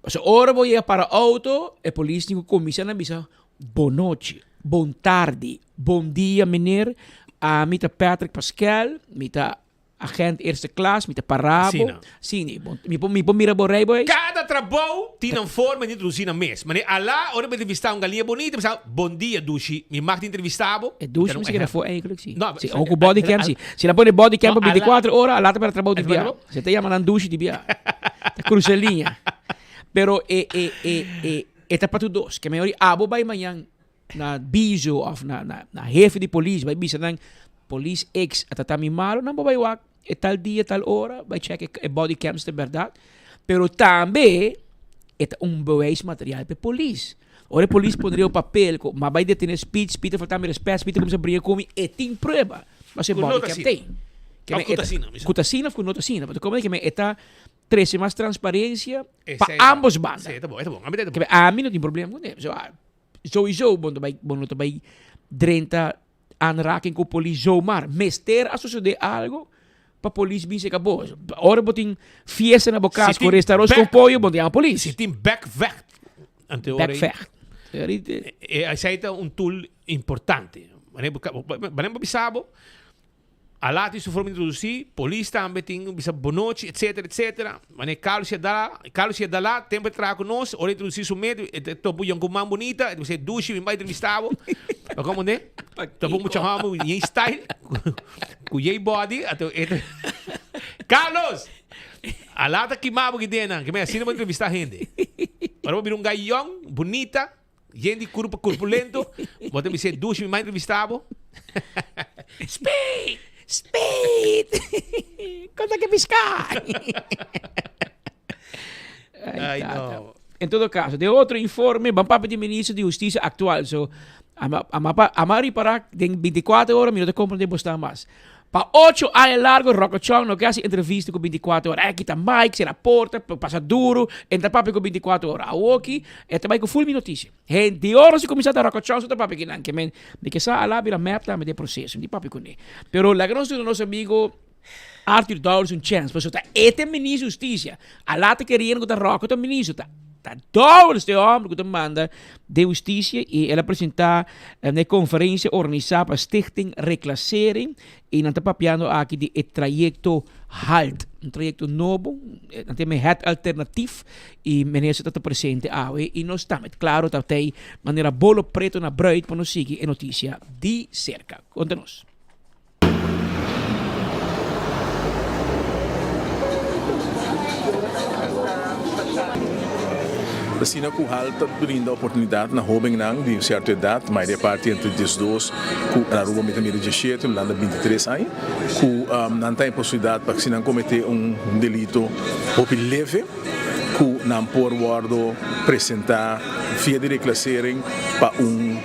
Pasobra ora bo yega para auto, e polis tin ku kuminsá na bisa, Bon nochi, bon tardi, bon dia meneer, ami ta Patrick Pascal, mi ta agent eerste klas, mi ta para bo. Asina. Sí, bon, mi por, mi por mira bo rijbewijs? Kada trabou tin nan forma di introdusí nan mes. Manera alá ora mi entrevistá un galiña bonita, mi sa, Bon dia dushi, mi mag di entrevistá bo? E dushi Mi ta mi un si keda ehèmpel. for eigenlijk si. No, Si, so- o ku bodycam si. Si nan pone bodycam No, pa alá- 24 ora, alá ta para trabou di E ta bia. trabou? Se ta yama nan dushi di bia. Ta cruza liña. Pero e, e, e, e, e ta pa tur dos. Ke mehor abo bai mañan na bizo of na, na, na hefe di polis, bai bisa nan, polis X a trata mi malo, nan bo bai wak e tal dia, tal ora, bai check e, e bodycam si ta berdad. Pero tambe e ta un bewijsmateriaal pa e polis. Ora e polis pone riba papel ku ma bai detene Speed, Speed a falta mi respet, Speed a kuminsa bringa ku mi, e tin prueba. Mas e Ku no ta bodycam asina. t'ei. Ke Of men ku e ta ta, asina, mi sa. ku ta asina of ku no ta asina. Pasobra komo ke men e ta trese mas transparencia pa Esei ta. ambos banda. Sí, e ta bon, e ta bon. A mi ta Ke men ami no tin problema kuné. So, ah, sowieso bo no ta bai, bo no ta bai drenta aanraking ku polis zomaar. Mester a sosode algo pa polis bin seka bo. Ora bo tin fiesta na bo Si kas ku tin restaurant con back- pollo, bo no ta yama polis. Si tin bekvecht. Ante ora ei- Bekvecht. E, e, esei ta un tool importante. Wanneer bo ka- wanneer bo bisa bo, Alá tin su forma di introdusí, polis tambe tin bisa bonochi, etcetera, etcetera. Manera Carlos a da, Carlos a da lá, tempo e traha ku nos, ora e introdusí su mes, e ta topa un yonkuman bunita, e ta bisa, Dushi, mi bai entrevistá bo. Pa komo ne? Topa un mucha hòmber ku yei style, ku yei body, anto e ta Carlos! Alá ta kima bo kidenan, ke men asina bo entrevistá hende. Ora bo bira un gai yòn, bunita, Yen di kurpa kurpulento, bo ta bis'é dushi mi mai entrevistá bo. Speed! Speed! Konta ke piská! Ay, no. En todo caso, den otro informe, ban papia di ministro di Husticia actual. So, ama, ama, pa, ama ripará den 24 ora mi no ta comprende bo sta mas. Pa ocho aña largo Rocco Chong no ke hasi entrevista ku bintikuater ora. E kita mic, sera porta, pasa duru, e ta papia ku bintikuater ora. Awoki e ta bai ku ful mi notisia. Hende ora si kuminsá ta Rocco Chong so ta papia kinan. Ke men mi ke sa a la bira mep tambe den proseso. Mi di papia kuné. Pero laga nos duna nos amigo Arthur Dowers un chèns pasobra ta e ta e ministro di hustisia. A la ta keriendo ku ta Rocco ta ministro. Ta. Ta Dowers e homber cu ta manda den husticia y el a presenta na e conferencia organisa pa Stichting Reclassering y nan ta papiando aki di e trayecto halt, un trayecto nobo, nan ta yama het alternatief y minister ta ta presente awe y nos tambe claro ta tey manera bolo preto na bruid pa nos sigui e noticia di cerca. Conta nos. Asina ku hal ta brinda oportunidat na hóbennan di un sierto edat, mayoria parti entre diesdos ku na Aruba mi ta mira diesshete, Hulanda bintitres aña, ku nan ta e posibilidat pa si nan kometé un delito hopi leve ku nan por wòrdu presentá via di reklasering pa un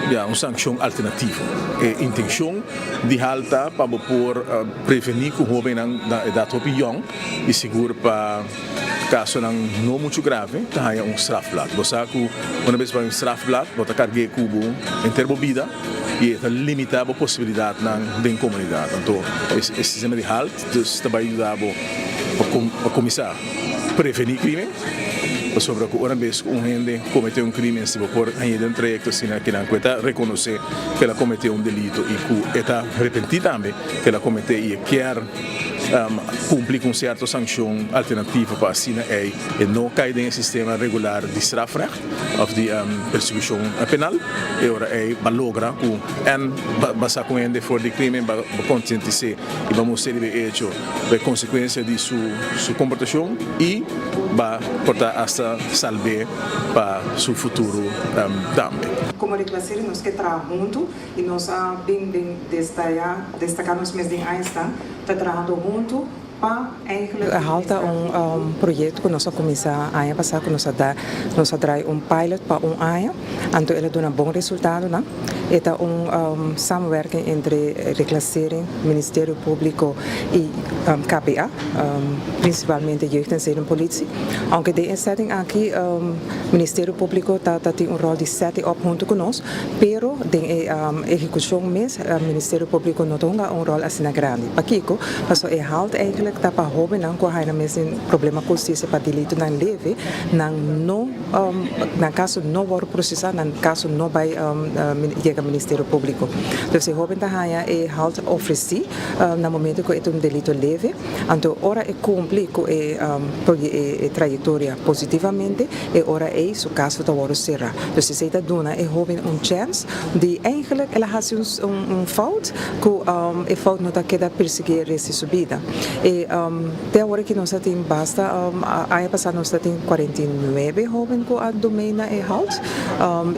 ya un sankshon alternativo. E intenshon di hal ta pa bo por prevení ku hóbennan na edat hopi yòn i sigur pa kasonan no muchu grave ta haña un strafblad. Bo sa ku una bes bo haña un strafblad bo ta karg'é ku bo henter bo bida i e ta limitá bo posibilidatnan den komunidat. Anto e sistema di halt dus ta bai yuda bo pa kuminsá prevení krimen. Pasobra ku ora bes ku un hende kometé un krimen si bo por hañ'é den un trayekto asina kinan ku e ta rekonosé ku el a kometé un delito i ku e ta repentí tambe ku el a kometé i e kier kumpli ku un sierto sankshon alternativo pa asina ei e no kai den e sistema regular di strafrecht òf di persekushon penal, e ora ei ba logra ku en ba sa ku un hende for di krimen ba konsientis'é i ba mustr'é riba e echo. E konsekuensia di su su komportashon i ba por ta asta salb'é pa su futuro tambe. Komo Reclassering nos ke traha huntu i nos a bin den destaya destaká nos mes den añasnan ta trahando huntu pa eigenlijk. Hal ta un proyekto ku nos a kuminsá aña pasá ku nos a da nos a drai un pilot pa un aña anto el a duna bon resultadonan. E ta un samenwerking entre Reclassering, Ministerio Publico y KPA, principalmente Jeugd en Zedenpolitie. Aunke den e setting aki Ministerio Publico ta tin un rol di setting up hunto cu nos, pero den e ehecucion mes Ministerio Publico no ta hunga un rol asina grandi. Pakico? Pasobra e halt eigenlijk ta pa hobennan cu a haya nan mes den problema cu husticia pa delitonan leve, nan no. Nan kaso no wòrdu prosesá, nan kaso no bai yega Ministerio Públiko. Dus e hóben ta haña e halt ofresí na momento ku e ta un delito leve. Anto ora e kumpli ku e e trayektoria positivamente, e ora ei su kaso ta wòrdu será. Dus esei ta duna e hóben un chèns di eigentlik el a hasi un fout ku e fout no ta keda persiguí e rest di su bida. E. Te awor aki nos a tin basta, aña pasá nos ta tin 49 hóben ku a domei na e halt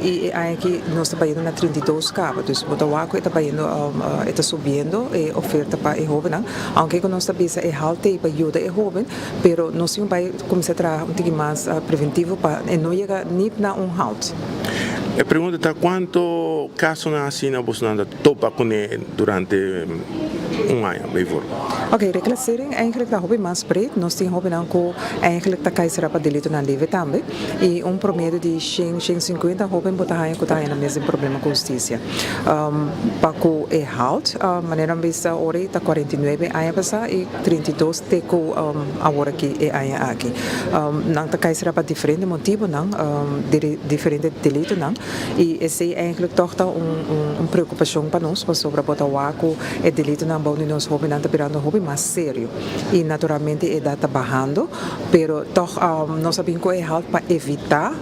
i e aña aki nos ta bayendo na 32 kaba. Dus bo ta wak ku e ta bayendo, e ta subiendo e oferta pa e hóbennan. Aunke ku nos ta bisa e halt t'ei pa yuda e hóben, pero nos tin ku bai kuminsá traha un tiki mas preventivo pa e no yega ni na un halt. E pregunta ta kuantu kasonan asina bosonan ta topa kuné durante un aña bijvoorbeeld? Ok, reclassering eigenlijk ta hopi mas breed. Nos tin hopinan ku eigenlijk ta kai sera pa delitonan leve tambe. I un promedio di shen, shen sinkuenta hoben bo ta haña ku ta haña nan mes den problema ku hustisia. Pa ku e halt, manera mi bisa ora ta 49 aña pasá i 32 te ku awor aki e aña aki. Nan ta kai sera pa diferente motibonan, diferente delitonan. I esei eigenlijk tòg ta un preokupashon pa nos pasobra bo ta wak ku e delitonan bou di nos hóbennan ta birando hopi mas serio i naturalmente e edat ta bahando pero tòg nos a bin ku e halt pa evitá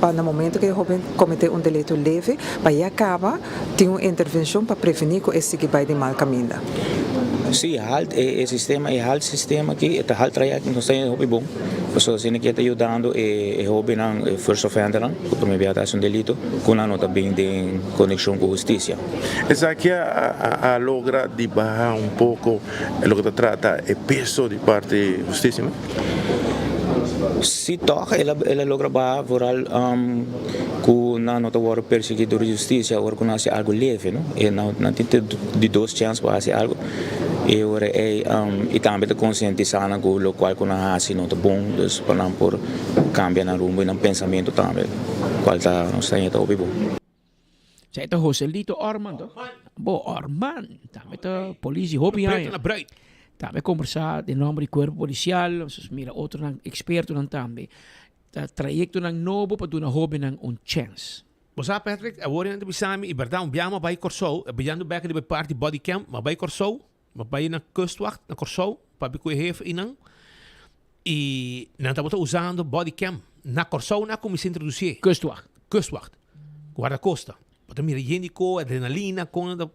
pa na momento ku e hóben kometé un delito leve pa ya kaba tin un intervenshon pa prevení ku e sigui bai den mal kaminda. Sí, halt e sistema e halt sistema aki e ta halt trayecto nos ta hende hopi bon. Pasobra asina ke ta yudando e hobennan, e first offendernan, ku prome bia ta hasi un delito, ku nan no ta bin den konekshon ku hustisia. Esaki a logra di baha un poko loke ta trata e peso di parti hustisia no? Si tòg el a logra baha vooral ku nan no ta wòrdu persiguí dor di hustisia ora ku nan hasi algu leve no. Nan tin di dos chèns pa hasi algu. E ora ei i tambe ta konsientisá nan ku lokual ku nan hasi no ta bon, dus pa nan por kambia nan rumbo i nan pensamentu tambe, kual ta nos ta haña ta hopi bon. Esei ta Joselito Orman to? Bo Orman tambe ta polis di hopi aña. Tambe kombersá den nòmber di kuerpo polisial, nos mira otronan ekspertonan tambe. Ta trayectonan nobo pa duna hobennan un chens. Bo sa Patrick, awor nan ta bisa mi, y berdad un biaha mi a bay Corsou, beyando bek riba e parti body cam, mi a bay Corsou, mi a bay na kustwacht na Corsou, papia cu e hefe eynan, y nan tabata usando body cam na Corsou nan a cuminsa introducié. Kustwacht. Kustwacht, guardacosta. Bo ta mira yen di co, adrenalina, con nan ta,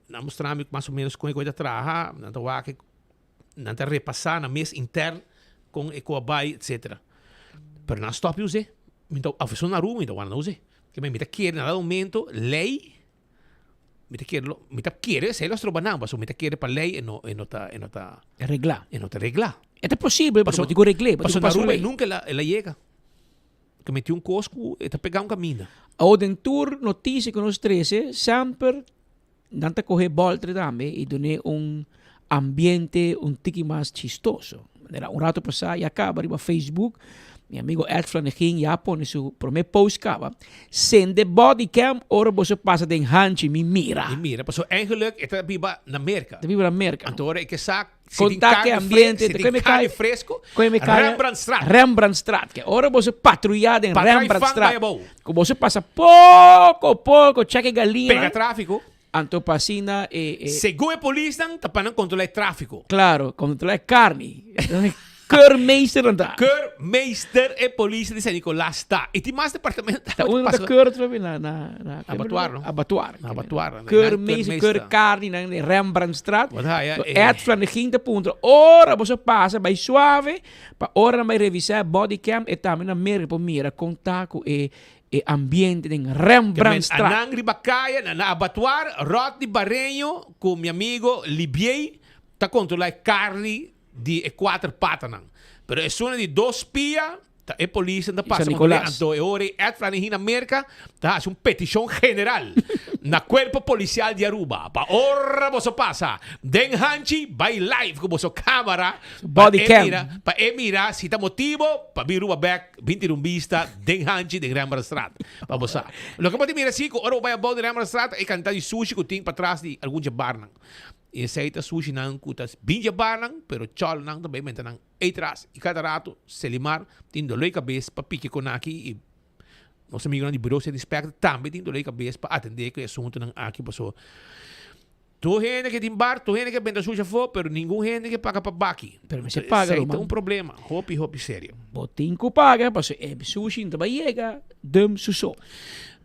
nan a mustra mi mas o menos con e cu e ta traha, nan ta wak Nan ta repasá nan mes intern kon e koa bai etcetera. Pero nan a stòp di us'é. Mi ta afeson na Aruba mi ta wak nan us'é. Ke mi ta kere na dado momento lei mi ta kere lo mi ta kere esei lo stroba nan pasobra mi ta kere pa lei e no e no ta e no ta Reglá. e no ta reglá. E ta posibel pero bo tin ku regl'é bo tin ku Pasobra na pasa un Aruba lei. nunka el a el a yega. Ke mi tin un kos ku e ta pegá un kaminda. Awor den tur notisia ku nos trese semper Nan ta kohe bòlter tambe i dun'é un ambiente un tiki mas chistoso. Manera un rato pasá ya kaba riba Facebook, mi amigo Ed Flanegin ya a pone su promé post kaba, Sende bodycam ora boso pasa den hanchi, mi mira. Mi mira, pasobra eigenlijk e ta biba na Merka. Ta biba na Merka. Anto ora e ke sa si tin Konta ke karni fre, ambiente, si tin karni fresco, Koe mi kaya Rembrandtstraat. Rembrandtstraat. Ke ora boso patruya den Patrai fan Rembrandtstraat. bai abou. Ku boso pasa poko poko check e galiña. Pega trafiko. Anto pa asina e e. Segun e polisnan ta pa nan kontrola e trafiko. Klaro, kontrola e karni. Keurmeester nan ta. Keurmeester e polis di San Nicolas ta. Y tin mas departamento Ta uno ta keur trobe na na na Abattoir no? Abattoir. Na abattoir. Keurmeester, keur carni nan den Rembrandtstraat. Wat haya e. Ed Flanegin ta puntra ora boso pasa bay suave pa ora nan bay revisa e body cam e tambe nan merca por mira con ta cu e e ambiente den Rembrandtstraat. Anan riba caya na na abattoir Rodney Barreño cu mi amigo Libiey ta controla e carni di e kuater patanan. Pero esun di dos pia ta e polisnan ta pasa San contra Nicolas. Anto e ora Ed Flanagan na Merca ta haci un peticion general na Cuerpo Policial di Aruba pa ora boso pasa den hanchi bay live cu boso camara pa Body e cam. mira pa e mira si ta motibo pa bin Aruba bek bin tira un bista den hanchi den Rembrandtstraat pa bo sa. Loke bo ta mira si cu ora bo bay abou den Rembrandtstraat e cantidad di sushi cu tin patras di algun dje barnan. E esei ta sushinan ku ta bin djabarnan, pero chòlnan ta bai menta nan ei tras. I kada ratu Selimar tin doló di kabes pa piki kon aki i nos amigonan di Bureau State Inspector tambe tin doló di kabes pa atendé ku e asuntunan aki pasobra tur hende ke tin bar, tur hende ke benta sushi afó, pero ningun hende ke paga pa baki. Pero mester paga, Esei ta ruman. un problema hopi hopi serio. Bo tin ku paga pasobra e sushi no ta bai yega. Dum su so.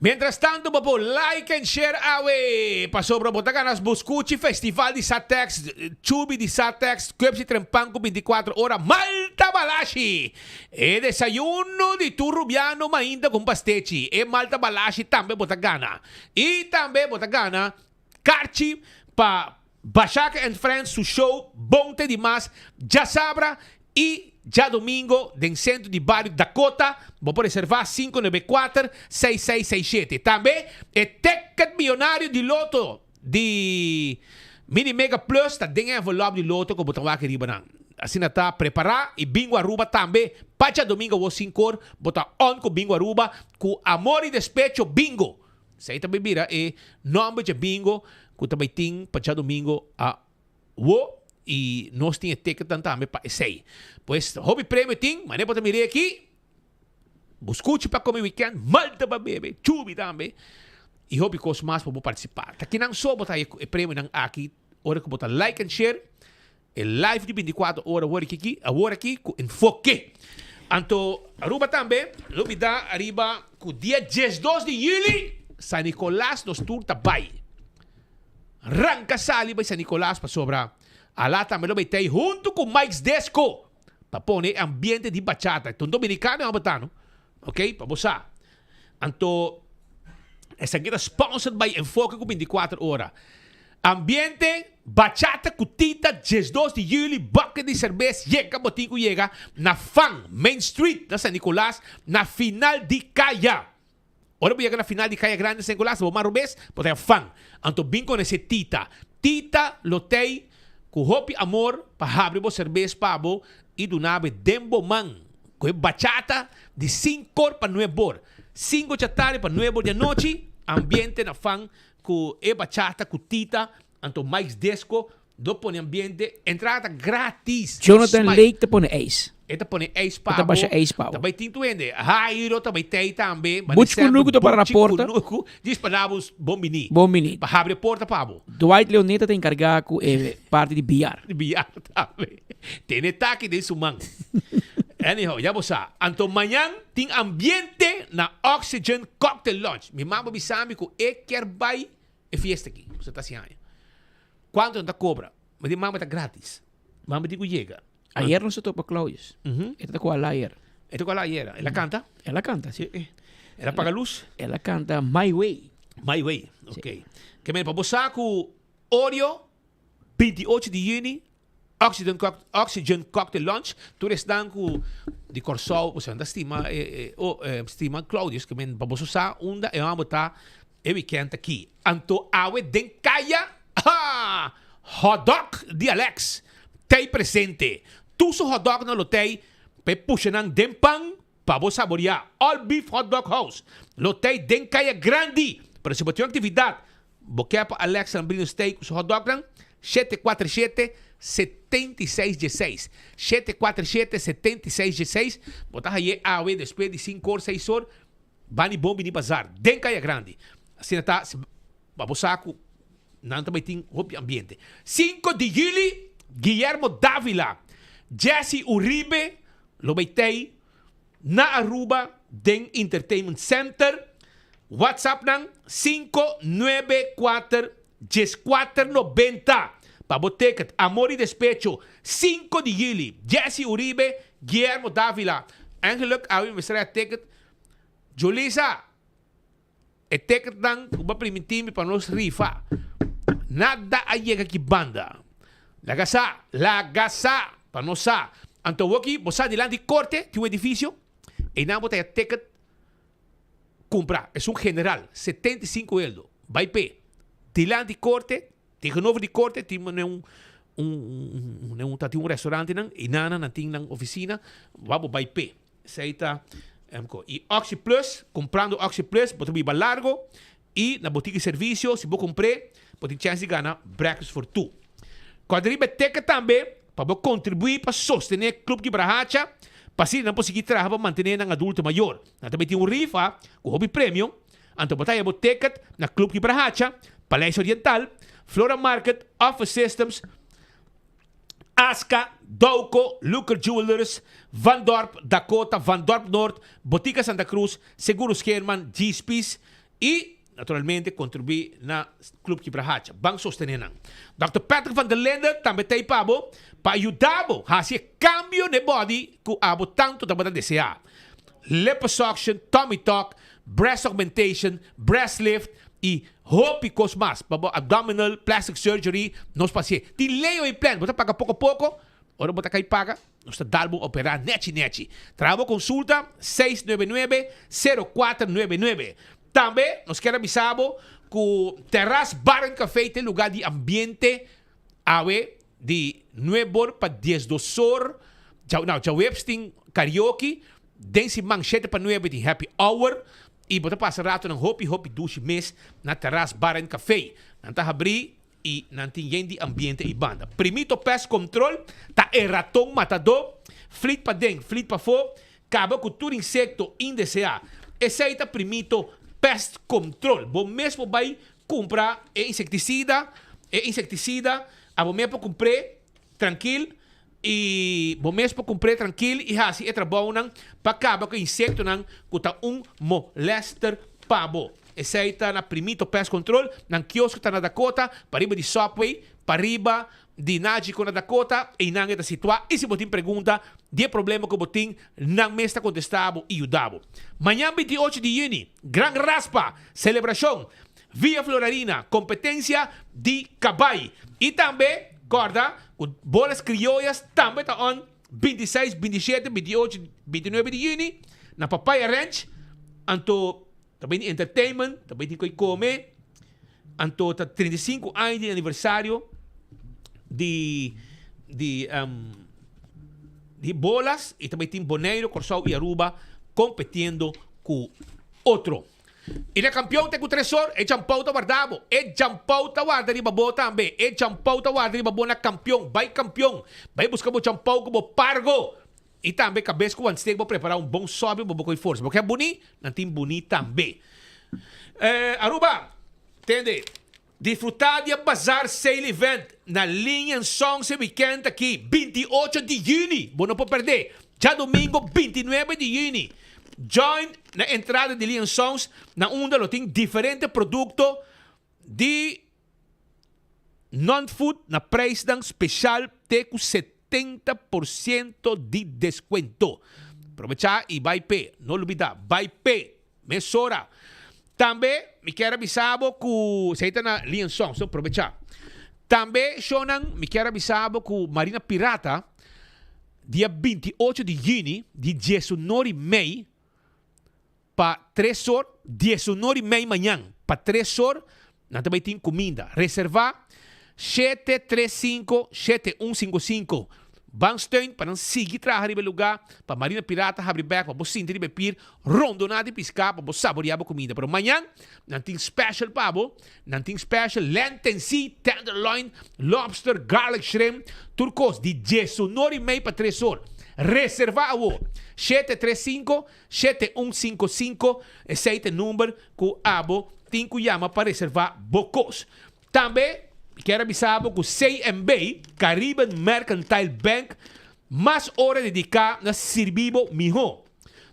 Mientras tanto bo por like and share awe pasobra bo ta gana Buscuchi Festival di Satex Chubi di Satex Cups y Trempan cu 24 ora Malta Balashi E desayuno di tur Rubiano mainta cu un pastechi E Malta Balashi tambe bo ta gana Y tambe bo ta gana Karchi pa Bashaka and Friends su show Bon Te Dimas djasabra y djadomingo den centro di bario Dakota. Bo por reserva 594 6667. Tambe e ticket miyonario di loto di Mini Mega Plus ta den e envelop di loto cu bo ta wak riba nan. Asina ta prepara y Bingo Aruba tambe pa djadomingo awor sinkor bo ta on cu Bingo Aruba cu Amor y Despecho Bingo. Esei ta bai bira e nòmber dje bingo ku ta bai tin pa djadumingo awo i nos tin e ticketnan tambe pa esei. Pues hopi premio tin, manera bo ta mir'é aki, buskuchi pa kome wikènt, malta pa bebe, chubi tambe i hopi kos mas pa bo partisipá. Ta kinan so bo ta haña e premionan aki ora ku bo ta like and share E live di 24 ora awor aki, awor aki ku enfoke. Anto Aruba tambe lo bida ariba ku dia 12 di juli San Nicolas nos tur ta bai. Ranka sali bai San Nicolas pasobra ala tambe lo bai tei huntu ku Mike's Disco pa pone e ambiente di bachata. Ta un dominicano e homber ta no. Ok, pa bo sa. Anto esaki ta sponsored by Enfoke ku 24 ora. Ambiente, bachata ku Tita, 12 di juli, bucket di serbes, yega bo tin ku yega na Fan, Main Street na San Nicolas, na final di kaya. Ora bo yega na final di kaya grandi na San Nicolas, bo man robes, bo ta haña Fan. Anto bin konosé Tita. Tita lo tei ku hopi amor pa habri bo serbes pa bo i duna bo den bo man. Ku e bachata di sinkor pa nuebor. Sinko djatardi pa nuebor di anochi, ambiente na fan ku e bachata ku Tita, anto Mike's Disco lo pone ambiente, entrada ta gratis. Jonathan Smile. Lake ta pone ijs. E ta pone ijs pa E ta bo. basha ijs pa bo. Ta bai tin tur hende. Jairo ta bai tei tambe. Mane Butch semper Kunuku ta para na Butchi porta. Kunuku djis pa dabo bon bini. Bon bini. Pa habri e porta pa bo. Dwight Leoneta ta enkargá ku e parti di biar. Di biar tambe. Tene taki den su man. Anyhow, ya bo sa. Anto mañan tin ambiente na Oxygen Cocktail Lounge. Mi mama bisa mi ku e kier bai e fiesta aki. Bo sa ta hasi aña. Kuantu nan ta kobra? Mi di mama ta gratis. Mama di ku yega. Ayer nos a topa Claudius. E ta ku ala ayer. E ta ku ala ayer. El a kanta? El a kanta, si. El a paga lus? El a kanta My Way. My Way, ok. Ke men pa bo sa ku Oreo, 28 di yüni, Oxygen Oxygen Cocktail Lounge, tur esnan ku di Kòrsou, bo ta stima stima Claudius, ke men pa boso sa unda e hòmber ta e wikènt aki. Anto awe den kaya, ha! Hotdog di Alex t'ei presente. Tur su hotdognan lo t'ei pa e pusha nan den pan pa bo saboreá. All Beef Hotdog House lo t'ei den Kaya Grandi. Pero si bo tin un aktividat, bo ke pa Alex Lambrino stay ku su hotdognan, 747 76 dieseis. 747 76 dieseis. Bo ta haye awe despues di sinku or, seis or. Bani bon bini bazar den Kaya Grandi. Asina ta, si pa bo sa ku nan ta bai tin hopi ambiente. Sinku di juli, Guillermo Davila, Jesse Uribe lo bai tei na Aruba den Entertainment Center. WhatsApp nan 594 14 90 pa bo ticket. Amor y Despecho, 5 di juli, Jesse Uribe, Guillermo Davila. Eigenlijk awe mi mester a ticket. Julisa, e ticketnan ku bo a primintí mi pa nos rifa, nada a yega ki banda. Laga sa, laga sa, pa nos sa. Anto awoki bo sa dilanti korte tin un edifisio, einan bo ta haya ticket kumpra. Esun general, 75 eldo. Bai p'e. Dilanti korte, tegenover di korte tin un un un ta tin un restaurantenan, einan nan tin nan ofisina, wou bo bai p'e. Esei ta mko. I Oxi Plus, kumprando Oxi Plus bo ta biba largo i na botika di servisio si bo kumpr'é bo tin chèns di gana Breakfast for Two. Kòrda riba e teka tambe pa bo kontribuí pa sostené Club Kibrahacha pa asina nan por sigui traha pa mantené nan adulto mayor. Nan tambe tin un rifa ku hopi premio, anto bo ta haña bo ticket na Club Kibrahacha, Paleis Oriental, Flora Market, Office Systems, Aska, Douco, Luker Jewelers, Van Dorp, Dakota, Van Dorp Noord, Botica Santa Cruz, Seguros Geerman, G-Spies y naturalmente contribui na Club Kibrahacha. Ban sostene nan. Dòkter Patrick van der Linden tambe ta ei pa bo pa yuda bo haci e cambio n'e body cu abo tanto tabata desea. Liposuction, tummy tuck, breast augmentation, breast lift y hopi cos mas pa bo abdominal plastic surgery nos pa hacié. Tin ley oe plan, bo ta paga poco poco, ora bo ta cay paga nos ta dal bo opera nechi nechi. Traha bo consulta 699 0499. Tambe nos kier a bisa bo cu Terras Bar and Café ta e lugar di ambiente Awe di nuebor pa diesdos or, dja, djaweps tin karaoke, den siman shete pa nuebe tin happy hour y bo ta pasa ratonan hopi hopi dushi mes na Terras Bar and Café. Nan ta habri y nan tin yen di ambiente y banda. Primito Pest Control ta e raton matadó, flit paden, flit pafó, Kaba ku tur insekto indeseá. Esei ta primito Pest Control. Bo mes por bai kumpra e insektisida, e insektisida, abo mes por kumpr'é trankil i bo mes por kumpr'é trankil i hasi e trabounan pa kaba ku e insektonan ku ta un molèster pa bo. Esei ta na Primito Pest Control, nan kiosko ta na Dakota, pariba di Subway, pariba di Nagico na Dakota, einan e ta situá i si bo tin pregunta di e problema ku bo tin, nan mes ta kontestá bo i yuda bo. Mañan 28 di yüni, Gran Raspa, selebrashon, Villa Florarina, kompetensia di kabai. I tambe kòrda ku Bolas Krioyas tambe ta on 26, 27, 28, 29 di yüni na Papaya Ranch. Anto ta bini entertainment, ta bini koi kome. Anto ta 35 aña di aniversario di di um, di bolas y tambe tin Bonaire, Kòrsou y Aruba competiendo cu otro. Y na campeon te cu tresor, e champou ta warda bo. E champou ta warda riba bo tambe. E champou ta warda riba bo na campeon. Bai campeon. Bai busca bo champou cu bo pargo. I tambe kabes ku wan steak bo prepara un bon sòbi bo bo koi forsa. Bo ke buni? Nan tin buni tambe. Aruba, tende, disfruta di e Bazaar Sale Event na Lingen Songs e weekend aki, 28 di juni. Bo no por perde. Djadomingo 29 di juni. Join na entrada di Lingen Songs na unda lo tin diferente produkto di non-food na prijsnan special te cu 70% di descuento. Probecha y bay p'e. No lubida, bay p'e mesora. Tambe mi kier a bisa bo cu esey ta na Liansong, so probecha. Tambe shownan mi kier a bisa bo cu Marina Pirata dia 28 di juni di diesunor y mei Pa tres or, diesunor i mei mañan, pa tres or, nan ta bai tin kuminda. Reservá 735 7155. Ban steun pa nan sigui traha riba e lugá, pa Marina Pirata habri bèk pa bo sinti riba e pir rondoná di piská pa bo saboriá bo kuminda. Pero mañan nan tin special pa bo, nan tin special Lenten Sea, tenderloin, lobster, garlic shrimp, tur kos di diesunor i mei pa tres or. Reservá awo, 735 7155, esei ta e number ku abo tin ku yama pa reservá bo kos. Tambe mi kier a bisa bo ku CMB, Caribbean Mercantile Bank, mas ora dediká na sirbi bo mihó.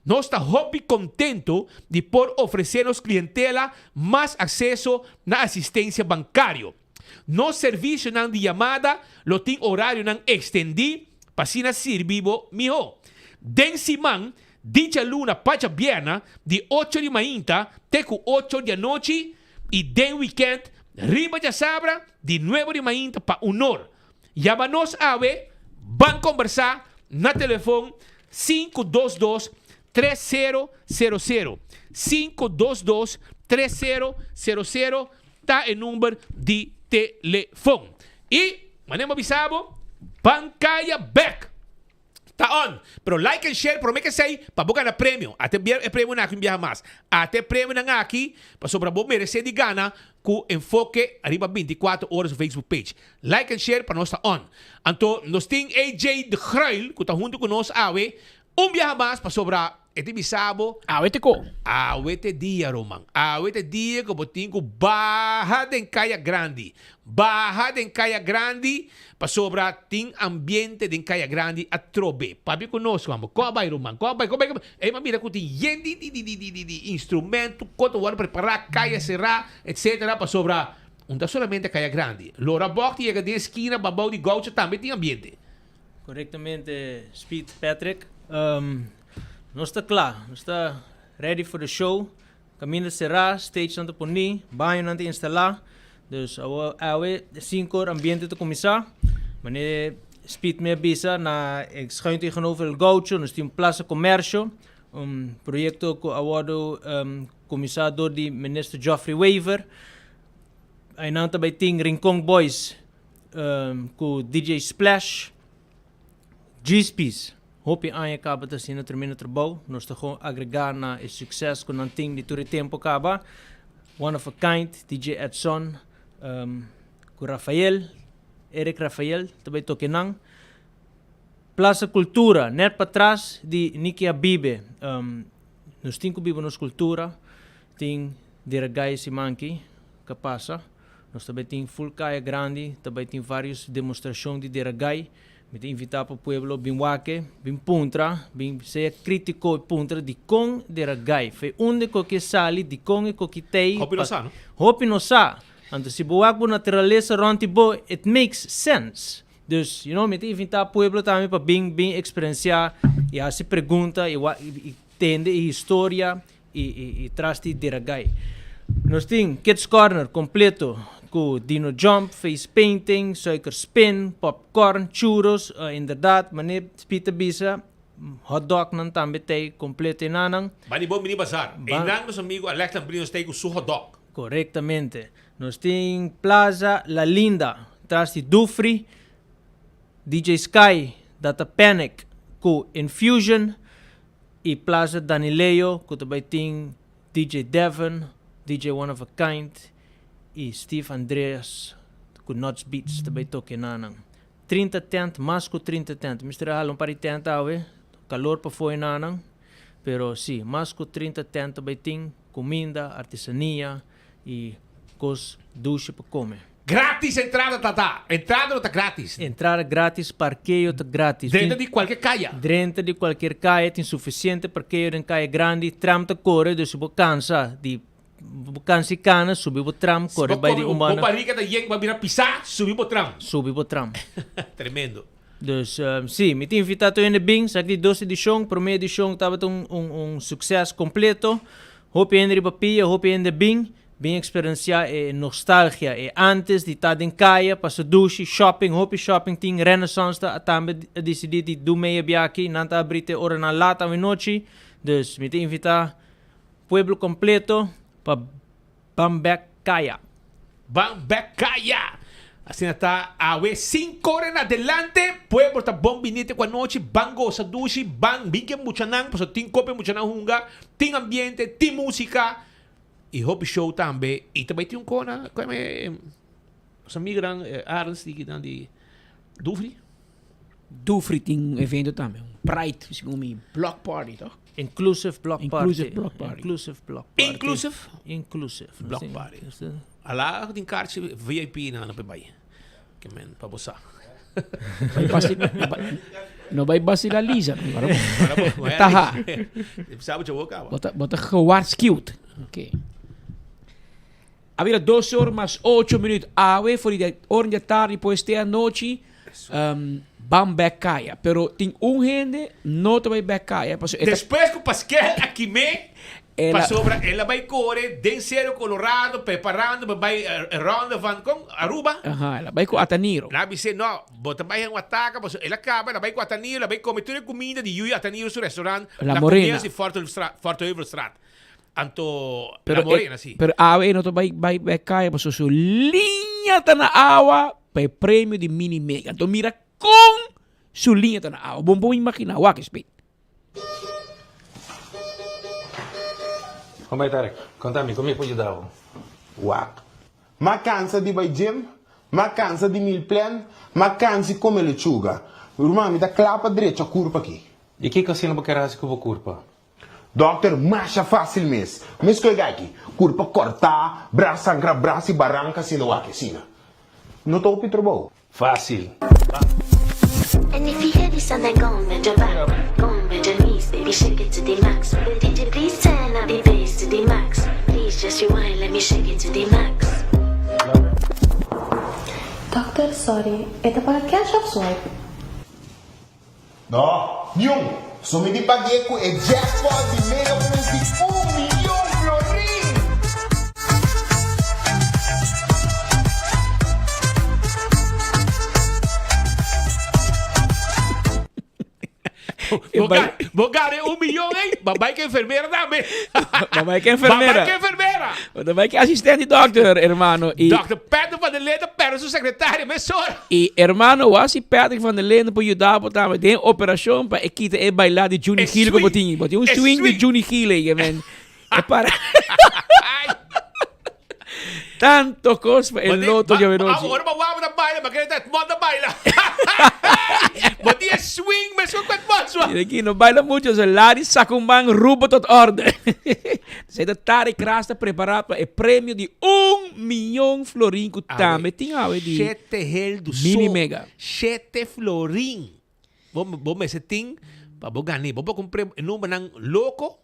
Nos ta hopi kontentu di por ofresé nos klientela mas akseso na asistensia bankario. Nos servisionan di yamada lo tin orarionan ekstendí pa asina sirbi bo mihó. Den siman, di djaluna pa djabièrna, di ocho di mainta te ku ocho di anochi i den wikènt, riba djasabra, di nuebe di mainta pa unor. Yama nos awe, ban kombersá na telefon 522 3000. 522 3000 ta e number di telefon. I manera bo bisa bo, ban kaya bek. Ta on. Pero like and share prome kesei pa bo gana premio. Ate bia e premionan aki un biaha mas. Ate e premionan aki pasobra bo merece di gana ku Enfoke ariba 24 ora su Facebook page. Like and share pa nos ta on. Anto nos tin AJ de Gruil ku ta huntu ku nos awe un biaha mas pasobra E ta bisa bo. Awe te ko. Awe te dia, ruman. Awe te dia ku bo tin ku baha den kaya grandi. Baha den kaya grandi pasobra tin ambiente den kaya grandi atrobe. Papia ku nos, ruman. Bo ko a bai, ruman. Ko a bai, ko a bai, ko a bai. Ei m'a mira ku tin yen di di di di di di instrumento, ku ta wòrdu prepará, kaya será, etsetera, pasobra un ta solamente kaya grandi. Lora bòk ta yega den eskina babou di Gaucho tambe tin ambiente. Correctamente Speed Patrick. Nos ta kla, nos ta ready for the show. Kaminda será, stage nan ta poní, bañonan ta instalá. Dus awo awe sinku or ambiente ta kuminsá. Manera Speed mi a bisa na e schuin tegenover El Gaucho nos tin un Plaza Comercio, un proyecto ku a wòrdu kuminsá dor di Minister Geoffrey Wever. Einan ta bai tin Rincon Boys Ku DJ Splash, Gspies, hopi aña kaba ta haciendo tremendo trabou. Nos ta gewoon agrega na e succes ku nan tin di tur e tempo kaba. One of a Kind, DJ Edson, ku Rafael, Eric Rafael ta bai toke nan. Plaza Cultura, net patras di Niki Habibe. Nos tin ku biba nos kultura, tin Deragai siman aki ka pasa. Nos ta bai tin full kaya grandi, ta bai tin varios demostrashon di Deragai. Mi ta invitá pa pueblo bin wak, bin puntra, bin sea kritiko i puntra dikon Deragai. Fe unda ku ke sali, dikon e koki tei. Hopi no sa, no? Hopi no sa. Anto si bo wak bo naturalesa rònt di bo, it makes sense. Dus, you know, mi ta invitá pueblo tambe pa bin bin eksperensiá i hasi pregunta i wak i tende e historia i i tras di Deragai. Nos tin Kids Corner completo cu Dino Jump, face painting, suiker spin, popcorn, churros, inderdaad mane Piet a bisa, hot dog nan tambe t'ey completo enanan. Ban di bo mini bazar. Einan nos amigo Alex Lambrino stay cu su hot dog. Correctamente. Nos tin Plaza La Linda tras di Dufry, DJ Sky, Data Panic cu Infusion. Y Plaza Danileo cu ta bay tin DJ Devon, DJ One of a Kind y Steve Andreas cu Nuts Beats ta bay toke nanan. 30 tent, mas cu 30 tent. Mister a hala un par di tent awe. calor pafó enanan, pero sí, mas cu 30 tent ta bay tin, cuminda, artesania y cos dushi pa come. Gratis entrada ta ta. Entrada lo ta gratis. Entrada gratis, parkeo ta gratis. Drenta di cualkier caya. Drenta di cualkier caya, tin suficiente parkeo den caya grandi, tram ta core, dus si bo cansa di bo cansa y cana, subi bo tram, core bay di un banda. Bo bariga ta yen, bo a bira pisa, subi bo tram. Subi bo tram. Tremendo. Dus, si, mi ta invita tur hende bin, sa ki di dos edicion, prome edicion tabata un un succes completo, hopi hende riba pia, hopi hende bin, bin experiencia e nostalgia, e antes di ta den caya, pasa dushi, shopping, hopi shopping tin, Renaissance ta tambe a dicidi di du meia biaki, nan ta abri te oranan laat awenochi, dus mi ta invita pueblo completo pa Ban bek kaya. Ban bek kaya! Asina ta awe cinco ora en adelante pueblo ta bon bini te cu anochi ban goza dushi ban bin ke muchanan pasobra tin kope muchanan hunga tin ambiente tin musica y hopi show tambe y ta bay tin un cona cu nos amigonan Arends di kinan di Dufri. Dufri tin un evento tambe, un Pride, segun mi, block party, toch? Inclusive block party. Inclusive block party. Inclusive block party. Inclusive? Inclusive. Block party. Ala tin kaartje VIP nan pe bai. Ke men pa bo sa. Bai basi, no bai basila Lisa. Taha. Sabe je ook Bo ta, bo ta gewaarschuwd. Oké. A bira dos or mas ocho minuut awe for di ora di tardi pues te anochi um, ban bek kaya. Pero tin un hende no ta bai bek kaya paso e ta Despues ku Paskel a kim'é El a- pasobra el a bai kore den Cerro Colorado preparando pa bai e ronde van kon Aruba. Aha, el a bai ku Ataniro. Nan a bis'é no, bo ta bai hen un ataka pasobra el a kaba el a bai ku Ataniro el a bai kome tur e kuminda di Yuyu Ataniro su restaurant La na Morena. komienso di Fortheuvelstraat. Anto Pero la morena, e, si. Pero awe e no ta bai bai bai kaya pasobra su liña ta na awa pa e premio di mini mega. Anto mira kon su liña ta na awa. Bon por imagina, wak espe. Kon bai Tarek? Konta mi, kon mi por yuda bo? Wak. M'a kansa di bai gym, m'a kansa di meal plan, m'a kansa di kome lechuga. Ruman, mi ta kla pa drecha kurpa aki. I kiko asina bo ker hasi ku bo kurpa? Dokter, Masha fácil mes. Mes ku e gaki. Kurpa kòrtá, bras sangrá, bras i baranka asina wak asina. No ta hopi trabou. Fácil. And if you hear this and then go and bend your back, go and bend your knees, baby, shake it to the max. DJ, please turn up the bass to the max. Please just rewind, let me shake it to the max. Dokter, sorry, e ta paga cash of swipe? No, niun! So mi di pag'é ku e jackpot di Mega Plus di un miyon florin! Bo ga, bo gana e un miyon ei, ba bai ku enfermera tambe. Ba bai ku enfermera. Ba bai ku enfermera. Bo ta bai ku asistente di dokter, hermano. I. Dokter Patrick van der Linden perde su secretaria mesora. I hermano, wak si Patrick van der Linden por yuda bo tambe den operashon pa e kita e baila di Juni Gil ku bo tin. Bo tin un swing di Juni Gil ei, men. E para. Tanto kos pa e loto djawe nochi. Ora bo wak bo ta baila, bo kere ta et mond ta baila. Bo tin e swing mesun ku et mond sua. Mira aki, no baila mucho, so Larry saka un man rubo tot orde. Esei ta Tarek Ras ta prepara pa e premio di un miyon florin ku tambe tin awe di Shete heldu so. Mini Mega. Shete florin. Bo bo mester tin pa bo gane. Bo por kumpra e numbernan loko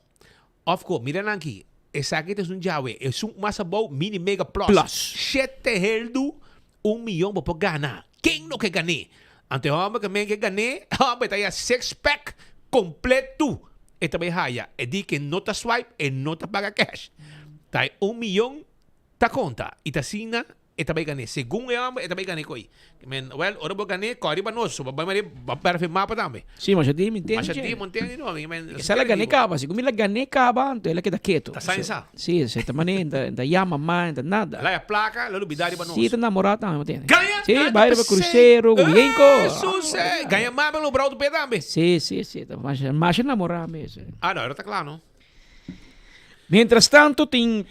Of ko, mira nan aki, esaki ta esun djawe, esun mas abou, mini mega plus. Plus. Shete heldu, un miyon bo por gana. Ken no ke gané? Anto e homber ke men ke gané, homber ta haya six pack completo. E ta bay haya. E di ke no ta swipe, e no ta paga cash. Ta e un miyon ta konta. I ta asina E ta bai gané. Segun e homber e ta bai gané koe. Men, well, ora bo gané, kòre riba nos. So bo bai mari, bo pèrdè mapa tambe. Sí, masha di mi ntende. Masha di mi ntende no. Mi men, Esa la gané kaba. Segun mi la gané kaba, anto el a keda keto. Ta sa en sa. Sí, se ta mané, ta, ta yama mas, ta nada. La ya plaka, lo lubidá riba nos. Sí, ta namorá tambe, bo ntende. Gaña! Sí, bai riba krusero, ku bien ko. Jesús, eh. Gaña mama lo brou tu pie tambe. Sí, sí, sí. Ta masha, masha namorá mes. Ah, no, ora ta kla, no. Mientras tanto tin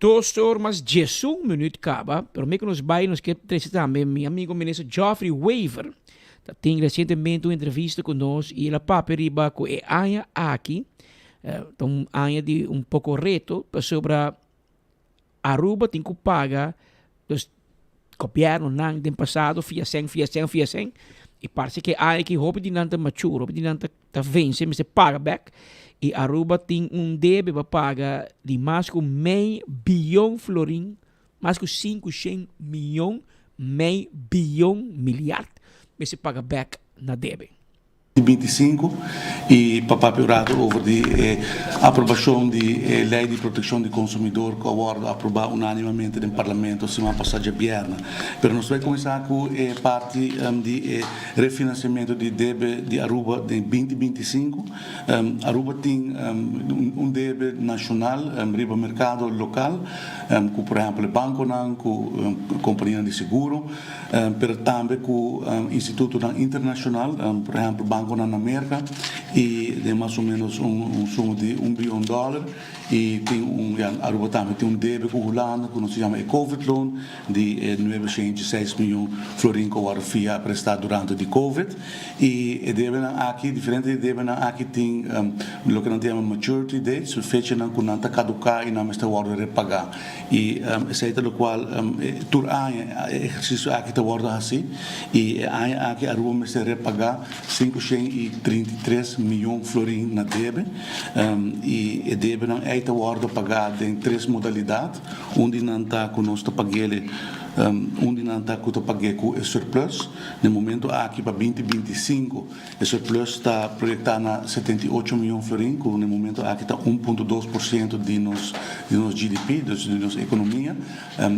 Dos or mas diesun minuut caba, pero mi cu nos bay nos kier trece tambe mi amigo Minister Geoffrey Wever. Ta tin resientemente un entrevista ku nos i el a papia riba ku e aña aki ta un aña di un poko reto pasobra Aruba tin ku paga dus gobièrnunan den pasado fia sèn, fia sèn, fia sèn i parse ku e aña aki hopi di nan ta mature, hopi di nan ta vense mester paga bèk i Aruba tin un debe pa paga di mas ku mei biyon florin, mas ku 500 miyon, mei biyon, milyard mester paga bèk na debe. Di 25 y pa papia un rato over di e aprobacion di e Ley di Proteccion di Consumidor cu a wordo aproba unanimamente den Parlamento siman pasa djabièrnè. Pero nos bay cuminsa cu e parti di e refinanciamento di debe di Aruba den 2025. Aruba tin un debe nacional riba mercado local cu por ehempel e banconan, cu companianan di seguro. pero tambe ku institutonan internashonal, por ehèmpel bankonan na Merka, i den mas o ménos un suma di un bion dòler. I tin un, ya, Aruba tambe tin un debe ku Hulanda ku nos ta yama e Covid loan di e nuebe shenti seis mion florin ku a wòrdu fia prestá durante di Covid. I e debenan aki, diferente di e debenan aki tin loke nan ta yama maturity dates, fechanan ku nan ta kaduká i nan mester wòrdu repagá. I esei ta lokual tur aña e ehersisio aki ta wòrdu hasi i e aña aki Aruba mester repagá 533 mion florin na debe i e debenan ei ta wòrdu pagá den tres modalidat, un di nan ta ku nos ta pag'el un di nan ta ku ta pag'é ku e surplus, na e momento aki pa 2025. E surplus ta proyektá na 78 mion florin, ku na e momento aki ta 1.2% di nos di nos GDP, dus di nos ekonomia.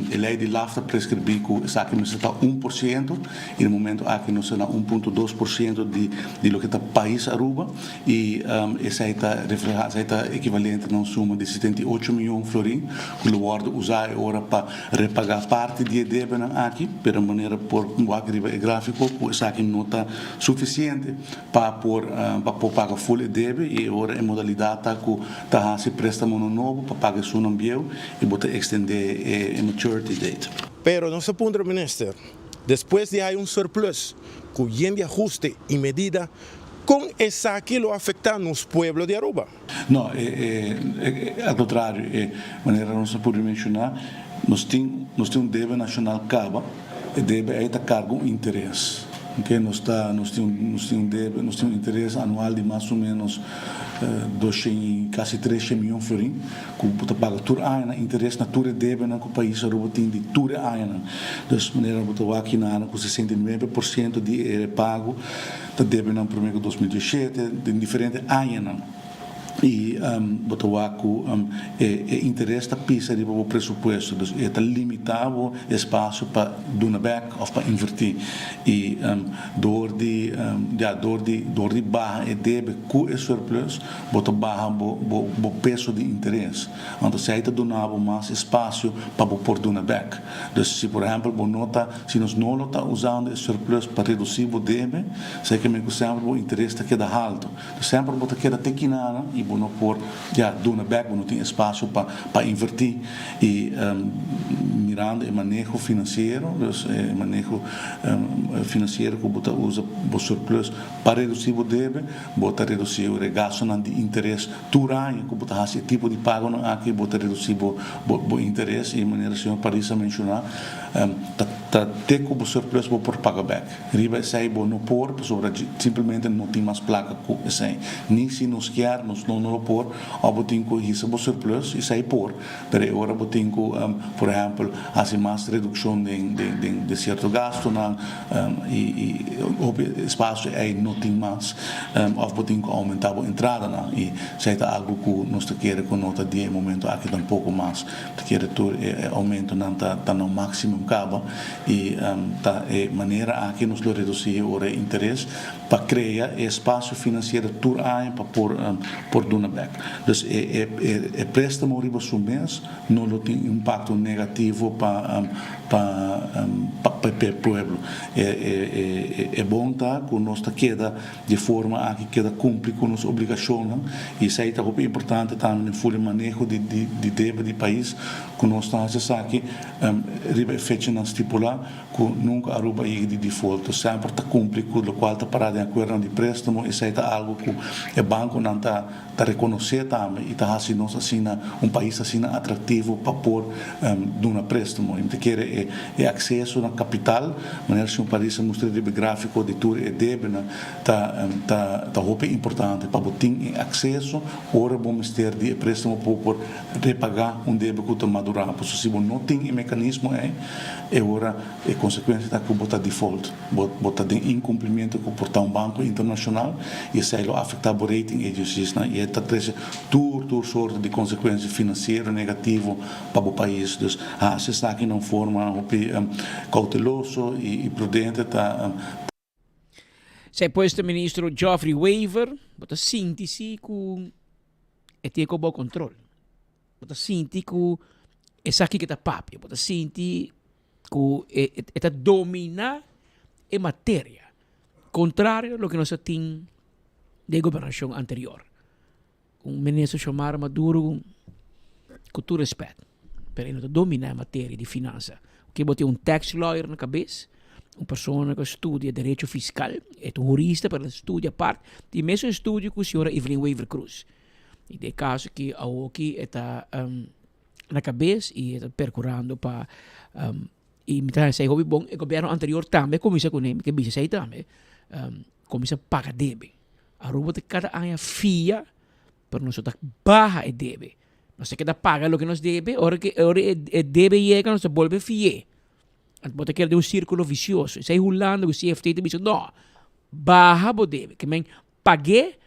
E lei di laf ta preskribí ku esaki mester ta 1% i na e momento aki nos ta na 1.2% di di loke ta pais Aruba i esei ta reflehá esei ta ekivalente na un suma di 78 mion florin ku lo wòrdu usá e ora pa repagá parti di e debenan aki, pero manera por wak riba e gráfiko ku esaki no ta Sufisiente pa por pa por paga ful e debe i e ora e modalidat ta ku ta hasi préstamonan nobo pa paga esunnan bieu i bo ta ekstendé e maturity date. Pero nos a puntra minister, despues di hay un surplus cu yen di ahuste y medida, con esaki lo afecta nos pueblo di Aruba? No, e e al contrario, e manera nos a pudi menciona, nos tin nos tin un debe nacional caba, e debe ey ta carga un interes, ok, nos ta nos tin un nos tin un debe nos tin un interes anual di mas o menos doshen y casi treshen miyon florin cu bo ta paga tur añanan interes na tur e debenan cu pais Aruba tin di tur e añanan. Dus manera bo ta wak kinanan cu 69% di e repago Ta debe nan prome ku 2017 den diferente añanan i bo ta wak ku e e interes ta pisa riba bo presupuesto dus e ta limita bo espasio pa duna bek of pa inverti i dor di ya dor di dor di baha e debe ku e surplus bo ta baha bo bo bo peso di interes anto esei ta duna bo mas espasio pa bo por duna bek dus si por ehempel bo no ta Si nos no lo ta usando e surplus pa reduci bo debe, esei ke men ku semper bo interes ta keda halto. Dus semper bo ta keda te kinana i bo no por, ya, duna bek, bo no tin espacio pa pa inverti. I mirando e maneho financiero, dus e maneho financiero ku bo ta usa bo surplus pa reduci bo debe, bo ta reduci e regastonan di interes tur aña ku bo ta hasi e tipo di pagonan aki, bo ta reduci bo bo interes i manera señor Paris a menciona, Ta ta te ku bo surplus bo por paga bek. Riba esei bo no por pasobra simplemente no tin mas plaka ku esei. Ni si nos kier nos no no lo por òf bo tin ku hisa bo surplus, esei por, pero e ora bo tin ku por ehèmpel hasi mas redukshon den den den den sierto gastunan i i hopi espasio ei no tin mas òf bo tin ku oumentá bo entradanan i esei ta algu ku nos ta kere ku no ta di e momento aki tampoko mas. Ta kere tur e oumentonan ta ta na un maximum kaba i ta e manera aki nos lo redusi e ora e interes pa krea e espasio finansiero tur aña pa por por duna bek. Dus e e e prestamo riba su mes no lo tin impakto negativo pa pa pa pa e pueblo. E e e e bon ta ku nos ta keda Di forma aki keda kumpli ku nos obligashonnan i esei ta hopi importante tambe den ful e maneho di di debe di pais. ku nos ta hasi esaki riba e fechanan stipulá ku nunka Aruba a yega di default. Semper ta kumpli ku lokual ta pará den akuerdonan di préstamo. Esei ta algu ku e bankonan ta ta rekonosé tambe i ta hasi nos asina un pais asina atraktivo pa por duna préstamo. I mi ta kere e e akseso na kapital, manera señor Paris a mustra riba e gráfiko di tur e debenan, ta ta ta hopi importante pa bo tin e akseso ora bo mester di e préstamo pa bo por repagá un debe ku ta madurá. Pasobra si bo no tin e mekanismo ei, e ora e konsekuensia ta ku bo ta default, bo bo ta den inkumplimiento ku por ta un banko internashonal i esei lo afektá bo rating agencies-nan i e ta trese tur tur sorto di konsekuensia finansiero negativo pa bo pais. Dus hasi esaki na un forma hopi kouteloso i prudente ta. Esei pues ta ministro Geoffrey Wever, bo ta sinti si ku e tin ku bo kontrol. Bo ta sinti ku esaki ke ta papia, bo ta sinti ku e e ta dominá e materia, kontrario loke nos a tin den gobernashon anterior. Un minister Xiomara Maduro ku tur respet, pero e no ta dominá e materia di finansa. Oke bo tin un tax lawyer na kabes, un persona ku a studia derecho fiskal, e ta un hurista pero el a studia apart, tin mesun estudio ku señora Evelyn Wever Croes. I den e kaso aki awoki e ta na kabes i e ta perkurando pa i mi ta hasi hopi bon, e gobierno anterior tambe a kuminsá kuné, mi ke bisa esei tambe, kuminsá paga debe. Aruba ta kada aña fia, pero nos no ta baha e debe. Nos ta keda paga loke nos debe, ora ke ora e debe yega nos ta bolbe fi'é. Anto bo ta keda den un sirkulo visioso. Esei Hulanda ku CFT ta bisa no, baha bo debe, ke men pag'é,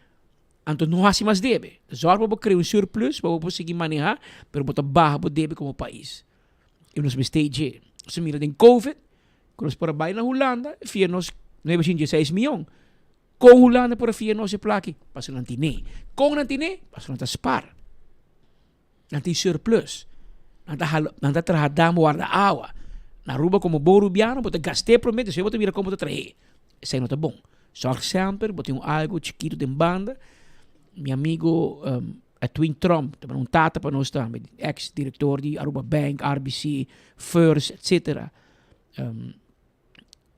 anto no hasi mas debe. Zòrg pa bo krea un surplus pa bo por sigui maneha, pero bo ta baha bo debe komo pais. I nos mester dje. Nos a mira den covid, ku nos por a bai na Hulanda, fia nos nuebe shin dieseis mion. Kon Hulanda por a fia nos e plaki? Pasobra nan tine. Kon nan tine? Pasobra nan ta spar. Nan tin surplus. Nan ta hala, nan ta traha dam warda awa. Na Aruba komo bon Rubiano bo ta gast'é promé despues bo ta mira kon bo ta trah'é. Esei no ta bon. Sòrg semper bo tin un algu chikitu den banda. Mi amigo Edwin Tromp tabata un tata pa nos tambe, ex direktor di Aruba Bank, RBC, First, etcetera.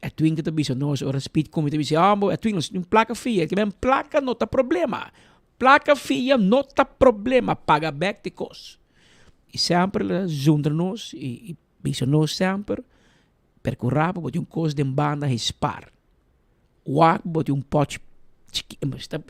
Edwin ta bisa nos ora Speed come ta bisa ah bo Edwin nos tin placa fia ke men placa no ta problema placa fia no ta problema paga bek te cos y semper el a zundra nos y bisa nos semper percura pa bo tin un cos den banda he spaar wak bo tin un potje chiki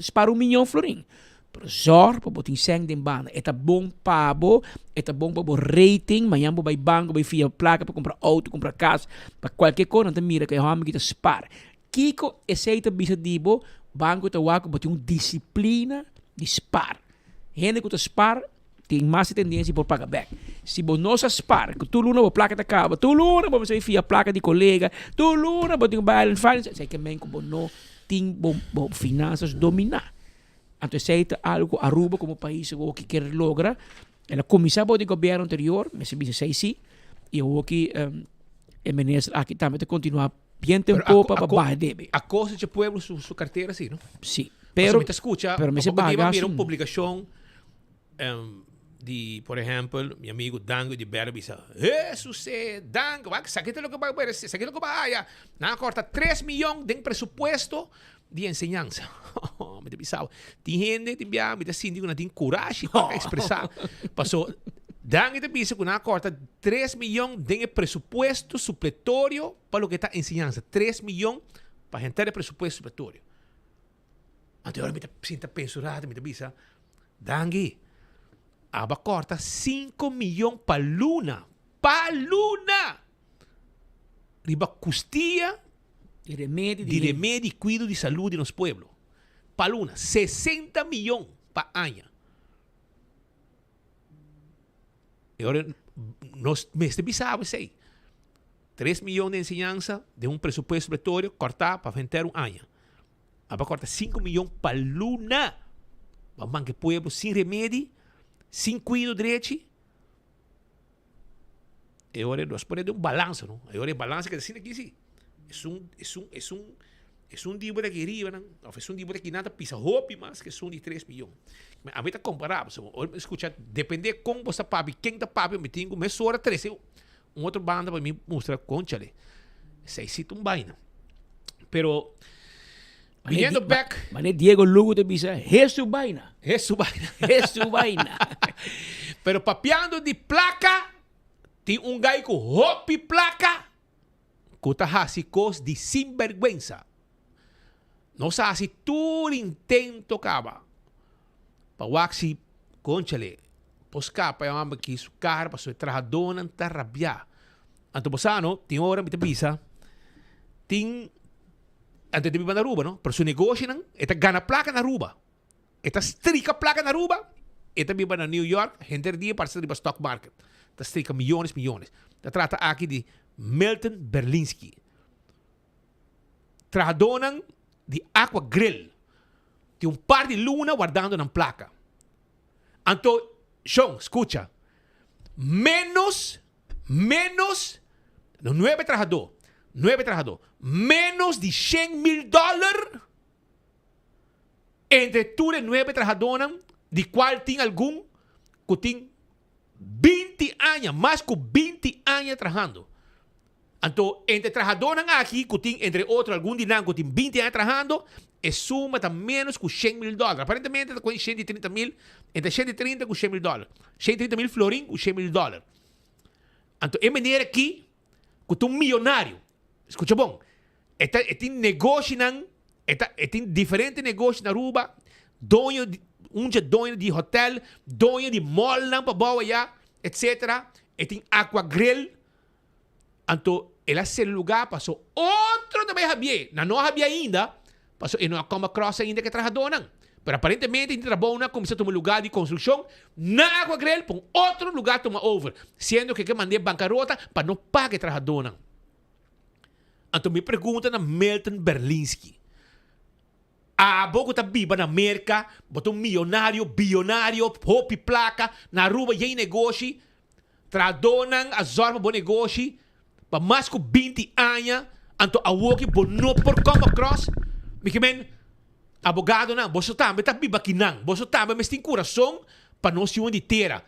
spaar un miyon florin Pero zorg pa bo tin sèn den banda. E ta bon pa bo, e ta bon pa bo rating. Mañan bo bai banko, bai fia plaka pa kumpra outo, kumpra kas, pa kualke kos, nan ta mira ku e hòmber aki ta spar. Kiko esei ta bisa di bo? Banko ta wak ku bo tin un disiplina di spar. Hende ku ta spar tin mas e tendensia por paga bèk. Si bo no sa spar, ku tur luna bo plaka ta kaba, tur luna bo mester bai fia plaka di kolega, tur luna bo tin ku bai Island Finance, esei ke men ku bo no tin bo finansas dominá. Anto esei ta algo ku Aruba komo pais awoki kier logra. El a kuminsá bou di gobièrnu anterior, mester bisa esei si, i awoki e minister aki tambe ta kontinuá bien ten popa pa baha debe. A kosta dje pueblo su su kartera si, no? Si, pero Pasobra mi ta skucha, pero mester poko baha dia mi a mira gastu. un publikashon di por ehèmpel mi amigu Dango di Bèr a bisa, Hesus Dango, wak esaki ta loke bo a esaki ta loke bo a haya. Nan a kòrta tres miyon den presupuesto Di enseñansa. Mi ta bisa bo, tin hende tin bia mi ta sinti ku nan tin kurashi pa ekspresá. Paso Dangui ta bisa ku nan a kòrta tres miyon den e presupuesto supletorio pa loke ta enseñansa. Tres miyon pa henter e presupuesto supletorio. Anto e ora mi ta sinta pensa un rato, mi ta bisa, Dangui, abo a kòrta sinku miyon pa luna, pa luna! Riba kustia Di remedi di remedi y cuido di salud di nos pueblo. Pa luna, 60 miyon pa aña. E ora nos mester bisa bo esey. Tres miyon di enseñansa den un presupuesto supletorio corta pa henter un aña. Aba corta cinco miyon pa luna. Pa manke pueblo sin remedi, sin cuido drechi. E ora nos pone den un balansa, no? E ora e balansa keda asina aki si. Esun, esun, esun, Esun di bo ta aki riba nan, of esun di bo ta aki nan ta pisa hopi mas ku esun di tres miyon. Mi ami ta kompará, pasobra ora mi skucha, dependé kon bo sta papia, ken ta papia, mi tin ku mesora trese un otro banda pa mi mustra, kónchale, esei si ta un baina. Pero, biniendo bek. Mane Diego Lugo ta bisa, Hesu baina. Hesu baina. Hesu baina. Pero papiando di plaka, tin un gai ku hopi plaka. Ku ta hasi kos di sinbèrgwensa. Nos a hasi tur intento kaba pa wak si Kónchale por skapa e hòmber aki su kara pasobra e trahadónan ta rabiá. Anto bo sa no, tin ora mi ta bisa tin anto e ta biba na Aruba no, pero su negoshinan e ta gana plaka na Aruba. E ta strika plaka na Aruba, e ta biba na New York, henter dia parse riba stock market. Ta strika miyones, miyones. Ta trata aki di Milton Berlinski. Trahadónan di Aqua Grill tin un par di luna wardando nan plaka. Anto, shon, skucha, ménos, ménos, no nuebe trahadó, nuebe trahadó, ménos di shen mil dòler, Entre tur e nuebe trahadónan, di kual tin algun ku tin 20 aña, mas ku 20 aña trahando. Anto, entre trahadónan aki, ku tin entre otro algun di nan ku tin 20 aña trahando, e suma ta ménos ku 100 mil dòler. Aparentemente ta ku 130 mil, entre 130 ku 100 mil dòler. 130 mil florin ku 100 mil dòler. Anto, e manera aki, ku ta un miyonario, skucha bon, E ta e tin negoshinan, e ta e tin diferente negoshi na Aruba, doño di un dje doño di hotel, doño di mallnan pabou aya, etcetera. E tin Aqua Grill. Anto el a sera lugar paso otro ta bay habié. Nan no a habié ainda, paso e no a come across ainda ku e trahadónan. Pero aparentemente tin trabounan a kuminsá tuma lugar di konstrukshon na Aqua Grill pa un otro lugar tuma over, siendo ku e ke mand'é bankarota pa no paga e trahadónan. Anto mi pregunta na Milton Berlinski, Abo ku ta biba na Merka, bo ta un miyonario, biyonario, hopi plaka, na Aruba yen negoshi, trahadónan a zòrg pa bo negoshi pa mas ku 20 aña, anto awoki bo no por come across? Mi ke men, abogadonan, boso tambe ta biba akinan, boso tambe mester tin kurason pa nos yunan di tera.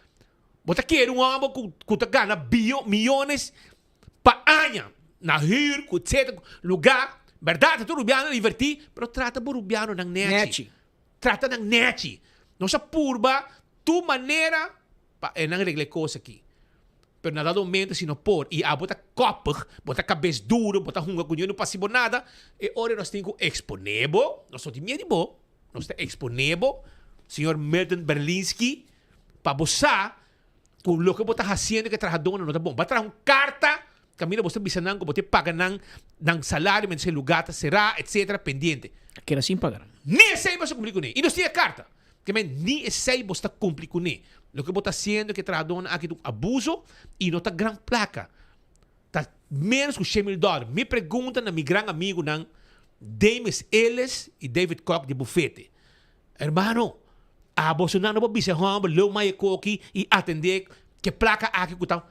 Bo ta kere un hòmber ku ta gana biyo, miyones pa aña na huur cu etcetera lugar berdad ta tur rubiano diverti pero trata bo rubianonan nechi trata nan nechi nos a purba tur manera pa e nan regla e cos aki pero na dado momento si no por y abo ta koppig bo ta cabes duro bo ta hunga cu no pasi bo nada e ora nos tin cu expone bo nos no tin miedo di bo nos ta expone bo señor Milton Berlinski pa bo sa Ku loke bo ta hasiendo ku e trahadónan no ta bon. Bo a traha un karta kaminda bo ta bisa nan ku bo ta paga nan nan salario mientras e lugá ta será, etsetera, pendiente. A keda sin paga nan. Ni esei bo ta kumpli kuné. I nos tin e karta. Ke men ni esei bo ta kumpli kuné. Loke bo ta hasiendo ku e trahadónan aki ta un abuso i no ta gran plaka. Ta ménos ku 100 mil dòler. Mi pregunta na mi gran amigunan Dames Ellis i David Kock di bufete. Hermano, abo su nan no por bisa e homber leu mai e koki i atendé ke plaka aki ku ta.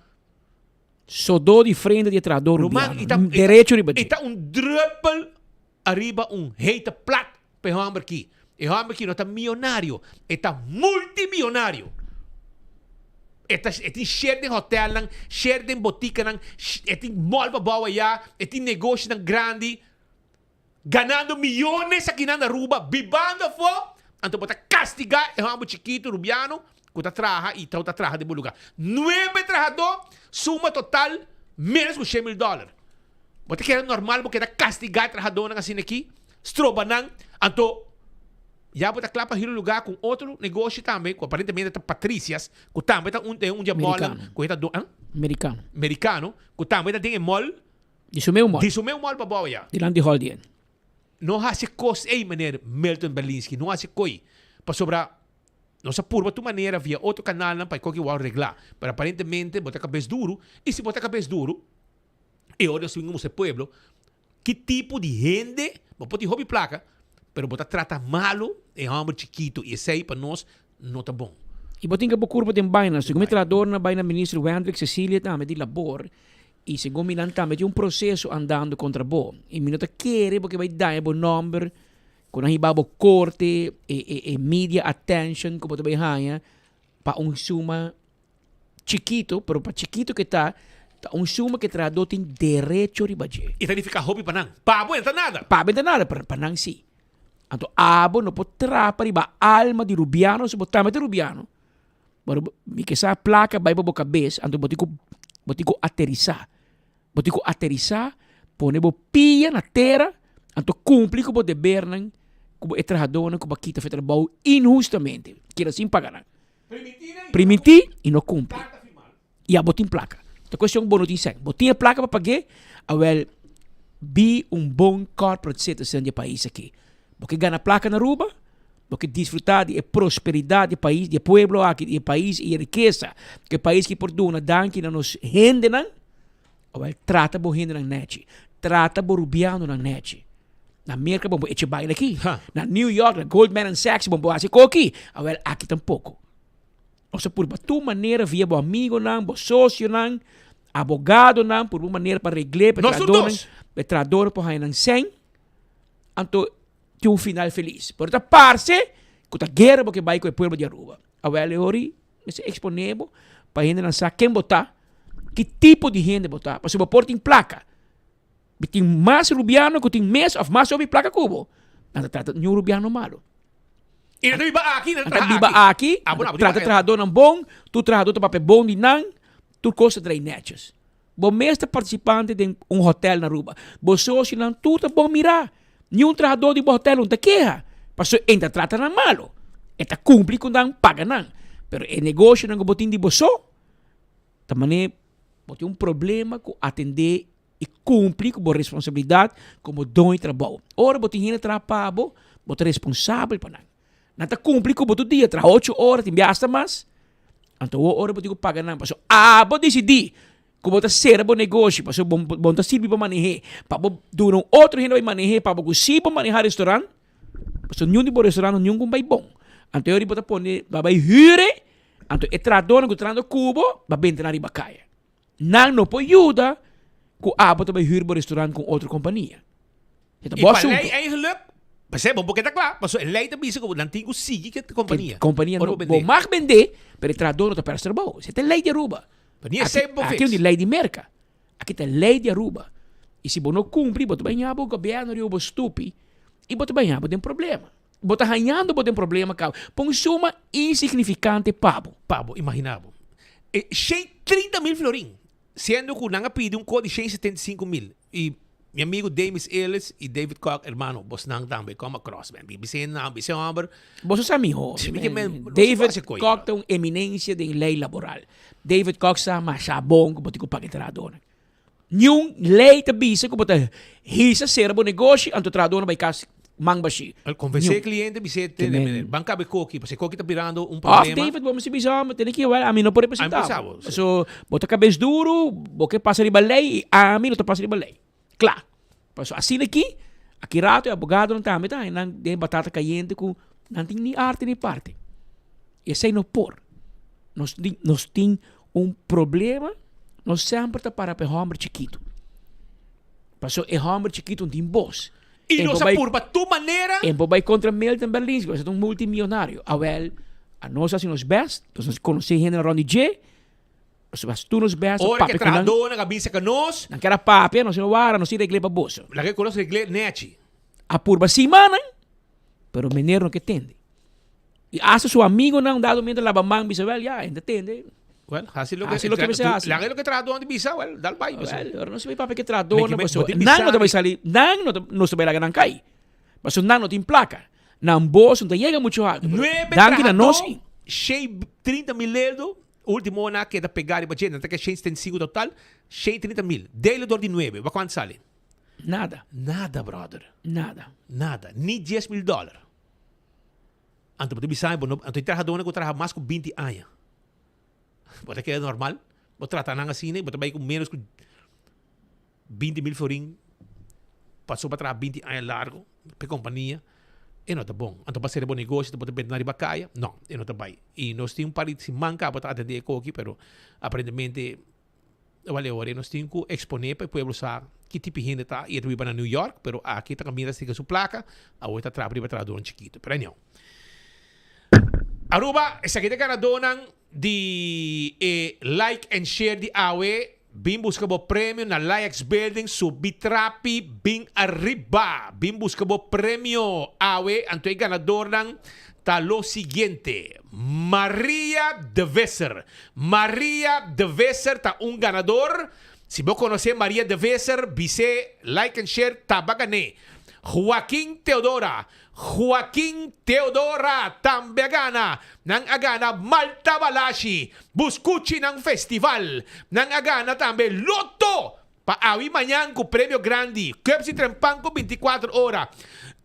Sodó di frente di e trahadó Ruman, rubiano, i ta, derecho riba i dje. ta un druppel ariba un heita plat pa e homber ki. E homber ki no ta miyonario, e ta multimiyonario. E ta, e tin share den hotelnan, share den botikanan, e tin mall pabou aya, e tin negoshinan grandi. Ganando miyones akinan na Aruba, bibando afó, anto bo ta kastigá e hòmber chikitu rubiano ku ta traha i ta traha den bo lugá. Nuebe trahadó, suma total ménos ku 100 mil dòler. Bo ta kere normal bo keda kastigá e trahadónan asina aki, stroba nan, anto ya bo ta kla pa hira un lugá ku un otro negoshi tambe ku aparentemente ta Patricia's, ku tambe ta un den un di e mòlnan ku e ta do, ah? Merikano. Merikano, ku tambe ta den e mòl. Di su meu mòl. Di su meu mòl pa bou ya. Dilanti hòl di en. No hasi kos ei, meneer Milton Berlinski, no hasi koi. Pasobra nos a purba tur manera via otro kanalnan pa e koki wou reglá. Pero aparentemente bo ta kabes duru, i si bo ta kabes duru, e ora nos tin ku mustra e pueblo ki tipo di hende, bo por tin hopi plaka, pero bo ta trata malu e hòmber chikitu, i esei pa nos no ta bon. I bo tin ke bo kurpa den baina. Segun mi trahadornan bai na Minister Wendrick Cecilia tambe di Labor. I segun mi nan tambe tin un proseso andando kontra bo. I mi no ta kere bo ke bai daña bo nòmber ku nan hiba bo korte, e e e media attention ku bo ta bai haña pa un suma chikito, pero pa chikito ke ta, ta un suma ku e trahadó tin derecho riba dje. I ta nifiká hopi pa nan. Pa abo e no ta nada. Pa abo e no ta nada, pero pa nan si. Anto abo no por trapa riba alma di rubiano si bo tambe ta rubiano. Pero mi ke sa plaka bai pa bo kabes, anto bo tin ku bo tin ku aterisá. Bo tin ku aterisá, pone bo pia na tera, anto kumpli ku bo debernan ku bo e trahadónan ku bo a kita for e trabou inhustamente, keda sin paga nan. Primintí i no kumpli. Ya bo tin plaka. Ta kuestion bo no tin sèn. Bo tin e plaka pa pag'é, awèl bi un bon corporate citizen di e pais aki. Bo ke gana plaka na Aruba, bo ke disfrutá di e prosperidat di e pais, di e pueblo aki, di e pais i e rikesa ku e pais aki por duna danki na nos hendenan, awèl trata bo hendenan nèchi. Trata bo rubianonan nèchi. Na Merka bo por echa baile aki. Na New York, na Goldman and Sachs bo por hasi koki. Awèl aki tampoko. Nos a purba tur manera via bo amigonan, bo socionan, abogadonan, purba un manera pa regl'é, pa e Nos tur trahadónan, dos. pa e trahadónan por haña nan sèn. Anto tin un final felis. Pero ta parse ku ta guera bo ke bai ku e pueblo di Aruba. Awèl e ori mester eksponé bo pa hendenan sa ken bo ta, ki tipo di hende bo ta. Pasobra bo por tin plaka. Bi tin mas rubiano ku tin mes òf mas hopi plaka ku bo. Nan ta trata niun rubiano malu. I nan ta biba aki, nan ta Nan ta traha biba aki. aki, Ah, bo nan na, ta bo trata tin trahadónan bon, tur trahadó ta papia bon di nan, tur kos ta drai nètjes. Bo mes ta partisipante den un hotèl na Aruba. Bo sosionan tur ta bon mirá. Niun trahadó di bo hotèl no ta keha, pasobra e no ta trata nan malu. E ta kumpli ku nan, paga nan. Pero e negoshonan ku bo tin di bo so, ta manera bo tin un problema ku atendé i kumpli ku bo responsabilidat komo doño di trabou. Ora bo tin hende traha pa bo, bo ta responsabel pa nan. Nan ta kumpli ku bo tur dia, traha ocho ora, tin bia asta mas. Anto awor ora bo tin ku paga nan, pasobra abo disidí ku bo ta sera bo negoshi, pasobra bo bo no ta sirbi pa maneh'é, pa bo duna un otro hende bai maneh'é, pa bo ku si bo manehá restaurant, pasobra niun di bo restaurant no niun ku bai bon. Anto e ora bo ta pone, bo a bai hür e, anto e trahadónan ku ta trahando ku bo, bo a benta nan riba kaya. Nan no por yuda ku abo ta bai hür bo restaurant ku un otro kompania. E ta I bo pa asuntu. lei eigenlijk, p'esei bo por keda kla, pasobra e lei ta bisa ku nan tin ku sigui ku e kompania. E kompania Ora no, bo bo bendé. mag bendé, pero e trahadó no ta pèrdè su trabou. Esei ta e lei di Aruba. Pero ni esei bo Aki fix. no di lei di Merka. Aki ta lei di Aruba. I si bo no kumpli, bo ta bai haña bo gobièrnu riba bo stupi i bo ta bai haña bo den problema. Bo ta hañando bo den problema kaba pa un suma insignifikante pa bo. Pa bo, imagina bo. E 130 mil florin, siendo ku nan a pidi un kod di 175 mil. I mi amigo Damis Ellis i David Kock, hermano, bosnan tambe come across, man. Bi bis'é nan, bis'é homber. Boso sa miho. Si mi ke men, no David se koy, Kock ta un eminencia den ley laboral. David Kock sa masha bon ku bo tin ku paga e trahadónan. Niun ley ta bisa ku bo ta hisa sera bo negoshi anto trahadónan bai kas man bashí. Al konvensé Niun. e kliente bis'é Ke tene men. meneer, ban kabe koki, pasobra e koki ta birando un Òf problema. David bo mester bisa mi tene ki wèl ami no por Ami representá por sa bo. bo, si. So bo ta kabes duru, bo ke pasa riba ley i ami no ta pasa riba ley. Kla. Pasobra asina aki, aki rato e abogadonan tambe ta haña nan den batata kayente ku nan tin ni arte ni parte. I esei no por. Nos tin, nos tin un problema, nos semper ta para pa e hòmber chikitu. Pasobra e hòmber chikitu no tin bos. I En nos por a bai purba tur manera. En por bai kontra Milton Berlinski, pasobra e ta un multimillonario. Awèl, anos hasi nos bèst, nos a konosé hende rònt di dje. Nos a hasi tur nos bèst, Ora ku papia e ku nan. trahadónan a bin serka nos. Nan ker a papia, nos a wara, nos tin regl'é pa boso. Laga ku nos regl'é nèchi. A purba simannan, pero meneer no ke tende. I hasta su amigonan un dado momento laba man bisa, wel ya, e ta tende. Wel, hasi loke Hasi loke mester hasi. Laga loke trahadónan ta bisa, wel, dal bai. Wel, ora nos bai papia ku e trahadónan, Mi ke pasobra bo tin nan no ta bisa bai sali, nan no ta, nos ta bai laga nan kai. Pasobra nan no tin plaka. Nan bos no ta yega mucho alto. Pero Nuebe danki na nos trahadó, si. shei 30 mil euro, último nan a keda pegá riba dje, nan ta keda 175 total, 130 mil. Dele dor di nuebe, wak kuantu sali? Nada. Nada, brother. Nada. Nada. Ni 10 mil dòler. Anto bo ta bisa bo no, anto e trahadónan ku traha mas ku 20 aña. Bo ta keda normal? Bo trata nan asina i bo ta bai ku ménos ku 20 mil florin pasobra bo a traha 20 aña largu pa e kompania. E no ta bon. Anto pa sera bo negoshi bo ta benta nan riba kaya? No, e no ta bai. I nos tin un par di siman kaba ta atendé e koki pero aparentemente. Wale ora nos tin ku eksponé pa e pueblo sa ki tipo di hende ta i e ta biba na New York, pero aki ta kaminda stika su plaka, awor e ta trapa riba trahadornan chikitu. Pero anyhow. Aruba, esaki ta e ganadónan di e like and share di awe. Bin buska bo premio na Laex Building, subi trapi bin ariba. Bin buska bo premio awe, anto e ganadornan ta lo siguiente, Maria de Visser. Maria de Visser ta un ganador. Si bo conoce Maria de Visser, bis'é like and share taba gané. Joaquin Teodora, Joaquin Teodora tambe a gana. Nan a gana Malta Balashi, Buscuchi nan festival. Nan a gana tambe Lotto pa awe mañan cu premio grandi, Cups di Trempan cu 24 ora.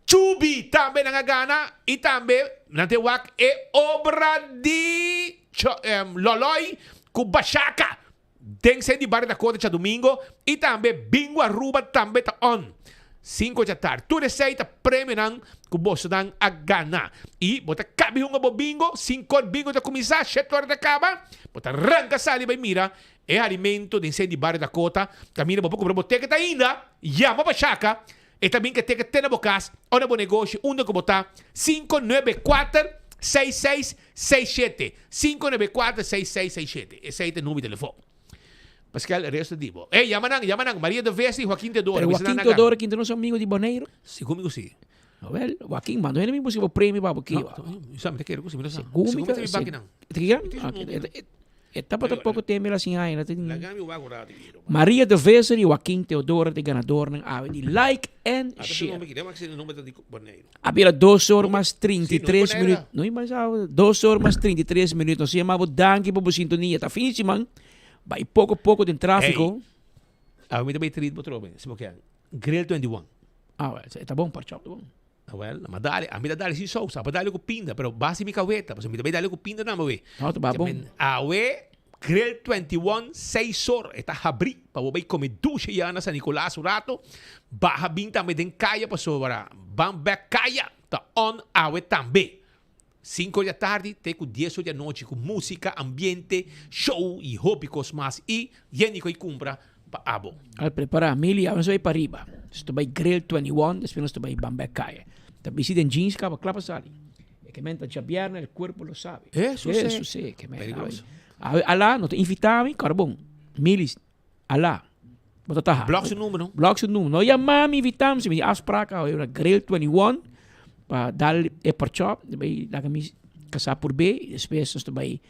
Chubi tambe nan a gana y tambe nan te wak e obra di Loloy cu Bashaka Den Sandy Barrio Dakota djadumingo y tambe Bingo Aruba tambe ta on. Cinco djatar. Tur esey ta premionan cu bosonan a gana. Y bo ta cabi hunga bo bingo, cinco or bingo ta cuminsa, shete ora ta caba, bo ta ranca sali bay mira e harimento den Sandy Barrio Dakota. Caminda bo por cumpra bo ticket ainda, yama pa Shaka, e ta bin cu e ticket te na bo cas o na bo negoshi unda cu bo ta, 594 66 67, 594 6667. Esei ta e numero di telefon. Pascal, e resto di bo. Ey, yama nan, yama nan. Maria de Vest y Joaquin Teodoro. Pero Bisa Joaquin nan na Teodoro, quien ta nos amigo di Boneiru? Segun mi ku si. Awel, Joaquin, manda hende mi buska bo premio pa bo No, kiba. mi sa, mi ta kere ku si, mi no sa. Segun mi Segun mi ta, ta mi baki nan. Te kiga? Ah, E tabata poko tempo el a siña el a tin. Laga mi wak un rato aquí. Maria de Visser y Joaquin Teodoro ta e ganadornan awe di Like and Ah, ta su Share. nomber aquí. Dema si nomber ta di Boneiru. A bira dos or mas trinta i Sí, no tres Bonaire. minuut. No mas awe. Dos or mas 33 minuut. Nos yama bo danki pa bo sintonia. Ta fin di siman. Bai poko poko den trafiko. Hey, awe mi ta bai treat bo trobe, si bo kier. Grill 21. Ah, wel, ta bon, pork chop ta bon. Awel, ma dale, a mi ta dale sin sousa, pa dale ku pinda, pero basi mi kaweta, pasobra mi ta bai dale ku pinda tambe we. No, ta ba bon. Awe, Grill 21, seis or, e ta habrí pa bo bai kome dushe ya na San Nicolas un rato, baha bin tambe den kaya pasobra ban bek kaya ta on awe tambe. Sinku or di atardi te ku dies or di anochi ku musika, ambiente, show i hopi kos mas i yen di ku a kumpra pa abo. Al prepara mili awe nos ta bai pariba. Nos ta bai Grill 21, despues nos ta bai Bambek Kaya. Ta bisti den jeans kaba kla pa sali. E ke men ta djabièrnè el cuerpo lo sabe. Eso si. Eso si, ke men Peligroso. awe alá no ta invita mi, kòrda bon. Milis, alá. Bo ta taha. Blòk su number no. Blòk su number. No yama mi invita mi, si mi tin afspraak awe na Grill 21 pa dal e porchòp, bai laga mi kasá purbé i despues nos ta bai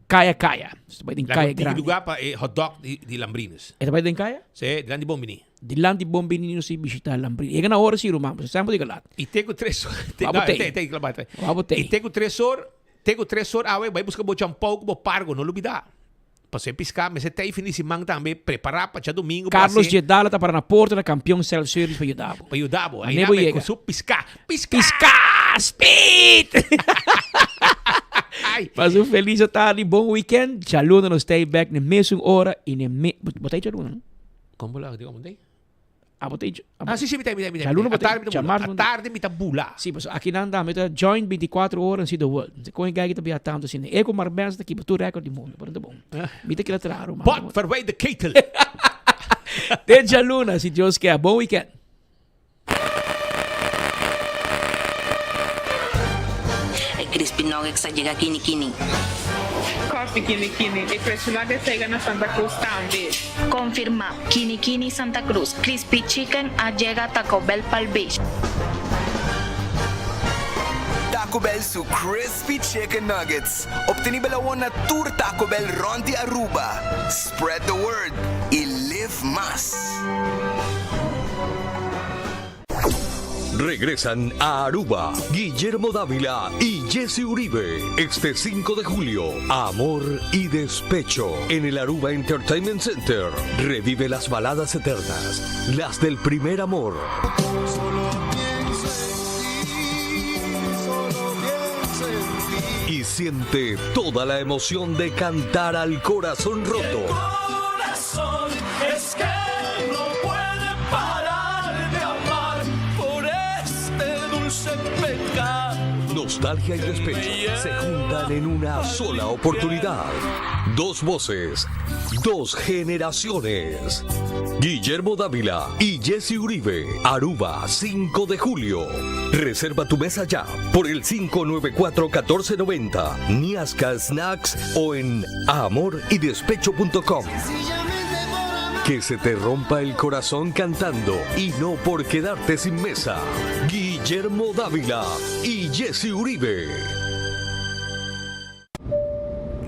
Kaya Kaya. Nos ta bai den Laga Kaya un tiki Grandi. lugar pa e hot dog di, di Lambrines. E ta bai den Kaya? Sí, dilanti Bon Bini. Dilanti Bon Bini nos a bishita Lambrines. Yega na ora si ruman, pasobra semper di galat. I te ku tres or. Te, Wou no, tei. te, te, te, te. Wou tei. I te ku tres or, te ku tres or awe bai buska bo champou ku bo pargo, no lubida. Pasobra e piská mester tei fin di siman tambe prepará pa djadumingu pa Carlos hasi. Jedala ta para na porta na Kampion Self Service pa yuda bo. Pa yuda bo. Mane Aina bo me yega. ku su piská. Piská! Piská! Speed! Pasa un feliz atardi, bon weekend. Djaluna nos ta ei bek na e mesun ora y na e me. Bo ta ei djaluna, no? Kon bo laga di komo ta ei? Ah, bo ta ei. Ah, si, si, mi ta ei, mi ta ei, mi ta ei. Djaluna bo ta ei. Atardi mi ta bula. Atardi mi ta bula. Si, pasobra aki nan tambe ta join 24 ora en see the world. Si kon e guy ki ta bia tantu asina. E ku Mark Benson ta kiba tur record di mundo, pero ta bon. Mi ta keda traha ruman. Pot verwijt de ketel. Te djaluna, si Dios ke. Bon weekend. E crispy nuggets a yega kini kini. Coffee kini kini. E crispy nuggets a yega na Santa Cruz tambe. Confirma, Kini Kini Santa Cruz, Crispy Chicken a yega Taco Bell Palm Beach. Taco Bell su Crispy Chicken Nuggets, obtenibel awor na tur Taco Bell rond di Aruba. Spread the word y live mas! Regresan a Aruba Guillermo Dávila y Jesse Uribe este 5 de julio. Amor y despecho en el Aruba Entertainment Center. Revive las baladas eternas, las del primer amor. Y siente toda la emoción de cantar al corazón roto. Corazón es que no puede parar de amar por este dulce pecado. Nos. Nostalgia y despecho se juntan en una sola oportunidad. Dos voces, dos generaciones. Guillermo Dávila y Jesse Uribe, Aruba, 5 de julio. Reserva tu mesa ya por el 594-1490, Niasca Snacks o en amorydespecho.com. Que se te rompa el corazón cantando y no por quedarte sin mesa. Guillermo Dávila y Jesse Uribe.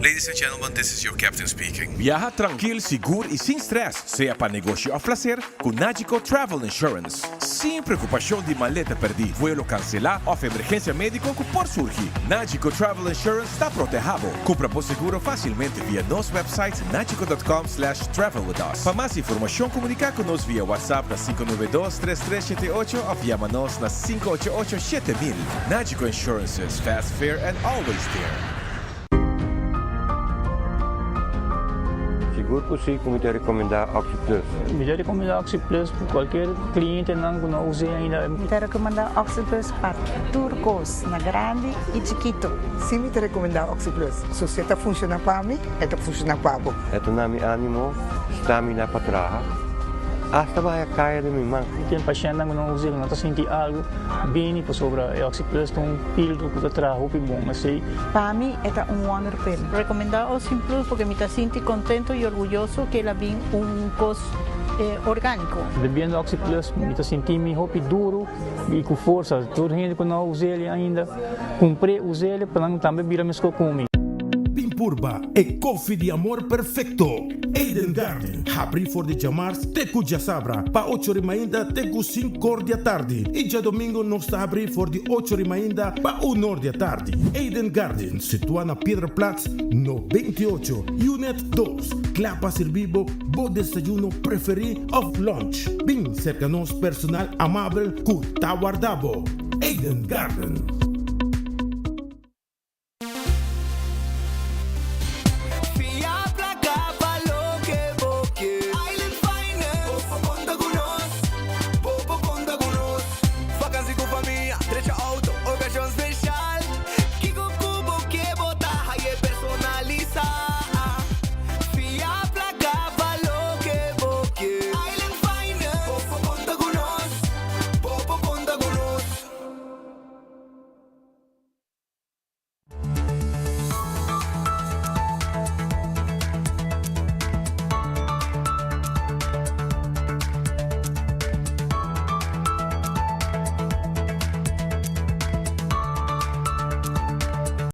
Ladies and gentlemen, this is your captain speaking. Viaha trankil, sigur y sin stress, sea pa negoshi of placer, cu Nagico Travel Insurance. Sin preocupacion di maleta perdi, vuelo cancela of emergencia medico cu por surgi. Nagico Travel Insurance ta proteha bo. Cumpra bo seguro facilmente via nos website nagico.com slash travel with us. Pa mas informacion comunica cu nos via WhatsApp na 592 3378 of yama nos na 588 7000. Nagico Insurances, fast, fair and always there. Sigur cu si cu mi ta recomenda Oxi Plus. Mi ta recomenda Oxi Plus pa cualkier clientenan cu no a us'e ainda. Mi ta recomenda Oxi Plus pa tur cos, na grandi y chikito. Si mi ta recomenda Oxi Plus. So si e ta funciona pa mi, e ta funciona pa bo. E ta na mi animo, stamina pa traha, hasta baha caya den mi man. Tin pashentnan cu no us'e, cu no ta sinti algo, bini pasobra e Oxi Plus ta un pildo cu ta traha hopi bon. Esey. Pa mi e ta un wonder pill. Recomenda Oxi Plus porque mi ta sinti contento y orguyoso cu el a bin un cos organico. Bebiendo Oxi Plus mi ta sinti mi hopi duro y cu forsa. Tur hende cu no a us'el ainda, cumpr'e, us'el pa nan tambe bira mesco cu mi. Bin purba e koffie di amor perfecto! Eden Garden, habri for di djamars te ku djasabra pa ocho ri mainta te ku sinkor di atardi i djadomingo nos ta habri for di ocho ri mainta pa unor di atardi. Eden Garden, situa na Piedraplaats no 28, Unit dos, kla pa sirbi bo bo desayuno preferi of lunch. Bin serka nos personal amabel ku ta warda bo. Eden Garden.